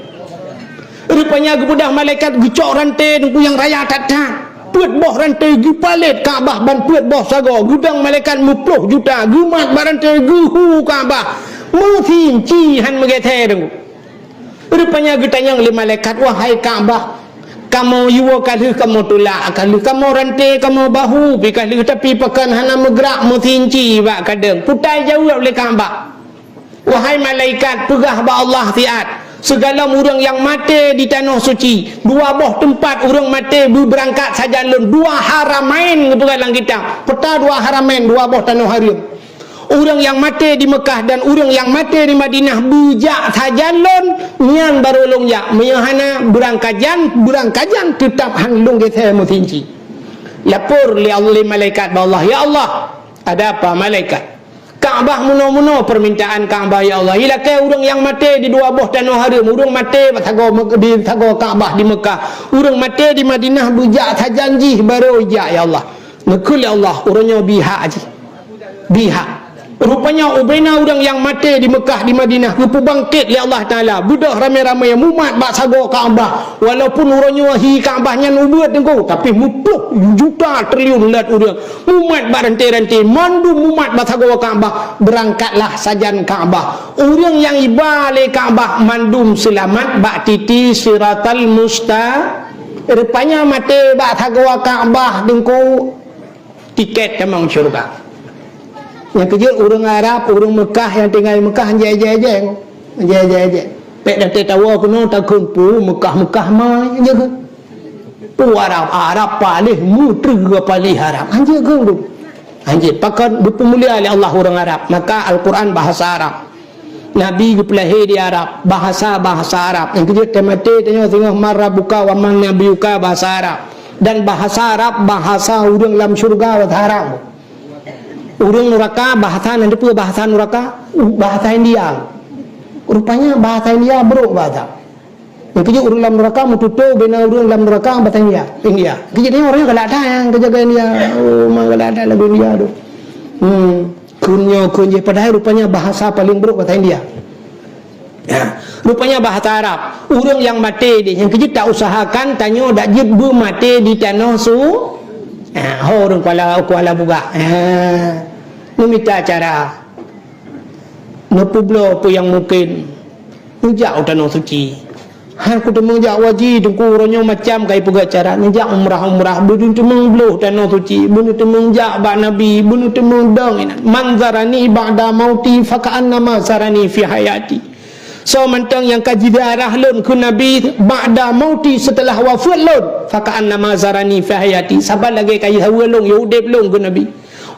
Rupanya geubeudah malaikat geucok ranté teungku nyang raya that-that. Peuet boh ranté geupalét Ka'bah ban peuet boh sagoe, geudong malaikat muploh juta, geumat bak ranté geuhu Ka'bah. Meusinci han meugeusé teungku. Rupanya geutanyong lé malaikat, "Wahai Ka'bah, kamoe yue ka lheueh kamoe tulak, ka lheueh kamoe ranté, kamoe bahu pi ka lheueh, tapi pakon hana meugrak meusinci bak kadeueng?" Putai jaweueb lé Ka'bah, "Wahai malaikat, peugah bak Allah siat, sigohlom ureuëng nyang maté di Tanoh Suci, dua boh teumpat ureuëng maté beubeurangkat sajan lôn, dua haramain," geupeugah lam kitab. Peta dua haramain, dua boh tanoh hareuem. Ureuëng nyang maté di Meukah dan ureuëng nyang maté di Madinah beujak sajan lôn, nyan barô lôn jak. Meunyoe hana, beurangkajan, beurangkajan teutab han lôn geusé meusinci. Lapor lé Allah, lé malaikat bak Allah, "Ya Allah, ada apa malaikat? Ka'bah meunoe-meunoe peumintaan Ka'bah, ya Allah. Ilakée ureuëng nyang maté di dua boh tanoh hareuem, ureuëng maté bak sagoe Mek-, di sagoe Ka'bah di Meukah, ureuëng maté di Madinah beujak sajan jih barô ijak, ya Allah." Neukheun lé Allah, "Uroe nyoe bihak jih." Bihak. Rupanya ubena ureuëng nyang maté di Meukah, di Madinah, geupeubangkét lé Allah Taala, beudôh ramé-ramé mumat bak sagoe Ka'bah. Walaupun uroe nyoe hi Ka'bah nyan ubeuet teungku, tapi muploh juta triliun lat ureuëng mumat bak ranté-ranté, mandum mumat bak sagoe Ka'bah. Beurangkatlah sajan Ka'bah. Ureuëng nyang iba lé Ka'bah mandum seulamat bak titi Siratal Musta-, rupanya maté bak sagoe Ka'bah teungku. Tiket tamong syeuruga. Nyang keujeuet ureuëng Arab, ureuëng Meukah nyang tinggai Meukah, jai-jai-jai. Jai-jai-jai. Pék datée tawoe keunoe takheun peue Meukah-Meukah mai, jeuet keu? Peue Arab, Arab paléh meuteue paléh Arab. Hanjeuet keu ureuëng. Hanjeuet pakon geupeumulia lé Allah ureuëng Arab. Maka Al-Quran bahasa Arab. Nabi geupeulahé di Arab, bahasa-bahasa Arab. Nyang keujeuet teumaté tanyoe singoh man rabbuka wa man nabiyuka bahasa Arab. Dan bahasa Arab, bahasa ureuëng lam syeuruga bahasa Arab. Ureuëng nuraka bahasa nan teupeue bahasa nuraka? Uh, bahasa India. Rupanya bahasa India brok bahasa. Nyang keujeuet ureuëng lam nuraka meututoe bina ureuëng lam nuraka bahasa India. India. Keujeuet tanyoe ureuëng galak that nyang keujaga India. Oh, memang galak that lagu India tu. Hmm. Kheun nyoe kheun jih, padahai rupanya bahasa paléng brok bahasa India. Ya, rupanya bahasa Arab. Ureuëng nyang maté deh, nyang keujeuet ta usahakan tanyoe dak jeuet beumaté di tanoh su-, ha, ho ureuëng Kuala, Kuala Bugak. Ha. Neumita cara. Neupeubloe peue nyang mungken. Neujak u tanoh suci. Han kuteumé jak haji, teungku, uroe nyoe macam ka ipeugah cara. Neujak umrah-umrah, beuneuteumé bloh tanoh suci, beuneuteumé jak bak Nabi, beuneuteumé dong inan. "Man zarani ba'da mauti faka'annama zarani fi hayati." Soe mantong nyang ka jiziarah lôn keu Nabi ba'da mauti, seuteulah wafeuet lôn, faka'annama zarani fi hayati, saban lagée ka jihawa lôn, ya udeb lôn keu Nabi.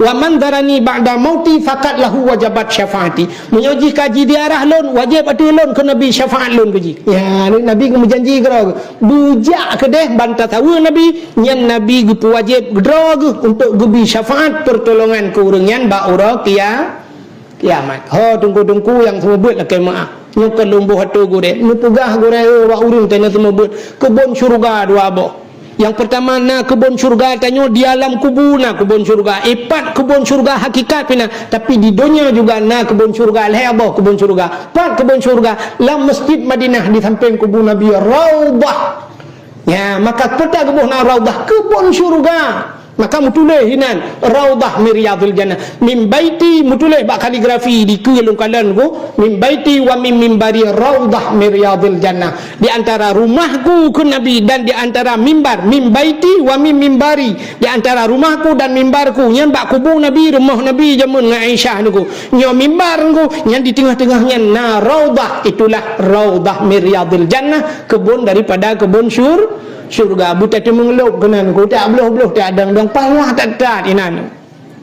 "Wa man zarani ba'da mauti faqad lahu wajabat syafaati." Meunyoe jih ka jiziarah lôn, wajéb ateueh lôn keu Nabi syafaat lôn keu jih. Ya, Nabi geumeujanji keudroe, beujak keudeh ban tasaweue Nabi, nyan Nabi geupeuwajéb keudroe geuh untuk geubi syafaat peurtolongan keu ureuëng nyan bak uroe kia-, kiamat. Ho teungku-teungku nyang seumeubeuet lakée meuáh. Nyoe kon lôn boh ateueh gurée. Neupeugah gurée, eh, bak ureuëng tanyoe seumeubeuet keubon syeuruga dua boh. Nyang peurtama na keubon syeuruga tanyoe di alam kubu na keubon syeuruga. Eh, pat keubon syeuruga hakikat pih na, tapi di donya juga na keubon syeuruga, lhée boh keubon syeuruga. Pat keubon syeuruga lam Masjid Madinah di sampéng kubu Nabi, Raudhah. Ya, maka peue ta geuboh na Raudhah, keubon syeuruga. Maka meutuléh inan, Raudhah min Riyadhil Jannah. Min baiti, meutuléh bak kaligrafi dikeue lôn kalon ku, min baiti wa min mimbari Raudhah min Riyadhil Jannah. Di antara rumahku keu Nabi dan di antara mimbar, min baiti wa min mimbari, di antara rumahku dan mimbarku, nyan bak kubu Nabi, rumoh Nabi jameun ngon Aisyah niku. Nyoe mimbar niku, nyan di teungoh-teungoh nyan na Raudhah, itulah Raudhah min Riyadhil Jannah, keubon daripada keubon syur-, syeuruga. Beutateumeung lôb keunan ku, tak bloh-bloh, tak dang-dang, payah that-that inan.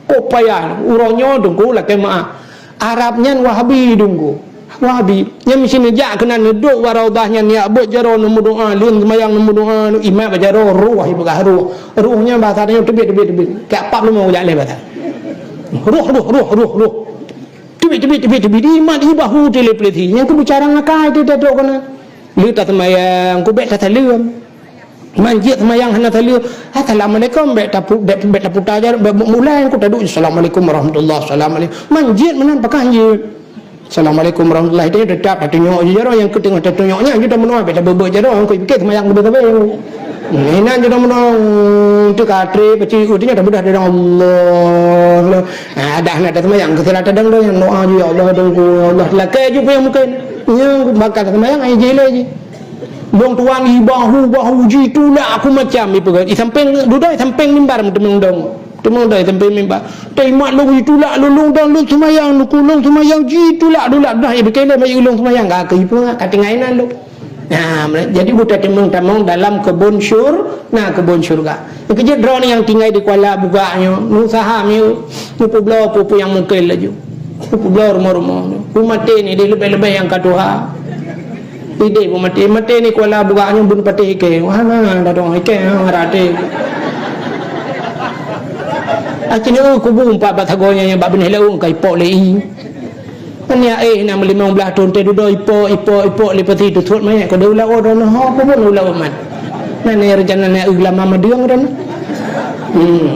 Kok payah, uroe nyoe teungku lakée meuáh. Arab nyan Wahabi teungku. Wahabi. Nyan meusineujak keunan neuduek bak Raudhah nyan, jak beuet jaroe neumeudoá, lheueh seumayang neumeudoá, imat bak jaroe, roh ipeugah roh. Roh nyan bahasa tanyoe teubiet, teubiet, teubiet. Kak pap leumo jak lé bahasa. Roh, roh, roh, roh, roh. Teubiet, teubiet, teubiet, teubiet. Imat, ibahu teuh lé peuleusi. Nyang keu bicara ngakai teuh, teuh, teuh keunan. Lheueh taseumayang, ku bék tasaleuem. Man jeuet seumayang hana saleuem. Assalamualaikum, bék tapu-, bék, bék taputa jaroe, bék mulai ku taduek, "Assalamualaikum warahmatullah, assalamualaikum." Man jeuet meunan pakon jeuet. "Assalamualaikum warahmatullah." Itu tetap tatunyok je jaroe nyang keu teungoh tatunyok nyan, jeuet meunoe bék tabeuet-beuet jaroe, nyang keu pikir seumayang beutôi-beutôi. Inan jeuet meunoe, teuka trép, pacik, oh, teunyok tabeudôh dadang Allah. Ah, dah na taseumayang, keu sila tadang doa, "Ya Allah, dong ku, ya Allah." Lakée ju peue nyang mungken. Nyang bakal seumayang, ai jih lé jih. Lôn tuan ibahu-bahu jitulak ku macam ipeugah. Di sampéng dudoe, sampéng mimbar meuteumong dong. Teumong dong sampéng mimbar. Teuimat lôn jitulak lôn, lôn dong lôn seumayang, lôn seumayang jitulak-tulak dah, ipeugah lé, "Bayeue lôn seumayang." Ka keu ipeugah, ka tinggai inan lôn. Nah, jadi beutateumeung tamong dalam keubon syur-, na keubon syeuruga. Keujeuet droeneuh nyang tinggai di Kuala Bugak nyoe, neusaha miyueb, neupeubloe peue-peue nyang mungken laju. Peubloe rumoh-rumoh. Peumaté ni deh leubeh-leubeh nyang ka tuha. Ideh peumaté, maté ni Kuala Bugak nyoe bun patéh ikée. Wah, na, na dong ikée, ha, rate. Akhirnya, oh, kubu empat bak sagoe nyan bak binéh laôt ka ipok lé i. Kan ya, eh, na meulimong blaih thon teuh dudoe ipok, ipok, ipok lé pasi teusot mayat, ka deuh laôt droeneuh, ho, peubon u laôt mat. Na, na rencana na eu lama madeueng droeneuh. Hmm.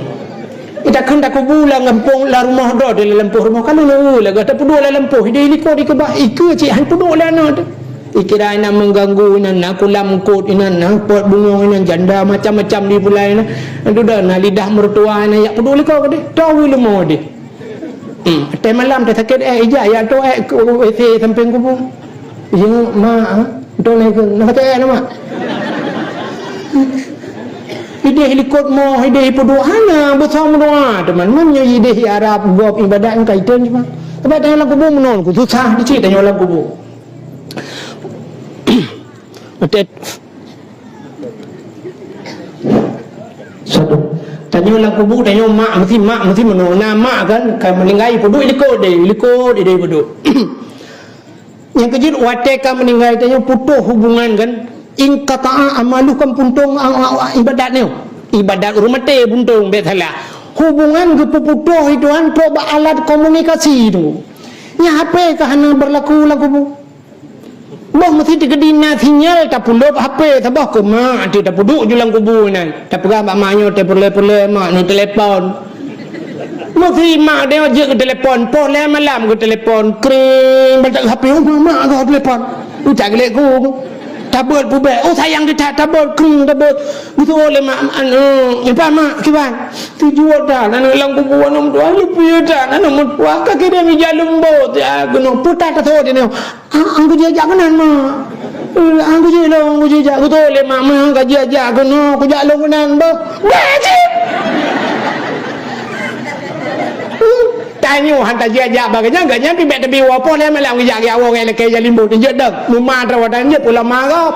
Takheun takubu lam gampông, lam rumoh droe di lam lampôh rumoh. Ka lôn lôn lagèe tapeuduek lam lampôh, ideh likot dikeubah, ikeue cit han peuduek lé aneuk teuh. Ikira inan meuganggu, inan na kulam eungkôt, inan na pot bungöng, inan janda macam-macam di pulai inan. Dudoe na lidah meurutua inan, jak peuduek likot keudeh. Tawi leumo deh. Hmm, teuh malam teuh sakét, eh, ijak, ya, tu, eh, ke W C sampéng kubu. Ya, mak, ah. Beutôi lah ikôt. Nak kata, eh, nama? Ideh likot moh, ideh ipeuduek hana, beusama doa, teman. Man nyoe ideh Arab, gob ibadat ngon kaitan cuma. Sebab tanyoe lam kubu meunoe, ku susah, di cit tanyoe lam kubu. Beutôi. Satu. Tanyoe lam kubu, tanyoe mak meusti, mak meusti meunoe. Na mak kan, ka meuninggai, peuduek likot deh, likot ideh peuduek. Nyang keujeuet watèe ka meuninggai tanyoe putôh hubungan kan, inqata'a amaluhu kan puntông, a, a, a, ibadat nyoe. Ibadat ureueng maté puntông, bèk salah. Hubungan geupeuputôh itu kan trok bak alat komunikasi tu. Nyan H P ka hana beurlaku lam kubu. Boh meusti teukeudi na sinyal tapulop H P, saboh keu mak, até tapeuduek ju lam kubu nyan. Tapeugah bak mak nyoe, teupeureulee-peureulée mak nyoe telepon. Meusi mak deh jeuet geutelepon, poh lhèe malam geutelepon, kring, bantak H P, "Oh, mak, mak, kau telepon." Ucak geulék ku. Tabeuet pubèk, "Oh, sayang teuh that, tabeuet, kring, tabeuet." Geutuwoe lé mak, anu, "Nyoe pat, mak, kiban?" "Tujoh that, aneuk lam kubu, aneuk meutuah, leupie that, aneuk meutuah, ka kirém ija leumbot." Ya, keunoe, puta tasot nyoe. Ah, han kujak keunan, mak. Eh, han kujak lôn, han kujak. Beutôi lé, mak, meuhan ka jijak keunoe, kujak lôn keunan, beuh. Beuh, cit! Hmm, tanyoe han tajak-jak bak geuh nyan, geuh nyan pih bèk teubiet woe poh lhèe malam geujak-jak woe ngon lakèe jalimbot, jeuet dong. Meuma droe dan jeuet pula ma gob.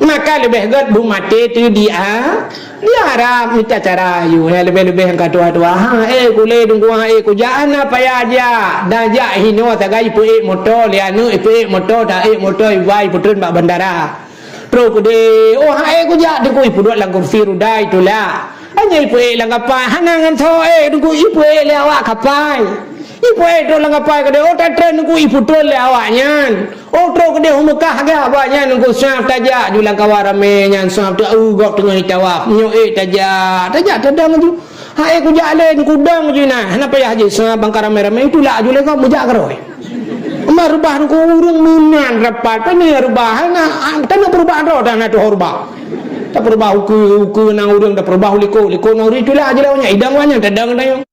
Maka leubeh gèt beumaté teuh di a-, di Arab, mita cara ayue, ya, leubeh-leubeh nyang ka tuha-tuha. Ha, eh, kulé dungkuang, ha, eh, kujak, hana payah jak. Dan jak hinoe sagai ipeuék moto lé aneuk, ipeuék moto, taék moto, iba ipeutreun bak bandara. Trok keudeh, oh, ha, eh, kujak, teungku ipeuduek lam kursi ruda, itulak. Hana ipeuék lam kapai, hana ngon soe, eh, teungku ipeuék lé awak kapai. Ipeuék trok lam kapai keudeh, oh, tatreun teungku ipeutrön lé awak nyan. Oh, trok keudeh u Meukah gak awak nyan teungku swab tajak ju lam kawan ramé nyan swab teu, uh, gob teungoh jitawaf. Nyoe ék tajak, tajak tadong ju. Ha ék kujak lé teungku dong ju na. Hana payah jiswab bangka ramé-ramé, itulak ju lé gob meujak keurôi. Meurubah teungku ureueng meunan rapat, pane rubah hana, ah, tanyoe peurubah droe dan hana tuho rubah. Tapeurubah ukeue, ukeue na ureueng tapeurubah likot, likot na ureueng itulak ju lé awak nyan, idong awak nyan tadong tanyoe.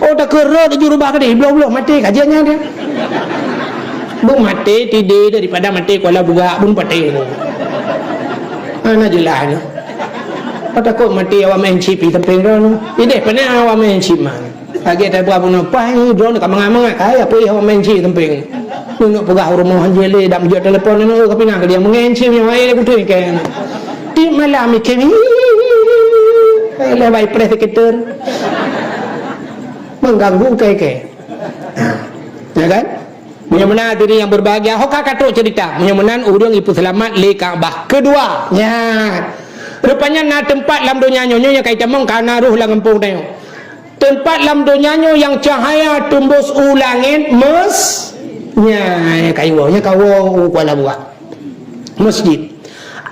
Oh, takheun rot ju rubah keudeh, bloh-bloh maté ka jeuet nyan dia. Beumaté tidé daripada maté kuala bugak pun patéh. Hana jeulaih nyoe. Takot maté awak main chip di sampéng droeneuh. Ideh pane awak main chip man. Lagèe tabuah bunoe, "Pah, nyoe droeneuh ka mangat-mangat, ka ya, peue awak main chip sampéng." Neunok peugah u rumoh hanjeuet lé, dak meujok telepon, neunok ka pinah keu dia, meungen chip nyoe, hai, kutu ikan. Tiep malam ikan, lé bai preh sekitar. Mengganggu ikan-ikan. Ha. Ya kan? Meunyoe meunan hadirin yang berbahagia, ho ka katrok cerita. Meunyoe meunan ureueng ipeuseulamat lé Ka'bah. Keudua, nyan. Rupanya na teumpat lam donya nyoe, nyoe nyang ka itamong ka na roh lam gampông tanyoe. Teumpat lam donya nyoe nyang cahaya teumbus u langét mes-, nyan, ka iwoe, nyan ka woe u Kuala Buah. Masjid.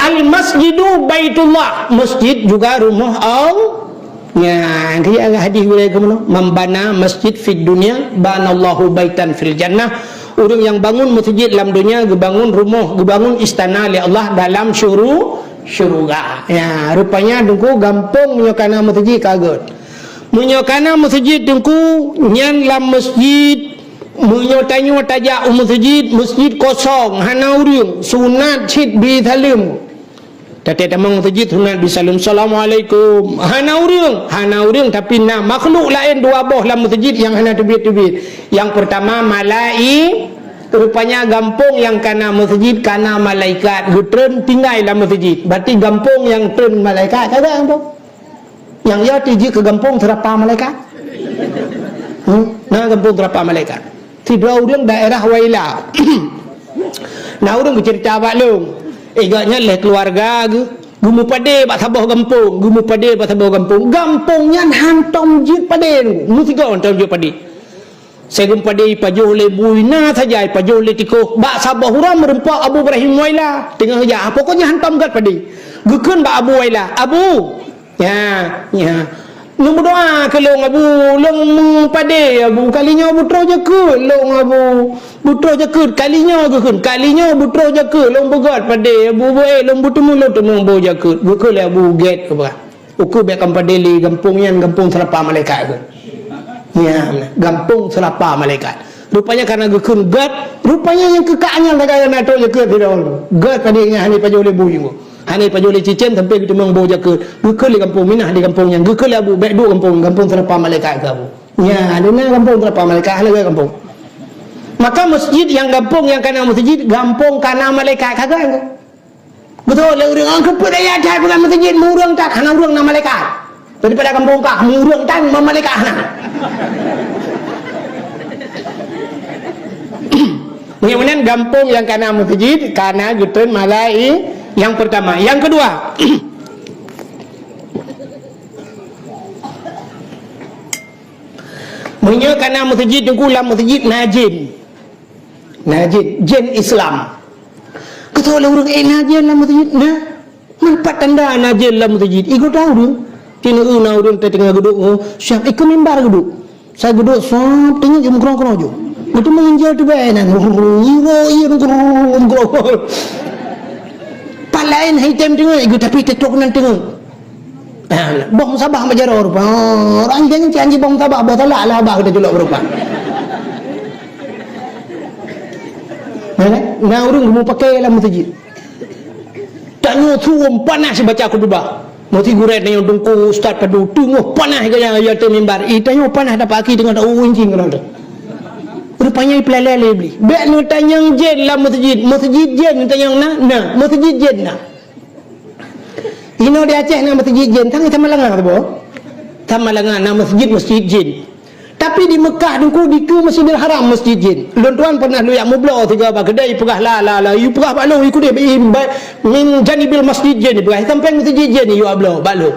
Al-masjidu baitullah, masjid juga rumoh Allah. Nyan, keu hadis gurée keu meunoe, "Man bana masjid fid dunya, banallahu baitan fil jannah." Ureueng nyang bangun masjid lam donya, geubangun rumoh, geubangun istana lé Allah dalam syuru-, syuruga. Ya, rupanya teungku gampông meunyoe kana masjid ka gèt. Meunyoe kana masjid teungku, nyan lam masjid Meunyoe tanyoe tajak u meuseujid, meuseujid kosong, hana ureueng, sunat cit bri saleuem. Taté tamong meuseujid, sunat bri saleuem, "Assalamualaikum." Hana ureueng, hana ureueng, tapi na makhluk laén dua boh lam meuseujid nyang hana teubiet-teubiet. Nyang peurtama, malai-, rupanya gampông nyang kana meuseujid kana malaikat geutreun tinggai lam meuseujid. Berarti gampông nyang treun malaikat, sagai gampông. Nyang ya tijeuet keu gampông Seurapa Malaikat. Hmm? Na gampông Seurapa Malaikat. Sidroe ureueng daerah Waila. Na ureueng geuceurita bak lôn. Eh, gobnyan lé keuluwarga geuh, Geumeupadé bak saboh gampông, geumeupadé bak saboh gampông. Gampông nyan hantom jeuet padé, meusigoe hantom jeuet padé. Sigoe padé ipajoh lé bui na saja, ipajoh lé tikôh. Bak saboh uroe meurumpok Abu Ibrahim Waila, teungoh jak, pokoknya hantom gét padé. Geukheun bak Abu Waila, "Abu, nya, nya. Neumeudoa keu lôn, Abu, lôn meupadé, Abu. Kali nyoe beutroh jakeuet lôn, Abu. Beutroh jakeuet, kali nyoe," geukheun, "kali nyoe beutroh jakeuet lôn beugét padé, Abu. Beu ék lôn beuteumé, lôn teumé boh jakeuet." Geukheun lé Abu gét, Abu. Ukeue bék kamoe padé lé gampông nyan, gampông seulapa malaikat kheun. Ya, gampông seulapa malaikat. Rupanya karena geukheun gét, rupanya nyang keu kah nyan lagèe na trok jakeuet sidroe. Gét padé nyan hana ipajoh lé bui nyoe. Hana ipajoh lé cicém sampoe geuteumeung boh jakeuet. Geukheun lé gampông, minah di gampông nyan. Geukheun lé Abu, bék duek gampông, gampông seulapa malaikat keu Abu. Ya, di na gampông seulapa malaikat, hana gét gampông. Maka masjid nyang gampông nyang kana masjid, gampông kana malaikat ka gét. Beutôi lé ureueng, "Ah, keupeue daya that peugah meuseujid, meu ureueng that, hana ureueng na malaikat. Daripada gampông kah, meu ureueng that, meu malaikat hana." Meunyoe meunan gampông nyang kana meuseujid, kana geutreun malai nyang peurtama. Nyang keudua, meunyoe kana meuseujid, teungku lam meuseujid na jén. Na jén, jén Islam. Geutôi lé ureueng, "Eh, na jén lam meuseujid?" Na. Man pat tanda na jén lam meuseujid? Igoe tau ureueng. Teuneuk na ureueng teungoh geuduek, oh, siap ikeu mimbar geuduek. Sa geuduek, sop, teungoh jeuet meukeurong-keurong jeuet. Beutôi meunginjil teubèe nan. Iro, iro, meukeurong-keurong. Pat laén hai tem teungoh, igoe tapi teutôk nan teungoh. Ah, boh musabah bak jaroe rupa. Oh, ureueng nyan cit anjing boh musabah, boh talak lah abah geutanyoe culok rupa. Nah, nah, ureueng geumeupaké lam meuseujid. Tanyoe suwom panas baca khutubah. Meusti gurèe tanyoe teungku ustaz padum teungoh panas gaya, gaya ateueh mimbar. Ih, tanyoe panas dapat aki teungoh ta-, uncing keunoe teuh. Rupanya ipeuleleh lé Iblih. Bék neutanyong jén lam meuseujid. Meuseujid jén neutanyong na? Na. Meuseujid jén na. Inoe di Aceh na meuseujid jén, tangai Samalanga saboh. Samalanga na meuseujid, meuseujid jén. Tapi di Meukah teungku dikeue Masjidil Haram meuseujid jén. Lôn tuan pernah lôn jak meubloe sigoe bak keudè, ipeugah la, la, la, ipeugah bak lôn, ikudeh, i, ba, min janibil masjid jén, ipeugah, i sampéng meuseujid jén, iyue bloe bak lôn.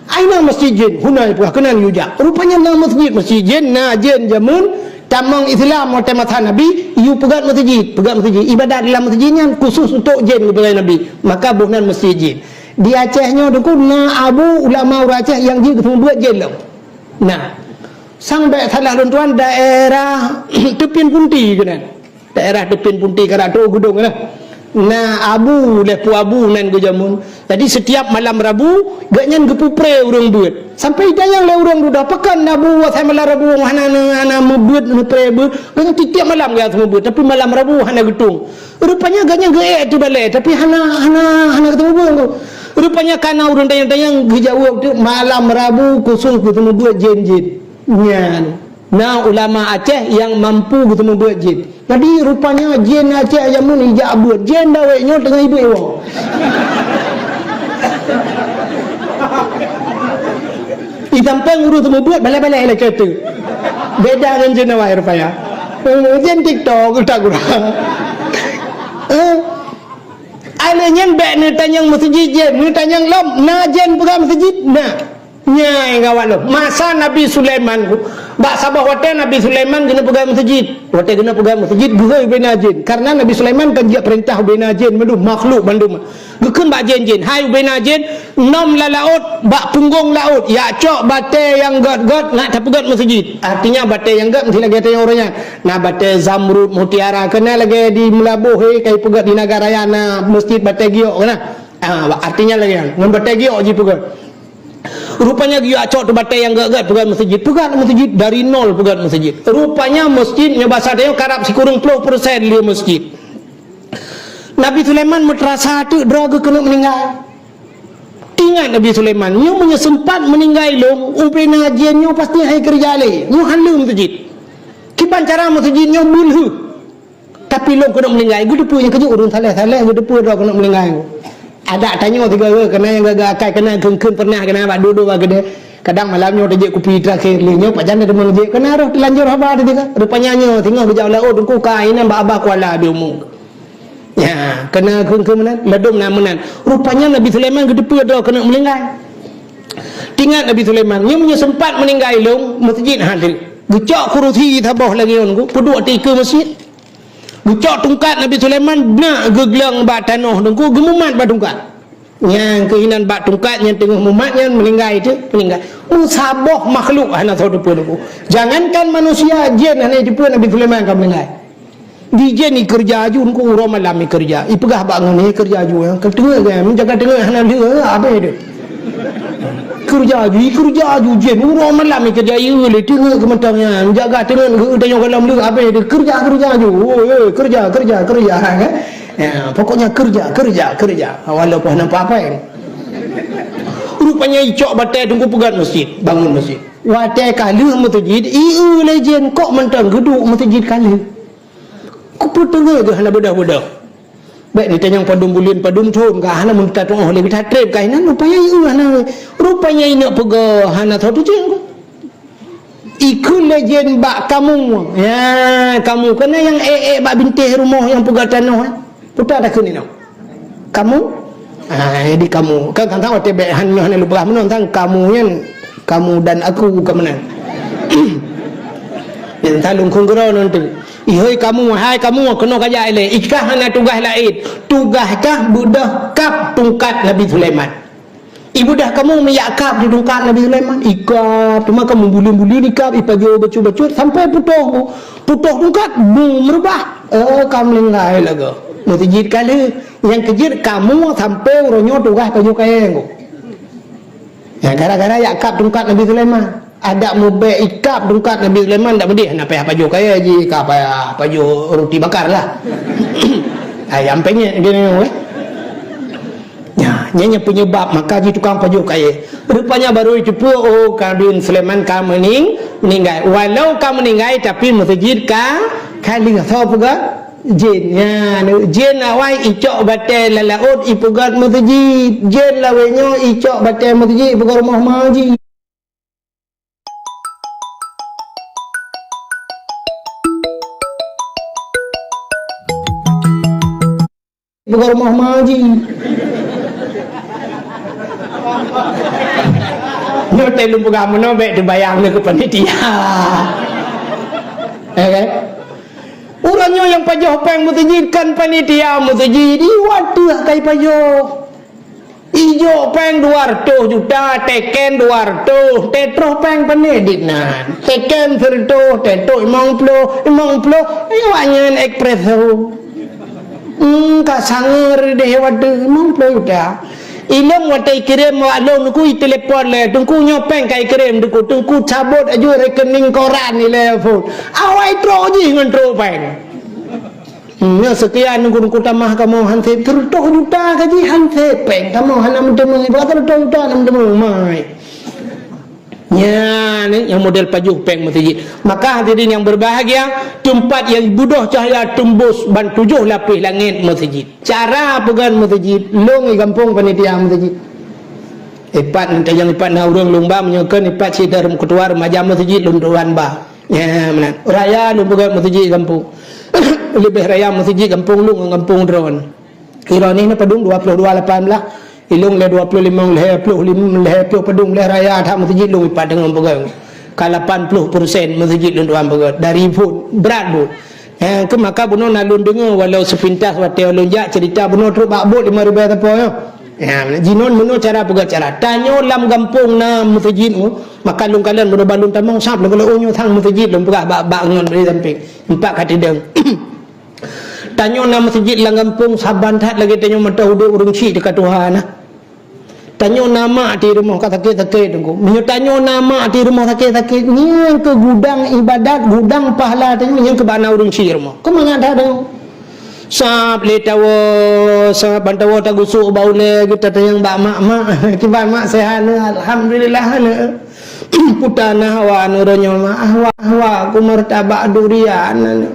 Ai na masjid jén, huna ipeugah keunan yue jak. Rupanya na masjid, masjid jén, na jén jameun tamong Islam watèe masa Nabi, yue peugöt masjid, peugöt masjid. Ibadat lam masjid nyan khusus untuk jén geupeugah Nabi. Maka boh nan masjid jén. Di Aceh nyoe teungku na abu ulama ureueng Aceh nyang jeuet geuseumeubeuet jén lom. Nah, sang bèk salah lôn tuan daerah Teupin Punti keunan. Daerah Teupin Punti, Karak Trok Geudong lah. Na abu, lheuh peue abu nan geujameun. Jadi, setiap malam Rabu, gobnyan geupeupré ureueng beuet. Sampai itanyong lé ureueng dudoe, "Pakon abu asai malam Rabu hana, hana meubeuet, meupre beuet?" Gobnyan tiep-tiep malam geumeubeuet, tapi malam Rabu hana geutueng. Rupanya gobnyan geuék teubalèe, tapi hana, hana, hana geuteumé beuet. Rupanya kana ureueng tanyong-tanyong geujaweueb tu, "Malam Rabu khusus geuteumé beuet jén-jén." Nyan. Na ulama Aceh nyang mampu geuseumeubeuet jén. Jadi, rupanya jén Aceh jameun ijak beuet. Jén dawét nyoe teungoh ibeuet woe. Di sampéng ureueng seumeubeuet, balèe-balèe lagèe tu. Beda ngon jén awai rupanya. Eh, jén TikTok, utak kurang. Eh, alèh nyan bèk neutanyong meuseujid jén, neutanyong lom, na jén peugah meuseujid? Na. Nyan gawat lom. Masa Nabi Sulaiman, bak saboh watèe Nabi Sulaiman keuneuk peugah meuseujid. Watèe keuneuk peugah meuseujid, geuhôi ubena jén. Karena Nabi Sulaiman kan jeuet peurintah ubena jén, mandum makhluk bandum. Geukheun bak jén-jén, "Hai ubena jén, nom lam laôt, bak punggong laôt, jak cok batèe nyang gèt-gèt, nak tapeugöt meuseujid." Artinya batèe nyang gèt meusti lagèe tanyoe uroe nyan. Na batèe zamrud, mutiara, keunan lagèe di Meulaboh, he, ka ipeugöt di Nagan Raya na meuseujid batèe giok keunan. Ah, artinya lagèe nyan, ngon batèe giok jipeugöt. Rupanya geuyue cok teuh batèe nyang gèt-gèt peugöt meuseujid. Peugöt meuseujid dari nol peugöt meuseujid. Rupanya meuseujid nyoe basa tanyoe karab sikureueng ploh persen lé meuseujid. Nabi Sulaiman meuteurasa teuk droe geuh keuneuk meuninggai. Ingat Nabi Sulaiman, nyoe meunyoe seumpat meuninggai lôn, ubena jén nyoe pasti hai keureuja lé. Nyoe han lé meuseujid. Kiban cara meuseujid nyoe beulheueh. Tapi lôn keuneuk meuninggai, geuteupeue nyang keujeuet ureueng saleh-saleh geuteupeue droe keuneuk meuninggai. Adak tanyoe sigoe keunan nyang gagah akai keunan kheun-kheun pernah keunan bak duek-duek bak keudè. Kadang malam nyoe tajép kupi terakhir lé nyoe pajan na teuma jép keunan roh teulanjur haba teuka. Rupanya nyoe singoh geujak u laôt teungku ka inan bak abah kuala di umu. Ya, keuneuk keu-, keu meunan, ladôm na meunan. Rupanya Nabi Sulaiman geuteupeue droe keuneuk meuninggai. Teuingat Nabi Sulaiman, nyoe meunyoe seumpat meuninggai lom, meuseujid hana. Geucok kurusi saboh lagèe nyan, peuduek ateueh keue meuseujid. Geucok tungkat Nabi Sulaiman, na geugleueng bak tanoh teungku, geumumat bak tungkat. Nyang keuh inan bak tungkat nyang teungoh mumat nyan meuninggai teuh, meuninggai. Meusaboh makhluk hana soe teupeue teungku. Jangankan manusia, jén hana jiteupeue Nabi Sulaiman ka meuninggai. Di jén ikeureuja aju teungku, uroe malam ikeureuja. Ipeugah bak ngon, "Ikeureuja aju, ya. Keuteungeut, ya. Menjaga teungeut hana lheueh, habéh deuh." Keureuja aju, ikeureuja aju jén. Uroe malam ikeureuja, ieu lé teungeut keu mantong nyan. Jaga teungeut geu tanyoe gohlom lheueh habéh deuh. Keureuja, keureuja aju. Oh, eh, keureuja, keureuja, keureuja, kan? Ya, pokoknya keureuja, keureuja, keureuja. Walaupun hana apa-apa, kan? Rupanya icok batèe teungku peugöt meuseujid, bangun meuseujid. Watèe ka lheueh meuseujid, ieu lé jén kok mantong geuduek meuseujid ka lheueh. Kupeue teungeut geuh hana beudôh-beudôh. Bèk neutanyong padum buleuen, padum thôn, ka hana meunta tu'oh lé, ka trép ka inan, rupanya ieu hana, rupanya ineuk peugah hana soe teucéng. Ikheun lé jén bak kamoe. Ya, kamoe. Keuneuk nyang ék-ék bak bintéh rumoh nyang peugah tanoh, eh. Peue takheun inoe? Kamoe? Ah, jadi kamoe. Kan tang-tang watèe bèk han nyoe hana lôn peugah meunoe, tang kamoe nyan, kamu dan aku ka meunan. Nyan tang lôn kheun keudroe nyan teuh. Ihôi kamoe, hai kamoe, keunoe ka jak ilèe. Ikah hana tugaih laén. Tugaih kah beudôh kab tungkat Nabi Sulaiman. Ibeudôh kamoe meujak kab di tungkat Nabi Sulaiman. Ikab, teuma kamoe buleuen-buleuen ikab, ipajoh bacut-bacut, sampai putôh, putôh tungkat, bu, meurubah. Eh, ka meuninggai lagèe. Meuseujid ka lheueh. Nyang keujeuet kamoe sampai uroe nyoe tugaih pajoh kayèe. Ya, gara-gara jak kab tungkat Nabi Sulaiman. Adak meubèk ikab tungkat Nabi Sulaiman, dak meudéh, hana payah pajoh kayèe jih, ka payah pajoh ruti bakar lah. Ayam penyet gini, weh. Ya, nyan nyang penyebab maka jih tukang pajoh kayèe. Rupanya baru jiteupeue, oh, Nabi Sulaiman ka meuning-, meuninggai. Walau ka meuninggai, tapi meuseujid ka, ka lheueh. Soe peugah? Jén. Ya, jén awai icok batèe lam laôt ipeugöt meuseujid. Jén lawét nyoe icok batèe meuseujid ipeugöt rumoh maji. Bukan rumah maji. Nyoe teuh lôn peugah meunoe bèk teubayang lé keu panitia. Ya kan? Ureueng nyoe nyang pajoh péng meuseujid kan panitia meuseujid, iwat teuh ka ipajoh. Ijok péng dua reutôh juta, teken dua reutôh, teutroh péng pané dit nan. Teken sireutôh, teutroh limong ploh, limong ploh, awak nyan espresso. Hmm, ka sangeue deh watèe limong ploh juta. Ilôn watèe ikirém wak lôn, Teungku itelepon lé, "Teungku, nyoe péng ka ikirém, Teungku." Teungku cabot aju rekening koran ilèe phôn. Awai trok jih ngon trok péng. Hmm, nyoe seukian Teungku, Teungku tamah kamoe han sép, sireutôh juta ka jih han sép péng. Kamoe hana meuteumé, bak sireutôh juta hana meuteumé, mai. Nyan, eh, nyang model pajoh péng meuseujid. Maka hadirin yang berbahagia, teumpat nyang beudôh cahya teumbus ban tujoh lapéh langét meuseujid. Cara peugöt meuseujid, lôn i gampông panitia meuseujid. Ipat, nyang ipat na ureueng lôn ba, meunyoe kheun ipat cit dara meuketua remaja meuseujid lôn tuan ba. Ya, meunan. Raya lôn peugöt meuseujid gampông. Leubeh raya meuseujid gampông lôn ngon gampông droeneuh. Droeneuh na padum dua ploh dua lapan blah. Ilôn lé dua ploh limong, lhèe ploh lim-, lhèe ploh padum, lhèe raya that meuseujid lôn ipat deungon peugöt. Ka lapan ploh persen meuseujid lôn tuan peugöt. Dari phôn, brat buet. Ya, keu maka bunoe na lôn deungoe walau sepintas watèe lôn jak cerita bunoe trok bak buet lima ribèe sapo nyoe. Ya, jinon meunoe cara peugöt cara. Tanyoe lam gampông na meuseujid, oh, maka lôn kalon bunoe ban lôn tamong sab lôn kalon, oh, nyoe sang meuseujid lôn peugah bak, bak ngon di sampéng. Empat ka teudong. Tanyoe na meuseujid lam gampông saban that lagèe tanyoe mantong udép ureueng chik teuka tuha na. Tanyoe na mak di rumoh ka sakét-sakét teungku. Meunyoe tanyoe na mak di rumoh sakét-sakét, nyan keuh gudang ibadat, gudang pahala tanyoe nyan keuh bak na ureueng chik rumoh. Keumangat that tanyoe. Sab lé tawoe, sab ban tawoe tagusok bak ulèe geutatanyong bak mak-mak. Kiban mak seuhat, alhamdulillah, aneuk. Peue na hawa neuronyoe ma, hawa, hawa ku martabak durian.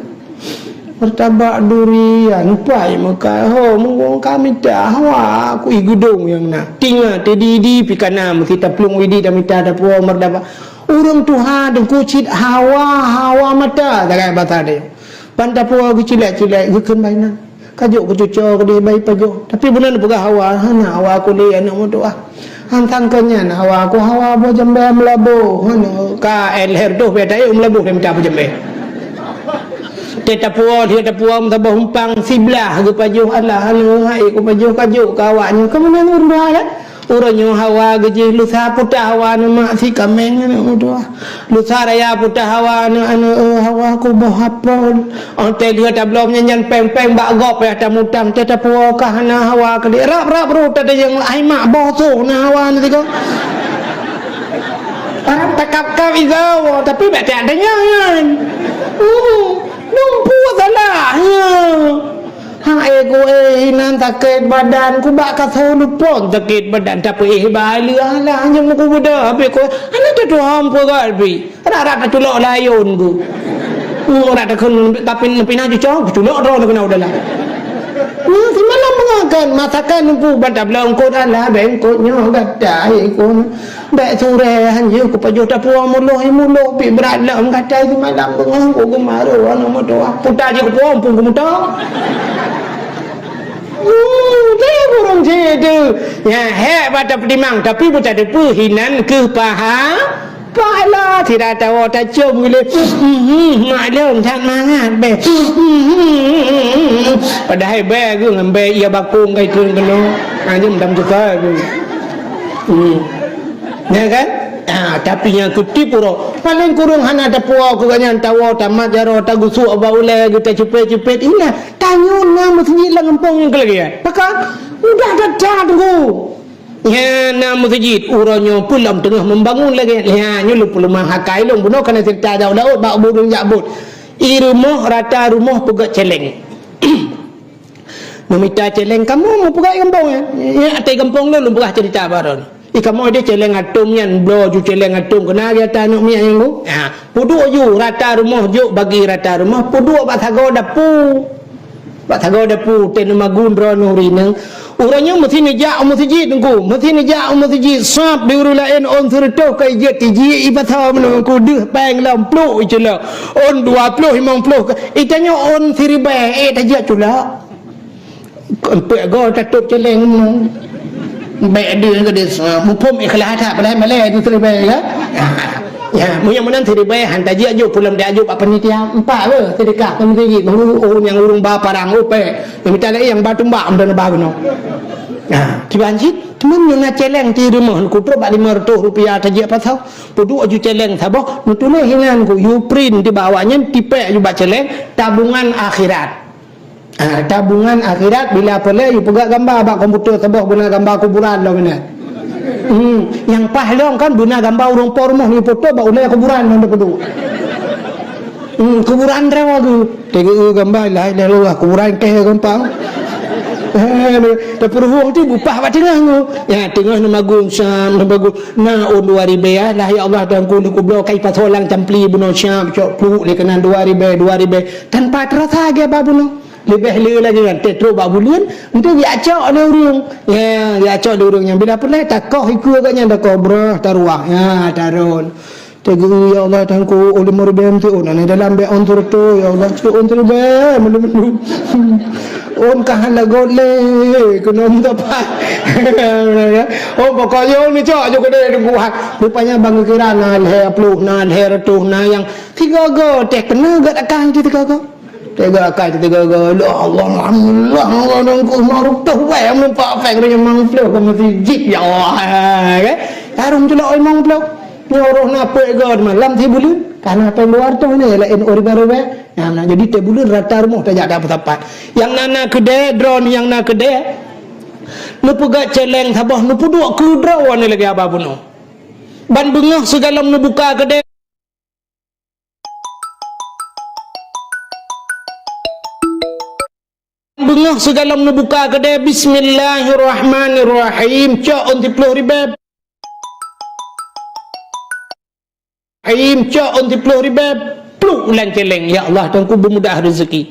Martabak durian, pai meuka ho mungkong ka mita hawa ku i geudong nyang na. Tinga teudi-di pi kana meusi taplueng widi tamita tapuo martabak. Ureueng tuha deungku cit hawa, hawa mata, tagai basa deh. Ban tapuo geucilek-cilek geukheun bainan. Ka jok keu cuco keudeh bayi pajoh. Tapi bunoe neupeugah hawa, hana hawa kulét aneuk meutuah. Han sangka nyan hawa ku hawa boh jambé meulaboh. Hana ka éh lhèe reutôh bèk tayue meulaboh lé mita boh jambé. Teuh tapuwoe, lheueh tapuwoe meusaboh umpang siblah geupajoh alah aneuk hai kupajoh ka jok keu awaknyoe. Keumeunang ureueng dua kan? Uroe nyoe hawa geujih lusa putah hawa aneuk mak si kaméng aneuk meutuah. Lusa raya putah hawa aneuk-aneuk, eh, hawa kuboh apel. Óh teuh lheueh tabloe meunyan péng-péng bak gob payah tamutang, teuh tapuwoe ka hana hawa keudeh. Rab-rab roh tateujeung ai mak boh soh na hawa aneuk sigoe. Barang takab-kab igoe, tapi bèk tajak deungon. Hmm, lumpu salah. Ya. Ha, eh, ku, eh, inan sakét badan, ku bak kasoe lupon sakét badan, tapi, eh, bak lheueh alah, nyoe ku beudôh, habéh ku, aneuk teuh tuha peugah, Bi. Rab-rab taculok layôn ku. Hmm, rab takheun, tapi, tapi na cuco, kuculok droe na keunoe dalam. Hmm, simalam beungoh kan, masakan ku ban tabloe eungkôt alah, bèk eungkôt nyoe gata, eh, ku. Bèk surèe han jeuet kupajoh tapuwoe muloh, i muloh pih brat lom gata simalam beungoh ku geumaru aneuk meutuah. Puta jih kupuwoe muphom ku meuto. Hmm, teuh burông cit teuh. Nyan hék bak tapeutimang, tapi beuteupeue hinan keuh paha-, pahala. Sira tawoe tacöm geuh lé. Hmm, maklum that mangat bèk. Hmm, padahai bèk geuh ngon bèk ia bakong kai treun keunoe. Ha, jeuem dam tuka geuh. Hmm. Ya kan? Ha, tapi nyang kutip uroe, paléng kureueng hana tapuwoe keu gobnyan, tawoe tamat jaroe, tagusok bak ulèe geuh, tacupet-cupet, inan tanyoe na meuseujid lam gampông nyang keulagèe. Pakon? Mudah that-that, Teungku. Nyan na meuseujid, uroe nyoe peue lom teungoh membangun lagèe. Nyan nyoe lôn peuleumah akai lôn, bunoe kana ceurita jak u laôt bak ureueng jak bot. I rumoh, rata rumoh peugöt cèlèng. Neumita cèlèng kamoe meupeugah i gampông nyan. Nyan ateueh gampông lôn, lôn peugah ceurita baroe. I kamoe deh cèlèng atôm nyan, bloe ju cèlèng atôm keunan gata aneuk miet nyan, Bu. Ha, peuduek ju rata rumoh, jok bagi rata rumoh, peuduek bak sagoe dapu. Bak sagoe dapu, teuh neumagun droeneuh rineueng. Uroe nyoe meusti neujak u meuseujid, Teungku. Meusti neujak u meuseujid, sab di ureueng laén ôn sireutôh ka ijeuet tijik, ipasoe meunan Teungku, deuh péng lom plôk iculok. Ôn dua ploh, limong ploh ka, itanyoe ôn siribèe, ék tajak culok. Eumpeuk goe tatôp cèlèng nyoe. Bèk deuh keu desa, muphom ikhlas that, padahai malèe tu siribèe, ya. Ya, meunyoe meunan siribèe han tajak jok, peue lom tajak jok bak panitia. Empat le, seudeukah keu meuseujid, bang, oh, nyang ureueng ba parang, oh, pèng. Nyang mita laén nyang ba tumbak, meunan ba keunoe. Nah, kiban cit, teuma meunyoe na cèlèng di rumoh, neukutrok bak limong reutôh rupiah tajak pasoe, peuduek ju cèlèng saboh, neutuléh hinan ku, you print di bawah nyan, tipèk ju bak cèlèng, tabungan akhirat. Ah, tabungan akhirat bila peureulèe, you peugah gamba bak komputer saboh beuna gamba kuburan lom inan. Hmm, nyang paih lom kan beuna gamba ureueng po rumoh, you foto bak ulèe kuburan ngon teupeuduk. Hmm, kuburan droe geuh. Teugeue gamba la ilaha illallah, kuburan kèe gampang. Eh, tapeuruhueng tu bupah bak teungoh nyoe. Ya, teungoh neumagun siap, neumagun. Na ôn dua ribèe, ya, lah ya Allah, Tuhanku, neukubloe kai pasoe lam campli bunoe siap, cok pluek lé keunan dua ribèe, dua ribèe. Tanpa terasa geuba bunoe. Leubeh le lagèe nyan, teuh trok bak buleuen, enteuk geujak cok lé ureueng. Ya, geujak cok lé ureueng nyan. Bila peureulèe, takoh ikeue gobnyan, takoh breuh, taruwah. Ya, tarôn. Teugeue, ya Allah, Tuhanku, oh limong ribèe meuteuen, aneuk dalam bèk ôn sireutôh, ya Allah, cok ôn siribèe, meulôn-meulôn. Ôn ka hana göt lé, keunoe meusapat. Oh, pokokjih ôn neucok ju keudéh teungku. Rupanya bang geukira na lhèe ploh, na lhèe reutôh, na nyang sigoe-goe, teuh keuneuk göt akai teuh sigoe-goe. Teuga akai teuga-ga, "Ya Allah, alhamdulillah, Allah dan ku maruf tuh, weh, meumpak pèng ureueng nyang mang ploh ka meuseujid, ya Allah." Kan? Harum tulok limong ploh. Nyoe roh na peuet goe malam sibuleuen, kana pèng dua reutôh nyoe laén ureueng ribèe-ribèe. Nah, nah, jadi tiep buleuen rata rumoh tajak dapeusapat. Nyang na, na keudè, droeneuh nyang na keudè, neupeugöt cèlèng saboh, neupeuduek keu droeneuh lagèe haba bunoe. Ban beungoh sigohlom neubuka keudè. Beungoh sigohlom neubuka keudè, bismillahirrahmanirrahim, cok ôn siploh ribèe. Rahim, cok ôn siploh ribèe, pluk lam cèlèng. Ya Allah, Tuhanku, beumudah rezeki.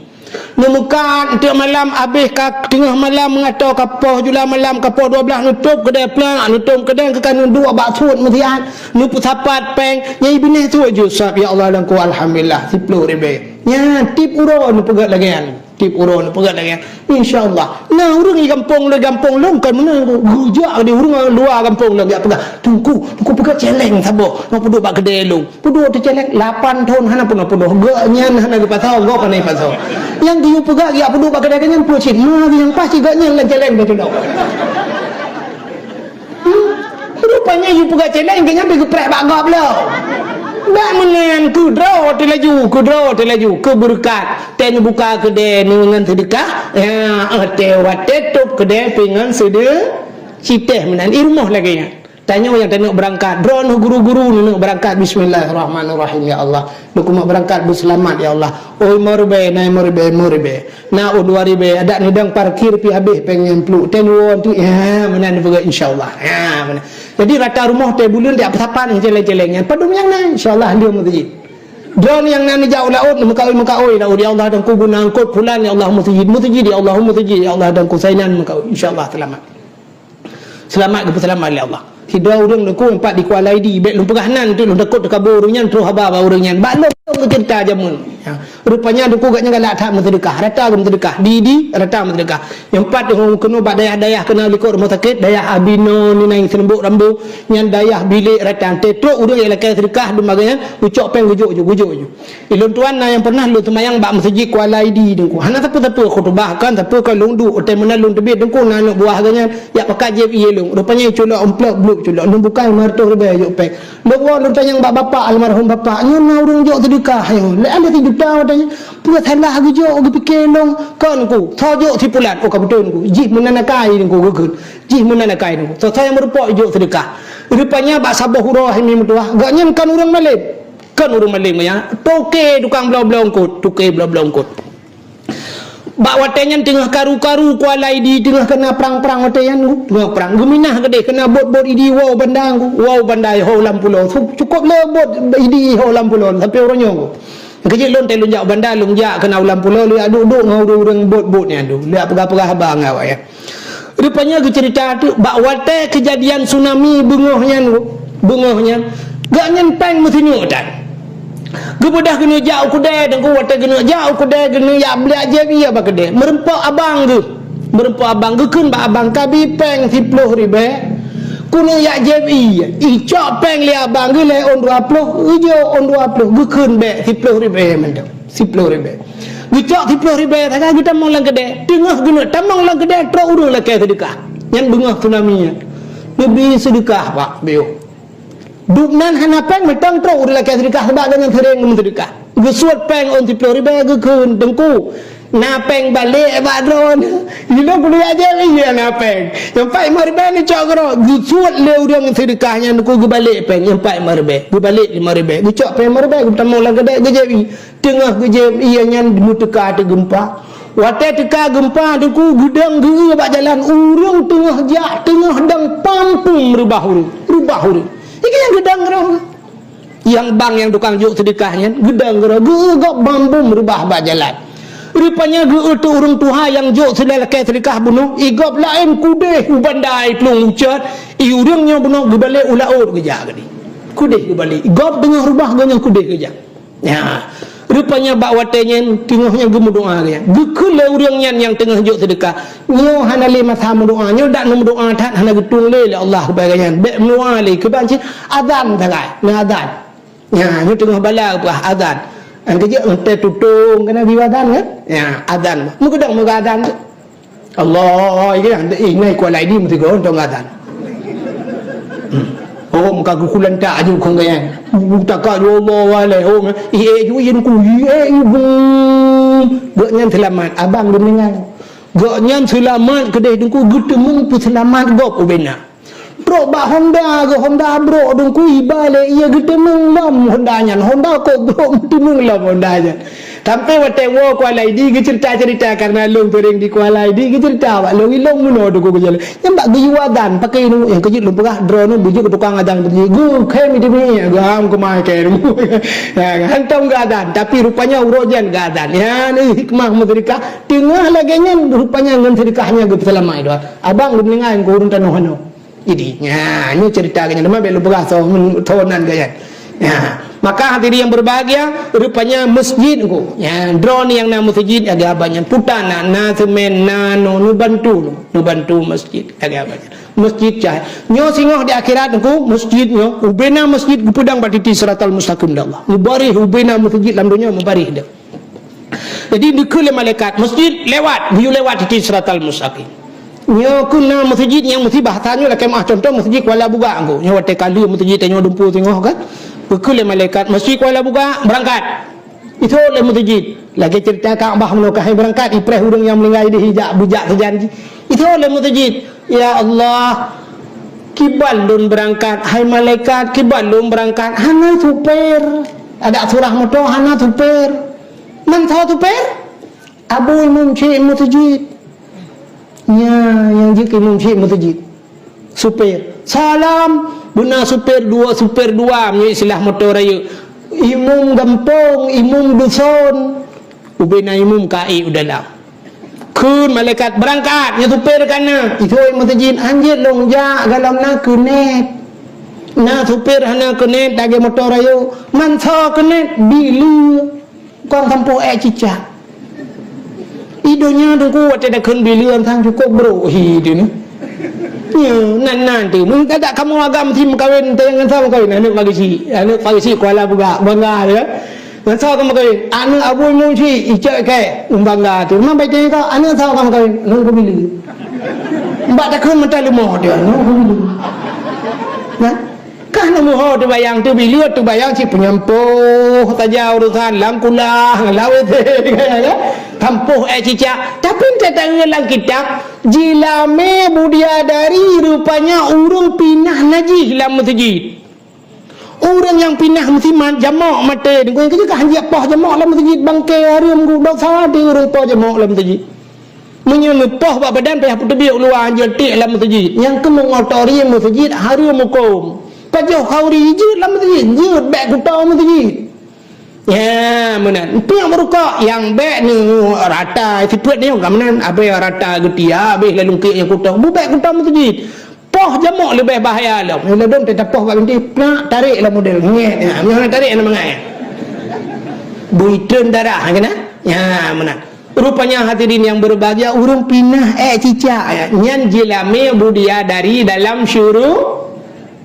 Neumeukat, enteuk malam, abéh ka teungoh malam, meungatô ka poh jula malam, ka poh dua blaih, neutôp keudè plak, neutôp keudè, keu ka neuduek bak suet meusiat, neupeusapat pèng, nyang binéh suet ju sab, ya Allah, Tuhanku, alhamdulillah, siploh ribèe. Nyan, tiep uroe neupeugöt lagèe nyan. Tiep uroe neupeugah lagèe nyan. Insya Allah. Na ureueng di gampông lôn, gampông lôn kon meunan. Geujak di ureueng luwa gampông lôn jak peugah, "Teungku, Teungku peugah céléng saboh. Nyoe peuduek bak keudè lôn." Peuduek teuh céléng lapan thon hana peunoh-peunoh. Gobnyan hana geupasoe, gob hana geupasoe. Nyang geuyue peugah jak peuduek bak keudè nyan peue cit? Ma nyang paih cit gobnyan lam céléng teuh. Hmm? Rupanya yue peugah céléng, gobnyan pih geupreh bak gob lom. Bak meunan keudroe teuh laju, keudroe teuh laju, keu beureukat. Teuh neubuka keudè ngon seudeukah, ya, eh, teuh watèe tôp keudè pih ngon seudeu-, citèh meunan. I rumoh lagèe nyan. Tanyoe nyang taneuk beurangkat, droeneuh guru-guru neuneuk beurangkat, bismillahirrahmanirrahim, ya Allah. Neukumat beurangkat beuseulamat, ya Allah. Oi meuribèe, nai meuribèe, meuribèe. Na u dua ribèe, adak neudong parkir pih habéh péng nyang pluek. Ten won tu, ya, meunan neupeugah, insya Allah. Ya, meunan. Jadi, rata rumoh teuh buleuen di ap sapan céléng-céléng nyan. Padum nyang na, insya Allah, lheueh meuseujid. Droeneuh nyang na neujak u laôt, meukaôi-meukaôi laôt. Ya Allah, dan kubu na eungkôt pulan, ya Allah, meuseujid. Meuseujid, ya Allah, meuseujid, ya Allah, dan kusainan meukaôi. Insya Allah, seulamat. Seulamat geupeuseulamat lé Allah. Sidroe ureueng Teungku empat di Kuala Idi, bèk lôn peugah nan tu, lôn takot teukabô ureueng nyan, troh haba bak ureueng nyan. Bak lôn, lôn geuceurita jameun. Ya. Rupanya Teungku gobnyan galak that meuseudeukah, rata geumeuseudeukah. Di, di, rata meuseudeukah. Nyang pat keunoe bak dayah-dayah keunoe likot rumoh sakét, dayah Abinoe, Ninai Seunumbok Rambo, nyan dayah Bilek rata. Teutrok ureueng nyang lakèe seudeukah, dum bagèe nyan, geucok péng geujok ju, geujok ju. Ilôn tuan na nyang pernah lôn seumayang bak meuseujid Kuala Idi Teungku. Hana sapeue-sapeue khutubah kan, sapeue kan lôn duek, watèe meunan lôn teubiet Teungku na aneuk buah geuh nyan, jak pakat jieb ié lôn. Rupanya culok amplop bluek culok, lôn bukai lhèe reutôh ribèe jok péng. Lôn woe lôn tanyong bak bapak, almarhum bapak, nyoe na ureueng jok seudeukah nyoe. Lé alèh sijuta watèe nyan. Peue salah geujok, geupike lôn, kon Teungku, soe jok si pulan, oh ka beutôi Teungku. Jih meunan akai Teungku geukheun. Jih meunan akai Teungku. Soe-soe nyang meurumpok jok seudeukah. Rupanya bak saboh uroe hai mi meutuah, gobnyan kon ureueng malém. Kon ureueng malém nyan, toke tukang bloe-bloe eungkôt, toke bloe-bloe eungkôt. Bak watèe nyan teungoh karu-karu Kuala Idi, teungoh keuna prang-prang watèe nyan, teungoh prang. Geuminah keudéh keuna bot-bot Idi woe u Banda, woe u Banda ho lam pulo. Su-, cukôp le bot Idi ho lam pulo, sampoe uroe nyoe. Keujeuet lôn teuh lôn jak u Banda, lôn jak keuna u lam pulo, lôn jak duek-duek ngon ureueng-ureueng bot-bot nyan tu. Lôn jak peugah-peugah haba ngon awak nyan. Rupanya geuceurita teuk, bak watèe keujadian tsunami beungoh nyan, beungoh nyan, gobnyan péng meusineuk that. Geubeudôh geuneuk jak u keudè, Teungku, watèe geuneuk jak u keudè, geuneuk jak beuliak jieb ié bak keudè. Meurumpok abang geuh. Meurumpok abang geukheun bak abang, "Kabi péng siploh ribèe. Keuneuk jak jieb ié." Icok péng lé abang geuh lhèe ôn dua ploh, geujok ôn dua ploh, geukheun bèk siploh ribèe mantong. Siploh ribèe. Geucok siploh ribèe sagai geutamong lam keudè. Teungoh geuneuk tamong lam keudè, trok ureueng lakèe seudeukah. Nyan beungoh tsunami nyan. Geubri seudeukah, Pak, beuh. Dum nan hana péng, mantong trok ureueng lakèe seudeukah, sabab gobnyan seuréng meuseudeukah. Geusuet péng ôn siploh ribèe, geukheun, "Teungku, na péng balek bak droeneuh." Ilôn keuneuk jak jieb ié na péng. Nyang pat limong ribèe neucok keudroe. Geusuet lé ureueng seudeukah nyan, Teungku, geubalek péng. Nyang pat limong ribèe. Geubalek limong ribèe. Geucok péng limong ribèe, geutamong lam keudè, geujieb ié. Teungoh geujieb ié nyan meuteuka ateueh geumpa. Watèe teuka geumpa, Teungku, geudong geu-eu bak jalan, ureueng teungoh jak, teungoh dong pam-pum reubah ureueng, reubah ureueng. Nyan geudong keudroe. Nyang bang nyang tukang jok seudeukah nyan, geudong keudroe, geu-eu gob pam-pum reubah bak jalan. Rupanya geu-eu teuk ureueng tuha nyang jok seulakèe seudeukah bunoe, i gob laén keudéh u Banda i plueng ucot, i ureueng nyoe bunoe geubalek u laôt geujak keudéh. Keudéh geubalek, i gob teungoh reubah, gobnyan keudéh geujak. Ya. Rupanya bak watèe nyan teungoh nyan geumeudoa lé. Geukheun lé ureueng nyan nyang teungoh jok seudeukah, "Nyoe hana lé masa meudoa, nyoe dak neumeudoa that hana geutueng lé, lé Allah keupada nyan. Bèk meudoa lé, keuban cit azan sagai, na azan." Ya, nyoe teungoh bala peugah azan. Nyang keujeuet watèe tutong keunan bri azan kan? Ya, azan. Meukeudong meuga azan tu. Allah, iya, eh, nai Kuala Idi meusigoe tong azan. Hmm. Oh, muka kuku lantak aju kong gaya. Utaka ju Allah walai. Oh, eh, eh, ju, eh, duku, eh, eh, bum. Gobnyan seulamat, abang geumeuninggai. Gobnyan seulamat keudéh Teungku, geuteumeung peuseulamat gob ubena. Trok bak Honda geuh, Honda brok Teungku, iba lé ié geuteumeung lom Honda nyan. Honda kok brok geuteumeung lom Honda nyan. Sampoe watèe woe Kuala Idi geuceurita-ceurita, karena lôn seuréng di Kuala Idi, geuceurita bak lôn, ilôn meunoe Teungku geujalan. Nyan bak geuyue azan, pakai ilôn nyang keujeuet lôn peugah, droeneuh beujeuet keu tukang azan beujeuet. Geukhém di minyék, gam keumai kèe. Ya, hantom geuazan, tapi rupanya uroe nyan geuazan. Nyan hikmah meuseudeukah, teungoh lagèe nyan rupanya ngon seudeukah nyan geupeuseulamat droe. Abang geumeuninggai keu ureueng tanoh hanoe. Jadi, nya, nyoe cerita geuh nyan. Teuma bèk lôn peugah soe, soe nan geuh nyan. Nya. Maka hadirin yang berbahagia, rupanya masjid ku. Ya, droeneuh nyang na masjid, ya, lagèe abang nyan. Puta na, na semen, na nu, neubantu nu, neubantu masjid, ya, lagèe abang nyan. Masjid cahya. Nyoe singoh di akhirat ku, masjid nyoe, ubena masjid geupeudong bak titi siratal mustaqim di Allah. Mubarih ubena masjid lam donya, mubarih dia. Jadi, dikheun lé malaikat, "Masjid lewat, geuyue lewat titi siratal mustaqim." Nyoe keuh na masjid nyang meusti bahasa nyoe lakèe meu'ah, contoh masjid Kuala Bugak nyoe. Nyoe watèe ka lheueh masjid tanyoe dumpeue singoh kan. Geukheun lé malaikat, "Masjid Kuala Bugak, beurangkat." Ithôt lé masjid. Lagèe ceurita Ka'bah meunoe ka hai beurangkat, ipreh ureueng nyang meuninggai deuh ijak beujak sajan jih. Ithôt lé masjid. Ya Allah, kiban lôn beurangkat, hai malaikat, kiban lôn beurangkat, hana supir. Adak surah moto hana supir. Man soe supir? Abu imum syik meuseujid. Nya, nyang jeuet imum syik meuseujid. Supir. Salam, beuna supir dua, supir dua, meunyoe istilah moto rayeuk. Imum gampông, imum duson. Ubena imum ka ék u dalam. Kheun malaikat, "Beurangkat, nyoe supir ka na." Ithôt meuseujid, "Hanjeuet lôn jak, gohlom na keunet." Na supir hana keunet, lagèe moto rayeuk. Man soe keunet? Bileue. Kon sampôh èk cicak. I donya teungku watèe takheun bileue sang cukôp brôk hi tu ni. Ya, nan-nan tu. Mun ka dak kamoe agam si meukawen, teuh ngon soe meukawen? Aneuk Farisi. Aneuk Farisi Kuala Bugak, bangga dia. Ngon soe ka meukawen? Aneuk Abu Imum Syik, icok ikai, bangga tu. Memang baik tanya kau, aneuk soe ka meukawen? Ngon ku bileue. Bak takheun mata leumoh dia, ngon ku bileue. Nah, Kah neumuho teubayang teubileue, teubayang cit peunyampôh saja urusan lam kulah, lam W C, ya. Sampôh èk cicak. Tapi teutuléh lam kitab, jilamé budiadari rupanya ureueng pinah najih lam meuseujid. Ureueng nyang pinah meusiman jamok maté, deungon keujeuet kah hanjeuet poh jamok lam meuseujid, bangke hareuem geuh dosa di ureueng poh jamok lam meuseujid. Meunyoe neupoh bak badan payah peuteubiet u luwa, hanjeuet tiek lam meuseujid. Nyang keumeung otori meuseujid hareuem hukôm. Pajoh khauri jeuet lam meuseujid, jeuet bèk kuto meuseujid. Ya, meunan. Piang meurukok nyang bèk neurata sifeuet nyoe ka meunan, abèe rata geutia, abéh lalungkek nyang kuto. Bubèk kuto meuseujid. Poh jamok leubeh bahaya lom. Nyoe ladôm teuka poh bak binti, nak tarek lam model. Ngét. Ha, nyoe tarek aneuk mangat. Bui treun darah, ha, keunan? Ya, meunan. Rupanya hadirin yang berbahagia, ureueng pinah èk cicak, ya. Nyan jilamé budiadari dalam syuru-,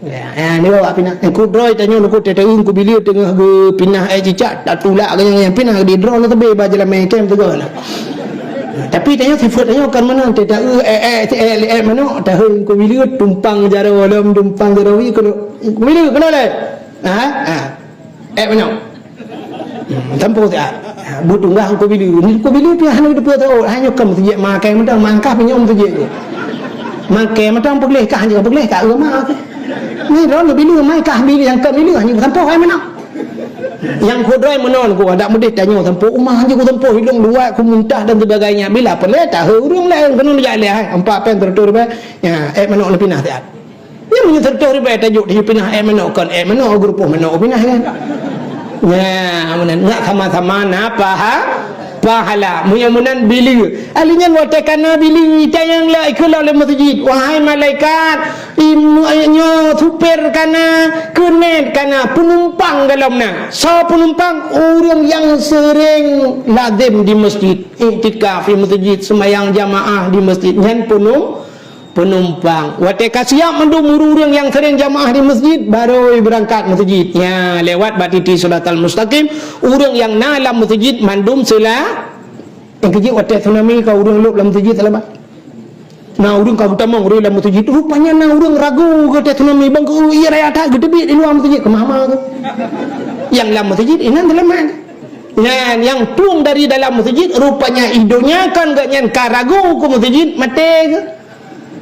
ya, ya, ni bawa pinah. Eh, ku droe tanyoe ku teuteun ku bileue teungoh geupinah èk cicak, tatulak ke nyang, nyang pinah di droe na teubi ba jilamé kem teugah na. Tapi tanyoe sifeuet tanyoe kan meunan, teuteun èk, èk, èk, èk manok, tahun ku bileue tumpang jaroe lom, tumpang jaroe wi ku, ku bileue keunoe lé. Ha? Ha. Èk manok. Hmm, tampôh siat. Ha, beutunggah ku bileue. Ni ku bileue pih hana geuteupeue teuôt. Hanya kam sijek makai mantong, mangkah pih nyoe sijek je. Makai mantong peugleh kah, hanya peugleh ka eu ma ke. Ni droe bileue mai kah bileue nyang kam bileue hanya tampôh èk manok. Nyang kudroe meunan ku adak meudeh tanyoe tampôh uma hanya ku tampôh ilong luwat ku muntah dan sebagainya. Bila peuleh tahu ureueng laén keuneuk jak lé hai. Empat pen teureutôh ribèe. Ya, èk manok neupinah siat. Nyan meunyoe seratus ribèe tajok di pinah èk manok, kon èk manok, geurupoh manok pinah kan. Nyan, meunan, nyak sama-sama na paha-, pahala. Meunyoe meunan bileue. Ahli nyan watèe ka na bileue, itanyong lé, ikheun lom lé meuseujid. Wahai malaikat, im-, nyoe supir ka na, keunet ka na, penumpang gohlom na. Soe penumpang? Ureueng nyang seuring lazem di meuseujid. Iktikaf di meuseujid, seumayang jamaah di meuseujid. Nyan peunum-, Penumpang. Watèe ka siap mandum ureueng-ureueng nyang sering jamaah di meuseujid, barô beurangkat meuseujid. Nya, lewat bak titi siratal mustaqim, ureueng nyang na lam meuseujid mandum seula-, nyang keujeuet watèe tsunami ka ureueng lôb lam meuseujid seulamat. Na ureueng ka geutamong ureueng lam meuseujid, rupanya na ureueng ragu geutée tsunami, bang geu-, ie raya that geuteubiet di luwa meuseujid, keumah-mah geuh. Nyang lam meuseujid inan seulamat. Nyan, nyang tueng dari dalam meuseujid, rupanya i donya kan geuh nyan ka ragu keu meuseujid, maté geuh.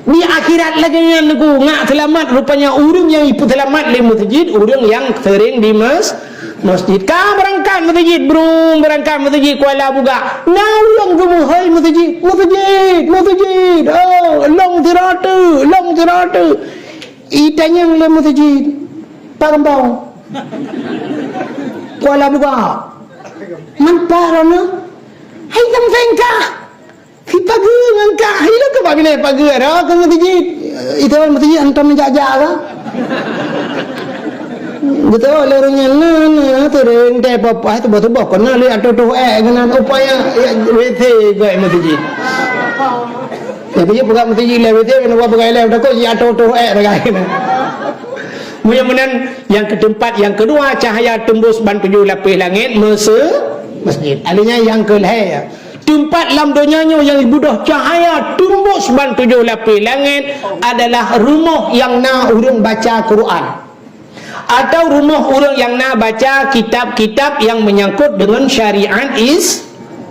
Di akhirat lagèe nyan Teungku, nyak seulamat, rupanya ureueng nyang jipeuseulamat lé meuseujid, ureueng nyang seuring di mes-, meuseujid. Ka beurangkat meuseujid, brung, beurangkat meuseujid Kuala Bugak. Na ureueng geumeuhôi meuseujid, "Meuseujid, meuseujid, oh, lôn sidroe teuk, lôn sidroe teuk." Itanyong lé meuseujid, "Pat keumbang?" "Kuala Bugak." "Man pat droeneuh?" "Hai, sang-sang kah?" "Sipageue ngon kah, hai lôn keuh bak binéh pageue, dah keu meuseujid." "Itu meuseujid hantom jak-jak kah?" Beutôi lé ureuëng nyan na, na, teureung teuh papa teuboh-teuboh keunan lé ateueh toh ék keunan upaya ya, W C goi meuseujid. Jadi peugah meuseujid lé W C keunan peugah lé takot ya ateueh toh ék ragai keunan. Mudah-mudahan yang keempat, yang kedua cahaya tembus ban tujoh lapéh langét mese-, masjid. Artinya yang kelhée ya. Tempat lam donya nyoe yang beudôh cahaya tembus ban tujoh lapéh langét adalah rumoh yang na ureuëng baca Quran. Atau rumoh ureuëng nyang na baca kitab-kitab nyang menyangkut dengan syariat is-,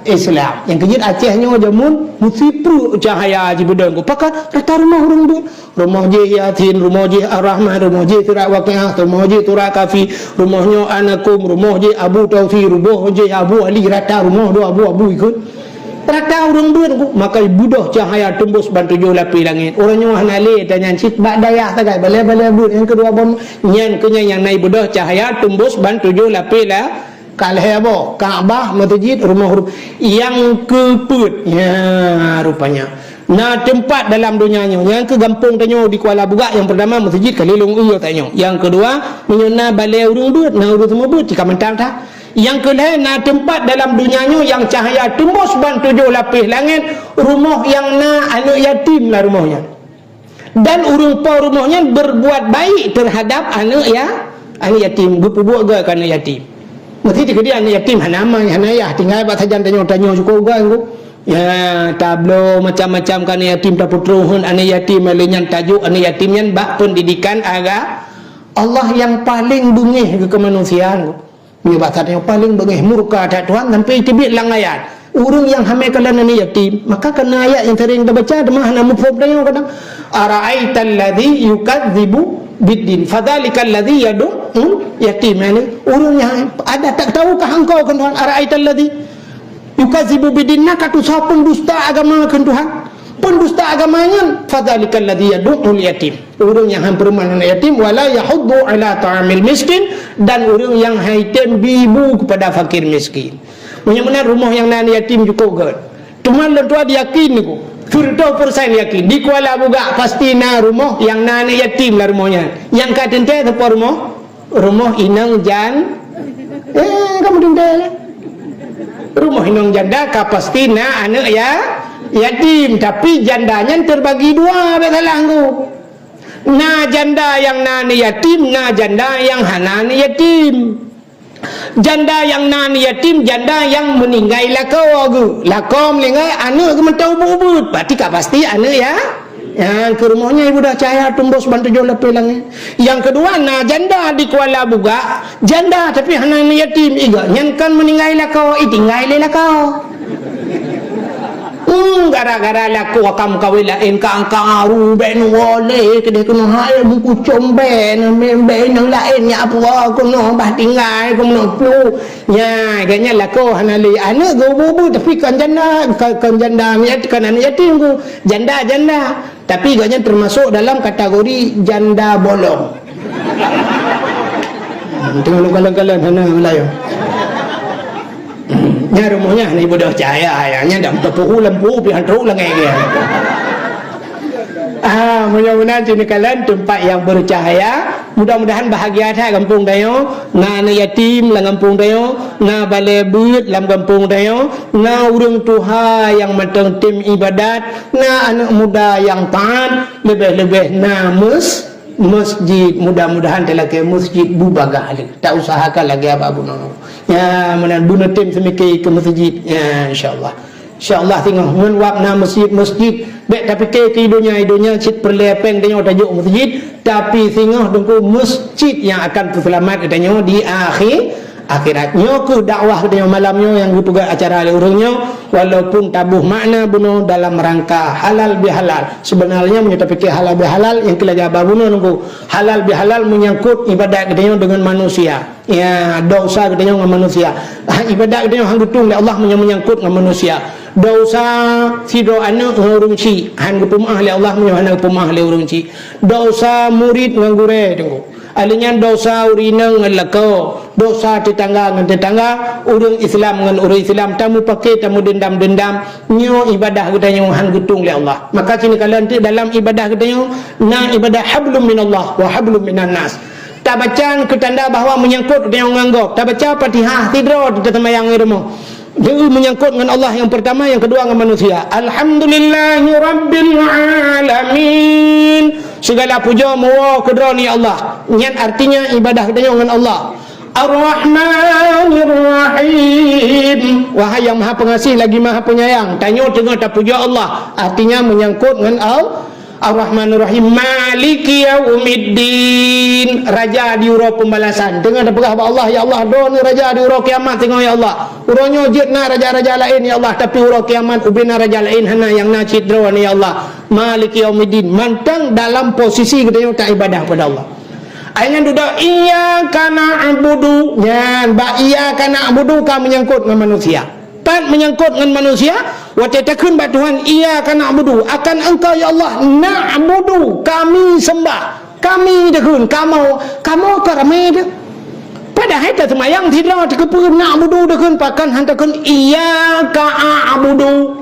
Islam. Nyang keujeuet Aceh nyoe jameun meusipreuk cahaya jibeudôh. Pakon rata rumoh ureuëng deuek. Rumoh jih Yasin, rumoh jih Ar-Rahman, rumoh jih Surat Waqiah, rumoh jih Surat Kahfi, rumoh nyoe Anakum, rumoh jih Abu Tausi, rumoh jih Abu Ali, rata rumoh dua abu-abu ikot. Rata ureuëng beuet ku, maka beudôh cahaya tembus ban tujoh lapéh langét. Ureuëng nyoe hana lé tanyan cit bak dayah sagai, balée-balée beuet nyang keudua bom, nyan keuh nyan nyang na beudôh cahaya tembus ban tujoh lapéh la-, ka lhée boh, Ka'bah, meuseujid, rumoh ru-, nyang keupeuet. Ya, rupanya. Na teumpat dalam donya nyoe, nyang keu gampông tanyoe di Kuala Bugak, nyang pertama meuseujid ka lhée lôn eu tanyoe. Nyang keudua, meunyoe na balée ureuëng beuet, na ureuëng seumeubeuet, cit ka mantong that. Nyang keulhée na teumpat dalam donya nyoe nyang cahya teumbôh ban tujoh lapéh langét, rumoh nyang na aneuëk yatim lam rumoh nyan. Dan ureuëng po rumoh nyan berbuat baik terhadap aneuëk ya, aneuëk yatim, geupeubuet göt keu aneuëk yatim. Meusti teukeudi aneuëk yatim hana ma, hana yah, tinggai bak sajan tanyoe, tanyoe syukoe göt ngon. Ya, tablo macam-macam keu aneuëk yatim, tapeutroh hon aneuëk yatim, lheueh nyan tajok aneuëk yatim nyan bak pendidikan aga-, Allah nyang paleng beungéh keu keumanusiaan. Meunyoe bak saat nyoe paleng beungéh murka that Tuhan sampai teubiet lam ayat. Ureuëng nyang hamé kalon aneuëk yatim, maka kana ayat nyang sering tabaca teuma hana muphom tanyoe kadang. Ara'aital ladzi yukadzibu biddin, fadzalikal ladzi yadu'ul yatim. Yani, ureuëng nyang ada tak tahu kah engkau kheun Tuhan, ara'aital ladzi yukadzibu biddin, na ka tusoe pendusta agama kheun Tuhan. Pendusta agama nyan, fadzalikal ladzi yadu'ul yatim. Ureuëng nyang han peureuman aneuëk yatim, wala yahuddu ala ta'amil miskin, dan ureuëng nyang han item bi bu kepada fakir miskin. Meunyoe meunan rumoh nyang na aneuëk yatim jukôk göt. Teuma lôn tuan yakin niku, siratoh persen yakin, di Kuala Bugak pasti na rumoh nyang na aneuëk yatim lam rumoh nyan. Nyang ka teuntée sapeue rumoh? Rumoh inong jan-, eh, kamu teuntée lah. Rumoh inong janda ka pasti na aneuëk ya-, yatim, tapi janda nyan terbagi dua, bék salah ngon. Na janda nyang na aneuëk yatim, na janda nyang hana aneuëk yatim. Janda nyang na aneuëk yatim, janda nyang meuninggai lakoe geuh. Lakoe meuninggai, aneuëk geuh mantong ubit-ubit. Berarti ka pasti aneuëk ya-, nyang keu rumoh nyan ibudah cahya teumbôh ban tujoh lapéh langét. Nyang keudua, na janda di Kuala Bugak, janda tapi hana aneuëk yatim. Iga nyan kon meuninggai lakoe, itinggai lé lakoe. Hmm, gara-gara lakoe ka meukawen laén, ka angkaru bék neuwoe lé keudeh keunoe hai meukucom bék, bék inong laén nyak puwoe keunoe bah tinggai keunoe plu. Nya, gobnyan lakoe hana lé aneuëk geubu-bu tapi kon janda, kon, kon janda, kon aneuëk yatim geuh, janda-janda. Tapi gobnyan termasuk dalam kategori janda bolong. Hmm, teungoh lôn kalon-kalon hana meulayeue. Nyan rumoh nyan hana ibudah cahya, ya, nyan dak meuteupeu lampu pih han trok lagée nyan. Ah, mudah-mudahan sini kalian tempat yang bercahaya. Mudah-mudahan bahagia that gampông tanyoe. Na aneuëk yatim lam gampông tanyoe, na balée beuet lam gampông tanyoe, na ureuëng tuha nyang mantong tem ibadat, na aneuëk muda nyang taat, leubeh-leubeh na mes-, masjid. Mudah-mudahan talakée masjid bubagaih lé. Tausahakan lagée abah bunoe. Ya, meunan bunoe tem seumike keu masjid. Ya, insya Allah. Insya Allah singoh ngon wab na masjid-masjid. Bék tapike keu donya, donya cit peureulée péng tanyoe tajok masjid, tapi singoh teungku masjid nyang akan peuseulamat geutanyoe di akhi-, akhirat. Nyoe keuh dakwah geutanyoe malam nyoe nyang geupeugah acara lé ureuëng nyoe, walaupun taboh makna bunoe dalam rangka halal bihalal. Sebenarnya meunyoe tapike halal bihalal, nyang keu lagée abah bunoe teungku, halal bihalal menyangkut ibadat geutanyoe deungon manusia. Ya, desya geutanyoe ngon manusia. Ha, ibadat geutanyoe han geutueng lé Allah meunyoe menyangkut ngon manusia. Desya sidroe aneuëk ngon ureuëng chik han geupeumeuáh lé Allah meunyoe hana geupeumeuáh lé ureuëng chik. Desya murit ngon gurée teungku. Alheuh nyan desya ureuëng inong ngon lakoe. Desya tetangga ngon tetangga, ureuëng Islam ngon ureuëng Islam. Tameupaké, tameudendam-dendam. Nyoe ibadat geutanyoe han geutueng lé Allah. Maka sini kalian ti dalam ibadat geutanyoe na ibadat hablum minallah wa hablum minan nas. Tabaca keu tanda bahwa meunyangkot deungon gob. Tabaca Fatihah sidroe teuh taseumayang di rumoh. Jadi meunyangkot ngon Allah nyang peurtama, nyang keudua ngon manusia. Alhamdulillahirabbil alamin. Segala puja meuwoe keu Droeneuh ya Allah. Nyan artinya ibadah geutanyoe ngon Allah. Ar-Rahmanir-Rahim. Wahai nyang Maha Pengasih lagi Maha Penyayang. Tanyoe teungoh tapuja Allah. Artinya meunyangkot ngon Al-, Ar-Rahmanir-Rahim. Maliki yaumiddin. Raja di uroe pembalasan. Teungoh tapeugah bak Allah, "Ya Allah, Droeneuh raja di uroe kiamat teungoh, ya Allah. Uroe nyoe jeuet na raja-raja laén, ya Allah, tapi uroe kiamat ubé na raja laén, hana nyang na cit Droeneuh, ya Allah." Maliki yaumiddin. Mantong dalam posisi geutanyoe taibadah pada Allah. Ai nyan dudoe, "Iyyaka na'budu." Nyan, bak "Iyyaka na'budu" ka meunyangkot ngon manusia. Pat meunyangkot ngon manusia, watée takheun bak Tuhan, "Iyyaka na'budu," akan Engkau ya Allah, "na'budu," kami sembah. Kami takheun, kamoe, kamoe ka ramé teuh. Padahai taseumayang sidroe teuh keupeue, "Na'budu" takheun, pakon han takheun, "Iyyaka a'budu."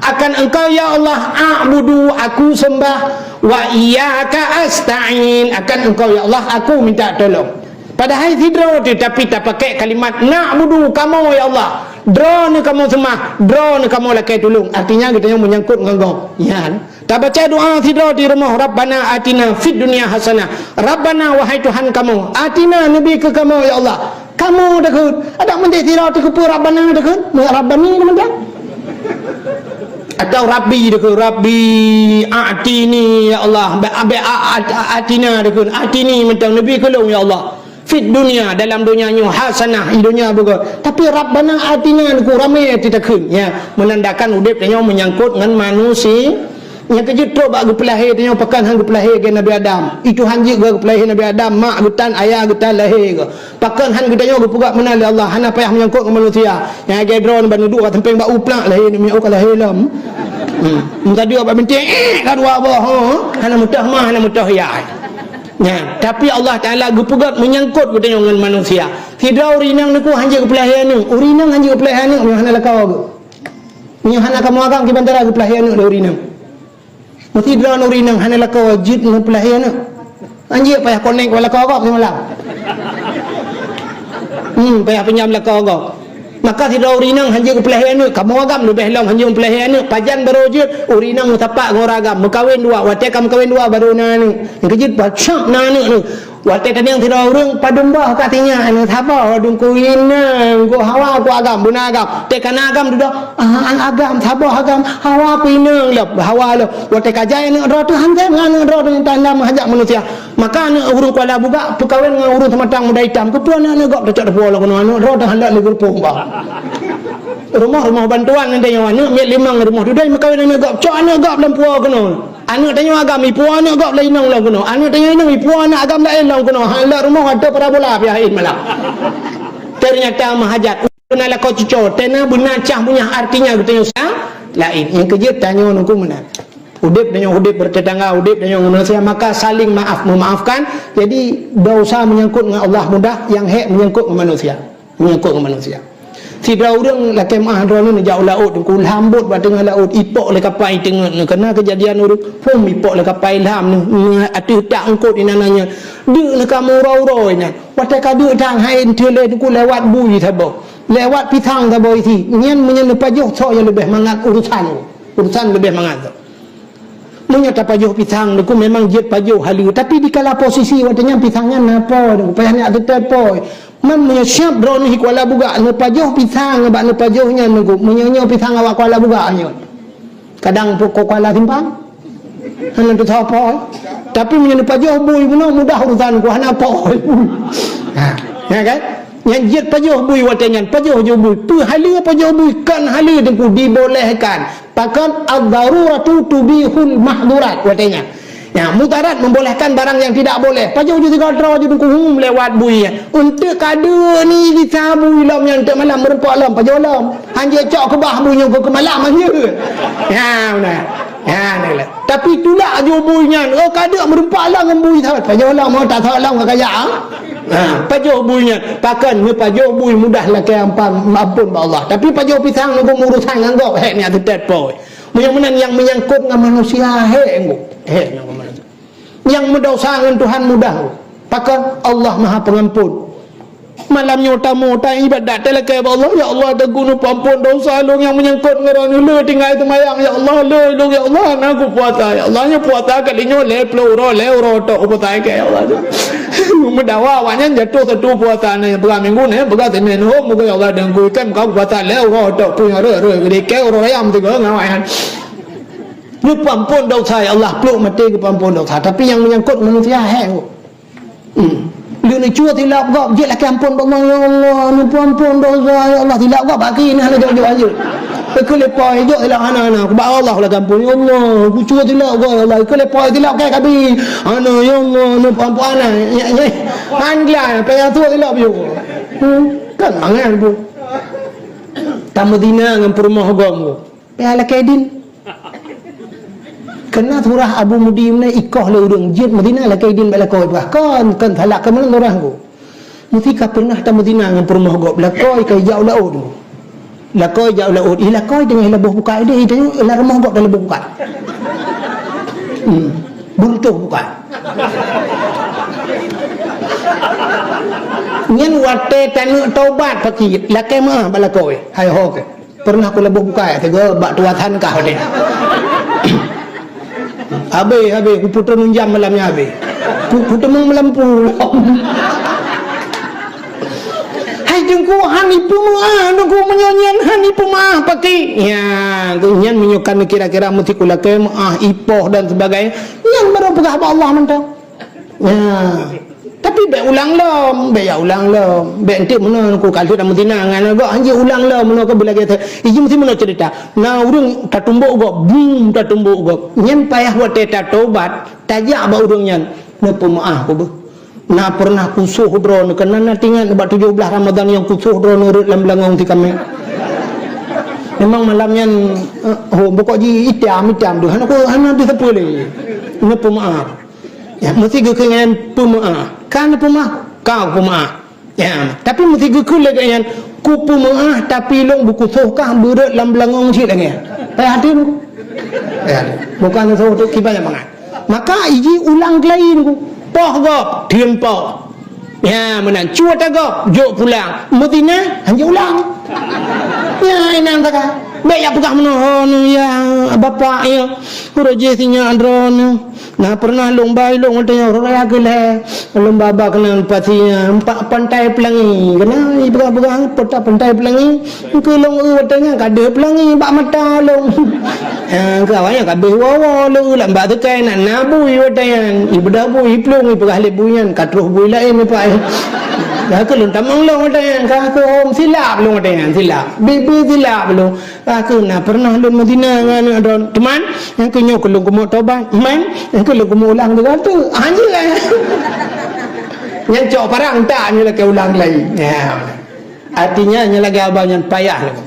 Akan Engkau ya Allah, a'budu, aku sembah, wa iyyaka asta'in, akan Engkau ya Allah aku minta tolong. Padahai sidroe teuh, tapi tapakai kalimat na'budu, kamoe ya Allah, Droeneuh kamoe seumah, Droeneuh kamoe lakée tulông. Artinya geutanyoe meunyangkot ngon gob. Nyan. Tabaca doa sidroe di rumoh, "Rabbana atina fid dunya hasanah." Rabbana, wahai Tuhan kamoe, atina, neubi keu kamoe ya Allah. Kamoe takheun. Adak meunyoe sidroe teuh keupeue Rabbana takheun? Meunyoe Rabbani teuma dah. Atau Rabbi takheun, "Rabbi a'tini ya Allah." Be, be, a, a, atina takheun, "A'tini" mantong, "Neubi keu lôn ya Allah. Fid dunya," dalam donya nyoe, "hasanah," di donya beugöt. Tapi "Rabbana atina" neuku ramé teuh takheun. Ya, menandakan udeb tanyoe meunyangkot ngon manusia. Nyang keujeuet trok bak geupeulahé tanyoe, pakon han geupeulahé lagée Nabi Adam. Itu han jeuet geupeulahé Nabi Adam, mak geutan, ayah geutan lahé geuh. Pakon han geutanyoe geupeugah meunan lé Allah, hana payah meunyangkot ngon manusia. Nyang lagée droe ban duek bak sampéng bak u plak lahé, nyoe ka lahé lom. Hmm. Meutadi bak binténg, eh, ka dua boh, ho. Hana meutoh ma, hana meutoh yah. Nyan, tapi Allah Taala geupeugah meunyangkot geutanyoe ngon manusia. Sidroe ureueng inong neuku han jeuet geupeulahé aneuk, ureueng inong han jeuet geupeulahé aneuk, nyoe hana lakoe geuh. Meunyoe hana kamoe agam, kiban cara geupeulahé aneuk lé ureueng inong. Meusidroe ureueng inong hana lakoe jeuet neupeulahé aneuk. Anjeuet payah konek bak lakoe gob simalam. Hmm, payah pinjam lakoe gob. Maka sidroe ureueng inong han jeuet geupeulahé aneuk, kamoe agam leubeh lom han jeuet geupeulahé aneuk. Pajan barô jeuet, ureueng inong meusapat ngon ureueng agam, meukawen dua, watée ka meukawen dua barô na aneuk. Nyang keujeuet pacok na aneuk nyoe. Watée tanyong sidroe ureueng, "Padum boh ka sinyak nyoe, saboh?" "Dum ku inong, ku hawa ku agam, beuna agam." Teuka na agam dudoe, "Ah, an agam, saboh agam, hawa ku inong lom, hawa lom." Watée ka jai aneuk droe teuh, han jai ngon aneuk droe teuh, tanda meuhajat manusia. Maka aneuk ureueng Kuala Bugak peukawen ngon ureueng Seumatang Muda Itam. Keupeue aneuk-aneuk gob tacok teupuwoe lom keunoe, aneuk droe teuh han lom lé geurupoh bah. Rumoh-rumoh bantuan nyan tanyoe, aneuk miet limong rumoh dudoe meukawen aneuk gob, cok aneuk gob lom puwoe keunoe. Aneuk tanyoe agam ipuwoe aneuk gob lé inong lom keunoe. Aneuk tanyoe inong ipuwoe aneuk agam laén lom keunoe. Han lom rumoh ateueh parabola piah in malam. Ternyata meuhajat. Keuneuk lakoe cucoe, teuneuk beuna cah meunyoe artinya geutanyoe sa laén. Nyang keujeuet tanyoe nungku meunan. Udeb tanyoe udeb bertetangga, udeb tanyoe manusia, maka saling maaf memaafkan. Jadi dosa menyangkut ngon Allah mudah, nyang hék menyangkut ngon manusia. Menyangkut ngon manusia. Sidroe ureueng lakée meuah droeneuh neujak u laôt, ku lhambot bak teungoh laôt, ipok lé kapai teungeut nyoe. Keuna keujadian ureueng, phom ipok lé kapai lham nyoe, ateueh tak eungkot inan nyan. Deuk lé ka meuuroe-uroe inan. Watée ka deuk that hai enteuk lé teungku lewat bui saboh. Lewat pisang saboh isi. Nyan meunyoe neupajoh sok nyang leubeh mangat urusan. Urusan leubeh mangat. Meunyoe tapajoh pisang, neuku memang jeuet pajoh haleue, tapi dikala posisi watée nyan pisang nyan na po, neuku payah neujak teutet po. Man meunyoe siab droeneuh Kuala Bugak neupajoh pisang, bak neupajoh nyan neuku, meunyoe nyoe pisang awak Kuala Bugak nyoe. Kadang po ko Kuala Simpang. Hana teusoe po. Tapi meunyoe neupajoh bui bunoe mudah urusan ku hana po. Ha, ya kan? Nyan jeuet pajoh bui watée nyan, pajoh ju bui. Peu haleue pajoh bui, kon haleue teungku dibolehkan. Pakon ad-daruratu tubihul mahdhurat watée nyan. Ya, mudarat membolehkan barang yang tidak boleh. Pajoh ju tiga droe ju teungku hum lewat bui nyan. Untuk kadu ni bisa bui lom nyan untuk malam meureumpok lom, pajoh lom. Hanjeuet cok keubah bui nyoe keu malam hanjeuet. Ya, beuna. Ya, ni lah. Tapi tulak ju bui nyan, oh, ka deuk meureumpok lom ngon bui that. Pajoh lom, oh, tak that lom ka kaya, ah. Ha, pajoh bui nyan. Pakon neupajoh bui mudah lakée ampan, ampôn bak Allah. Tapi pajoh pisang nunggu urusan ngon gob, hék nyan teutet po. Meunyoe meunan nyang menyangkut ngon manusia, hék nunggu. Hék nunggu manusia. Nyang meudosa ngon Tuhan mudah. Pakon? Allah Maha Pengampun. Malam nyoe tamu, ta-ibadat, talakée bak Allah, "Ya Allah, Teungku, neupeuampon dosa lôn nyang meunyangkot ngon droeneuh. Le tinggai seumayang, ya Allah, le lôn, ya Allah, hana kupuasa, ya Allah." Nyoe puasa kali nyoe lhée ploh uroe, lhée uroe tok kupuasa keu, ya Allah. Meudawa awaknyan jatuh satu puasa, na peugah minggu, na peugah Senin. Oh, muga ya Allah Teungku, kan ka kupuasa lhée uroe tok, peue nyang rhot-rhot, geudikée uroe raya meuteugah ngon awaknyan. Neupeuampon dosa, ya Allah, pluek maté geupeuampon dosa. Tapi nyang meunyangkot manusia, hei. Hmm. Lheueh neucue silap gob, jeuet lakée ampon bak Allah, "Ya Allah, neupeuampon dosa, ya Allah." Silap gob bak kiri, hana jok-jok hanjeuet. Keu leupah jok silap hana-hana, bak Allah lakée ampon, "Ya Allah, kucue silap gob, ya Allah." Keu leupah silap kai kabi, hana, "Ya Allah, neupeuampon hana." Nyan, nyan. Han glah, payah tuek silap jok. Hmm. Kan mangat pun. Tameuzina ngon peurumoh gob. Payah lakée idin. Keureuna surah Abu Mudi meunan ikoh lé ureuëng jeuet meuzina lakée idin bak lakoe peugah. Kon, kon salah keu meunan surah ku. Meusti ka peureunah tameuzina ngon peurumoh gob, lakoe ka ijak u laôt. Lakoe ijak u laôt, ih lakoe teungoh laboh bukak ideh, ih teungoh lam rumoh gob dah laboh bukak. Hmm. Beuruntoh bukak. Nyan watée taneuk taubat pakri, lakée meuáh bak lakoe. Hai ho keuh. Peureunah kulaboh bukak, teugah bak tuah that kah deh. Habéh, habéh, kupeutrön jam malam nyan habéh. Ku, kuteumeung malam pulang. Hai Teungku, han ipeumeuáh, Teungku, meunyoe nyan han ipeumeuáh pakri. Ya, nyan meunyoe kan kira-kira meusti kulakée meuáh, ipoh dan sebagainya, nyan barô peugah bak Allah mantong. Ya. Tapi bék ulang lom, bék ya ulang lom. Bék enteuk meunan ku ka lheueh tameuzina ngon gob, hanjeuet ulang lom meunan ka beulagée that. Iji meusti meunan ceurita. Na ureuëng tatumbok gob, bum tatumbok gob. Nyan payah watée tatobat, tajak bak ureuëng nyan. Neupeumeuáh ku beuh. Na peureunah kusoh droeneuh, keunan na teuingat bak tujoh blaih Ramadhan nyang kusoh droeneuh rhot lam beulangong si kaméng. Memang malam nyan, eh, ho, pokok jih itam, itam tu. Hana ku, hana disapeue lé. Neupeumeuáh. Ya, meusti geukheun nyan peumeuáh. Ka neupeumeuáh, ka peumeuáh. Ya, tapi meusti geukheun lé geuh nyan, kupeumeuáh tapi lôn beukusoh kah beurhot lam beulangong cit lagée. Payah hati nyoe. Ya, bukan soe tu kiban nyang mangat. Maka iji ulang keulayi nyoe. Poh gob, theun poh. Ya, meunan cue tagob, jok pulang. Meuzina, hanjeuet ulang. Ya, inan saka. Bék ya peugah meunoe, "Oh, nu ya, bapak ya. Uroe jih sinyak droeneuh." Na peureunah lôn ba ilôn watée nyoe raya keu lhée. Lôn ba ba keunan pasi, eh, empat Pantai Pelangi. Keunan ipeugah-peugah Pantai Pelangi. Keu lôn eu watée nyan ka deuh pelangi bak mata lôn. Eh, keu awaknyan ka deuh woe-woe lôn eu lam bak teukai na, na bui watée nyan. Ibeudôh bui, iplueng, ipeugah lé bui nyan, ka troh bui laén ipai. Dah keu lôn tamong lôn watée nyan, ka keu hom silap lôn watée nyan, silap. Bibi silap lôn. Ka keuh na peureunah lôn meuzina ngon aneuk droeneuh. Teuma, nyang keu nyoe keu lôn keumeung tobat. Man, nyang keu lôn keumeung ulang tiga ratus. Hana lé. Nyan cok parang tak nyoe lakée ulang lagi. Ya. Artinya, nyan lagée abang nyan payah lagée.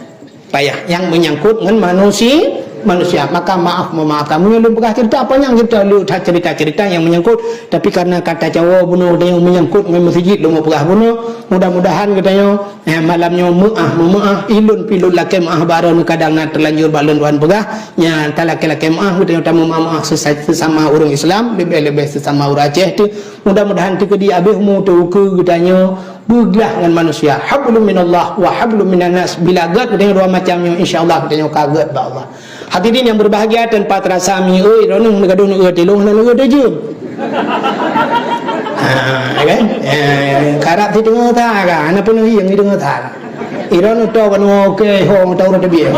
Payah. Nyang menyangkut ngon manusi-, manusia. Maka maaf memaafkan. Meunyoe lôn peugah cerita, panyang cerita, lôn that cerita-cerita nyang menyangkut. Tapi karena ka tacawoe bunoe nyang menyangkut ngon meuseujid, lôn peugah bunoe. Mudah-mudahan geutanyoe Eh, malam nyoe meuáh, meumeuáh, ilôn pih lôn lakée meuáh bak droeneuh kadang na teulanjur bak lôn tuan peugah, nyan talakée-lakée meuáh, geutanyoe tameumeuáh-meuáh sesa-, sesama ureuëng Islam, leubeh-leubeh sesama ureuëng Aceh teuh. Mudah-mudahan teukeudi abéh umu teuh ukeue geutanyoe beuglah ngon manusia. Hablum minallah wa hablum minan nas. Bila gét geutanyoe dua macam nyoe, insya Allah geutanyoe ka gét bak Allah. Hadirin yang berbahagia, tanpa terasa mi oi, droeneuh neugadôh neueu tilông, hana neueu teujeuen. Ha, kan? Eh, karab si teungoh that, kan? Hana peunoh hieng si teungoh that. Droeneuh toh ban oke, ho, tau rot teubiet.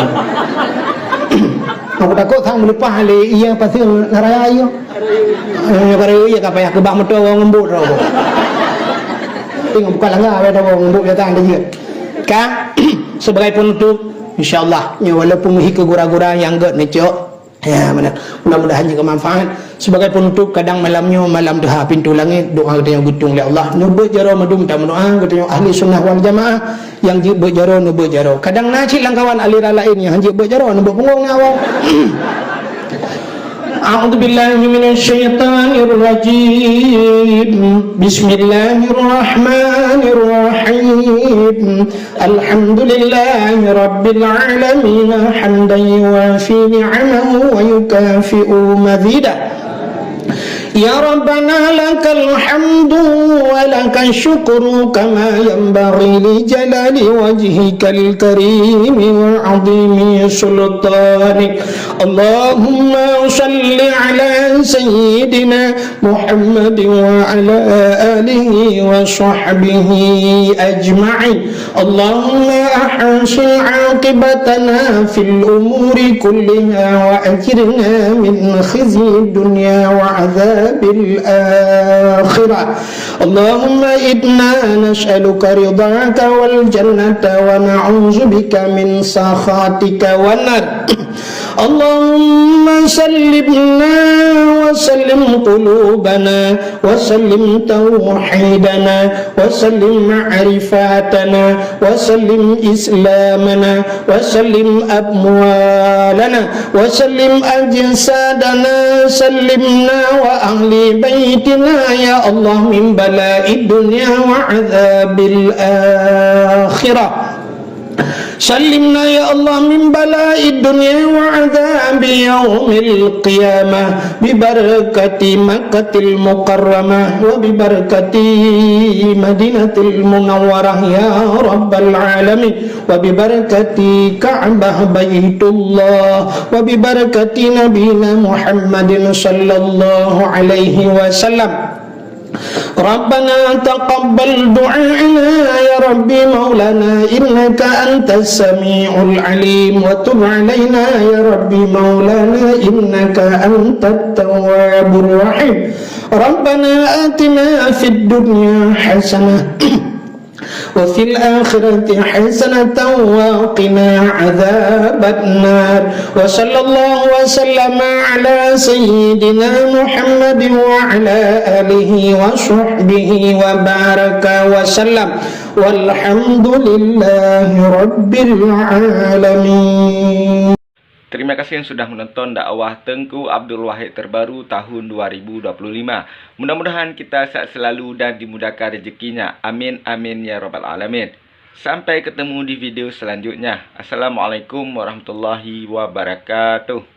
Aku takot sang meuleupah lé, iya pasang naraya iya. Eh, kalau iya ka payah keubah moto, ngembut roh. Tengok bukan langgar, ada orang ngembut datang dia. Kan? Sebagai penutup, insya Allah, nyoe walaupun meuhi keu gura-gura nyang gét neucok, ya, beuna. Mudah-mudahan jeuet keu manfaat. Sebagai penutup, kadang malam nyoe, malam tuha pintu langét, doa geutanyoe geutueng lé Allah. Neubeuet jaroe meudum tameudoa, geutanyoe ahli sunnah wal jamaah, nyang jeuet beuet jaroe, neubeuet jaroe. Kadang na cit lam kawan aliran laén nyang han jeuet beuet jaroe, neubeuet punggong nyan awai. أعوذ بالله من الشيطان الرجيم. بسم الله الرحمن الرحيم. الحمد لله رب العالمين، حمدا يوافي نعمه ويكافئ مزيده. يا ربنا لك الحمد ولك الشكر كما ينبغي لجلال وجهك الكريم وعظيم سلطانك. اللهم صل على سيدنا محمد وعلى آله وصحبه أجمعين. اللهم أحسن عاقبتنا في الأمور كلها وأجرنا من خزي الدنيا وعذاب الآخرة. اللهم إنا نسألك رضاك والجنة ونعوذ بك من سخطك والنار. اللهم سلمنا وسلم قلوبنا وسلم توحيدنا وسلم معرفتنا وسلم إسلامنا وسلم أموالنا وسلم أجسادنا. سلمنا وأهل بيتنا يا الله من بلاء الدنيا وعذاب الآخرة. سلمنا يا الله من بلاء الدنيا وعذاب يوم القيامة ببركة مكة المكرمة وببركة مدينة المنورة يا رب العالمين، وببركة كعبة بيت الله، وببركة نبينا محمد صلى الله عليه وسلم. ربنا تقبل دعاءنا يا ربي مولانا إنك أنت السميع العليم، وتب علينا يا ربي مولانا إنك أنت التواب الرحيم. ربنا آتنا في الدنيا حسنة وفي الآخرة حسنة وقنا عذاب النار. وصلى الله وسلم على سيدنا محمد وعلى آله وصحبه وبارك وسلم. والحمد لله رب العالمين. Terima kasih yang sudah menonton dakwah Teungku Abdul Wahid terbaru tahun dua ribu dua puluh lima. Mudah-mudahan kita sehat selalu dan dimudahkan rezekinya. Amin, amin, ya rabbal alamin. Sampai ketemu di video selanjutnya. Assalamualaikum warahmatullahi wabarakatuh.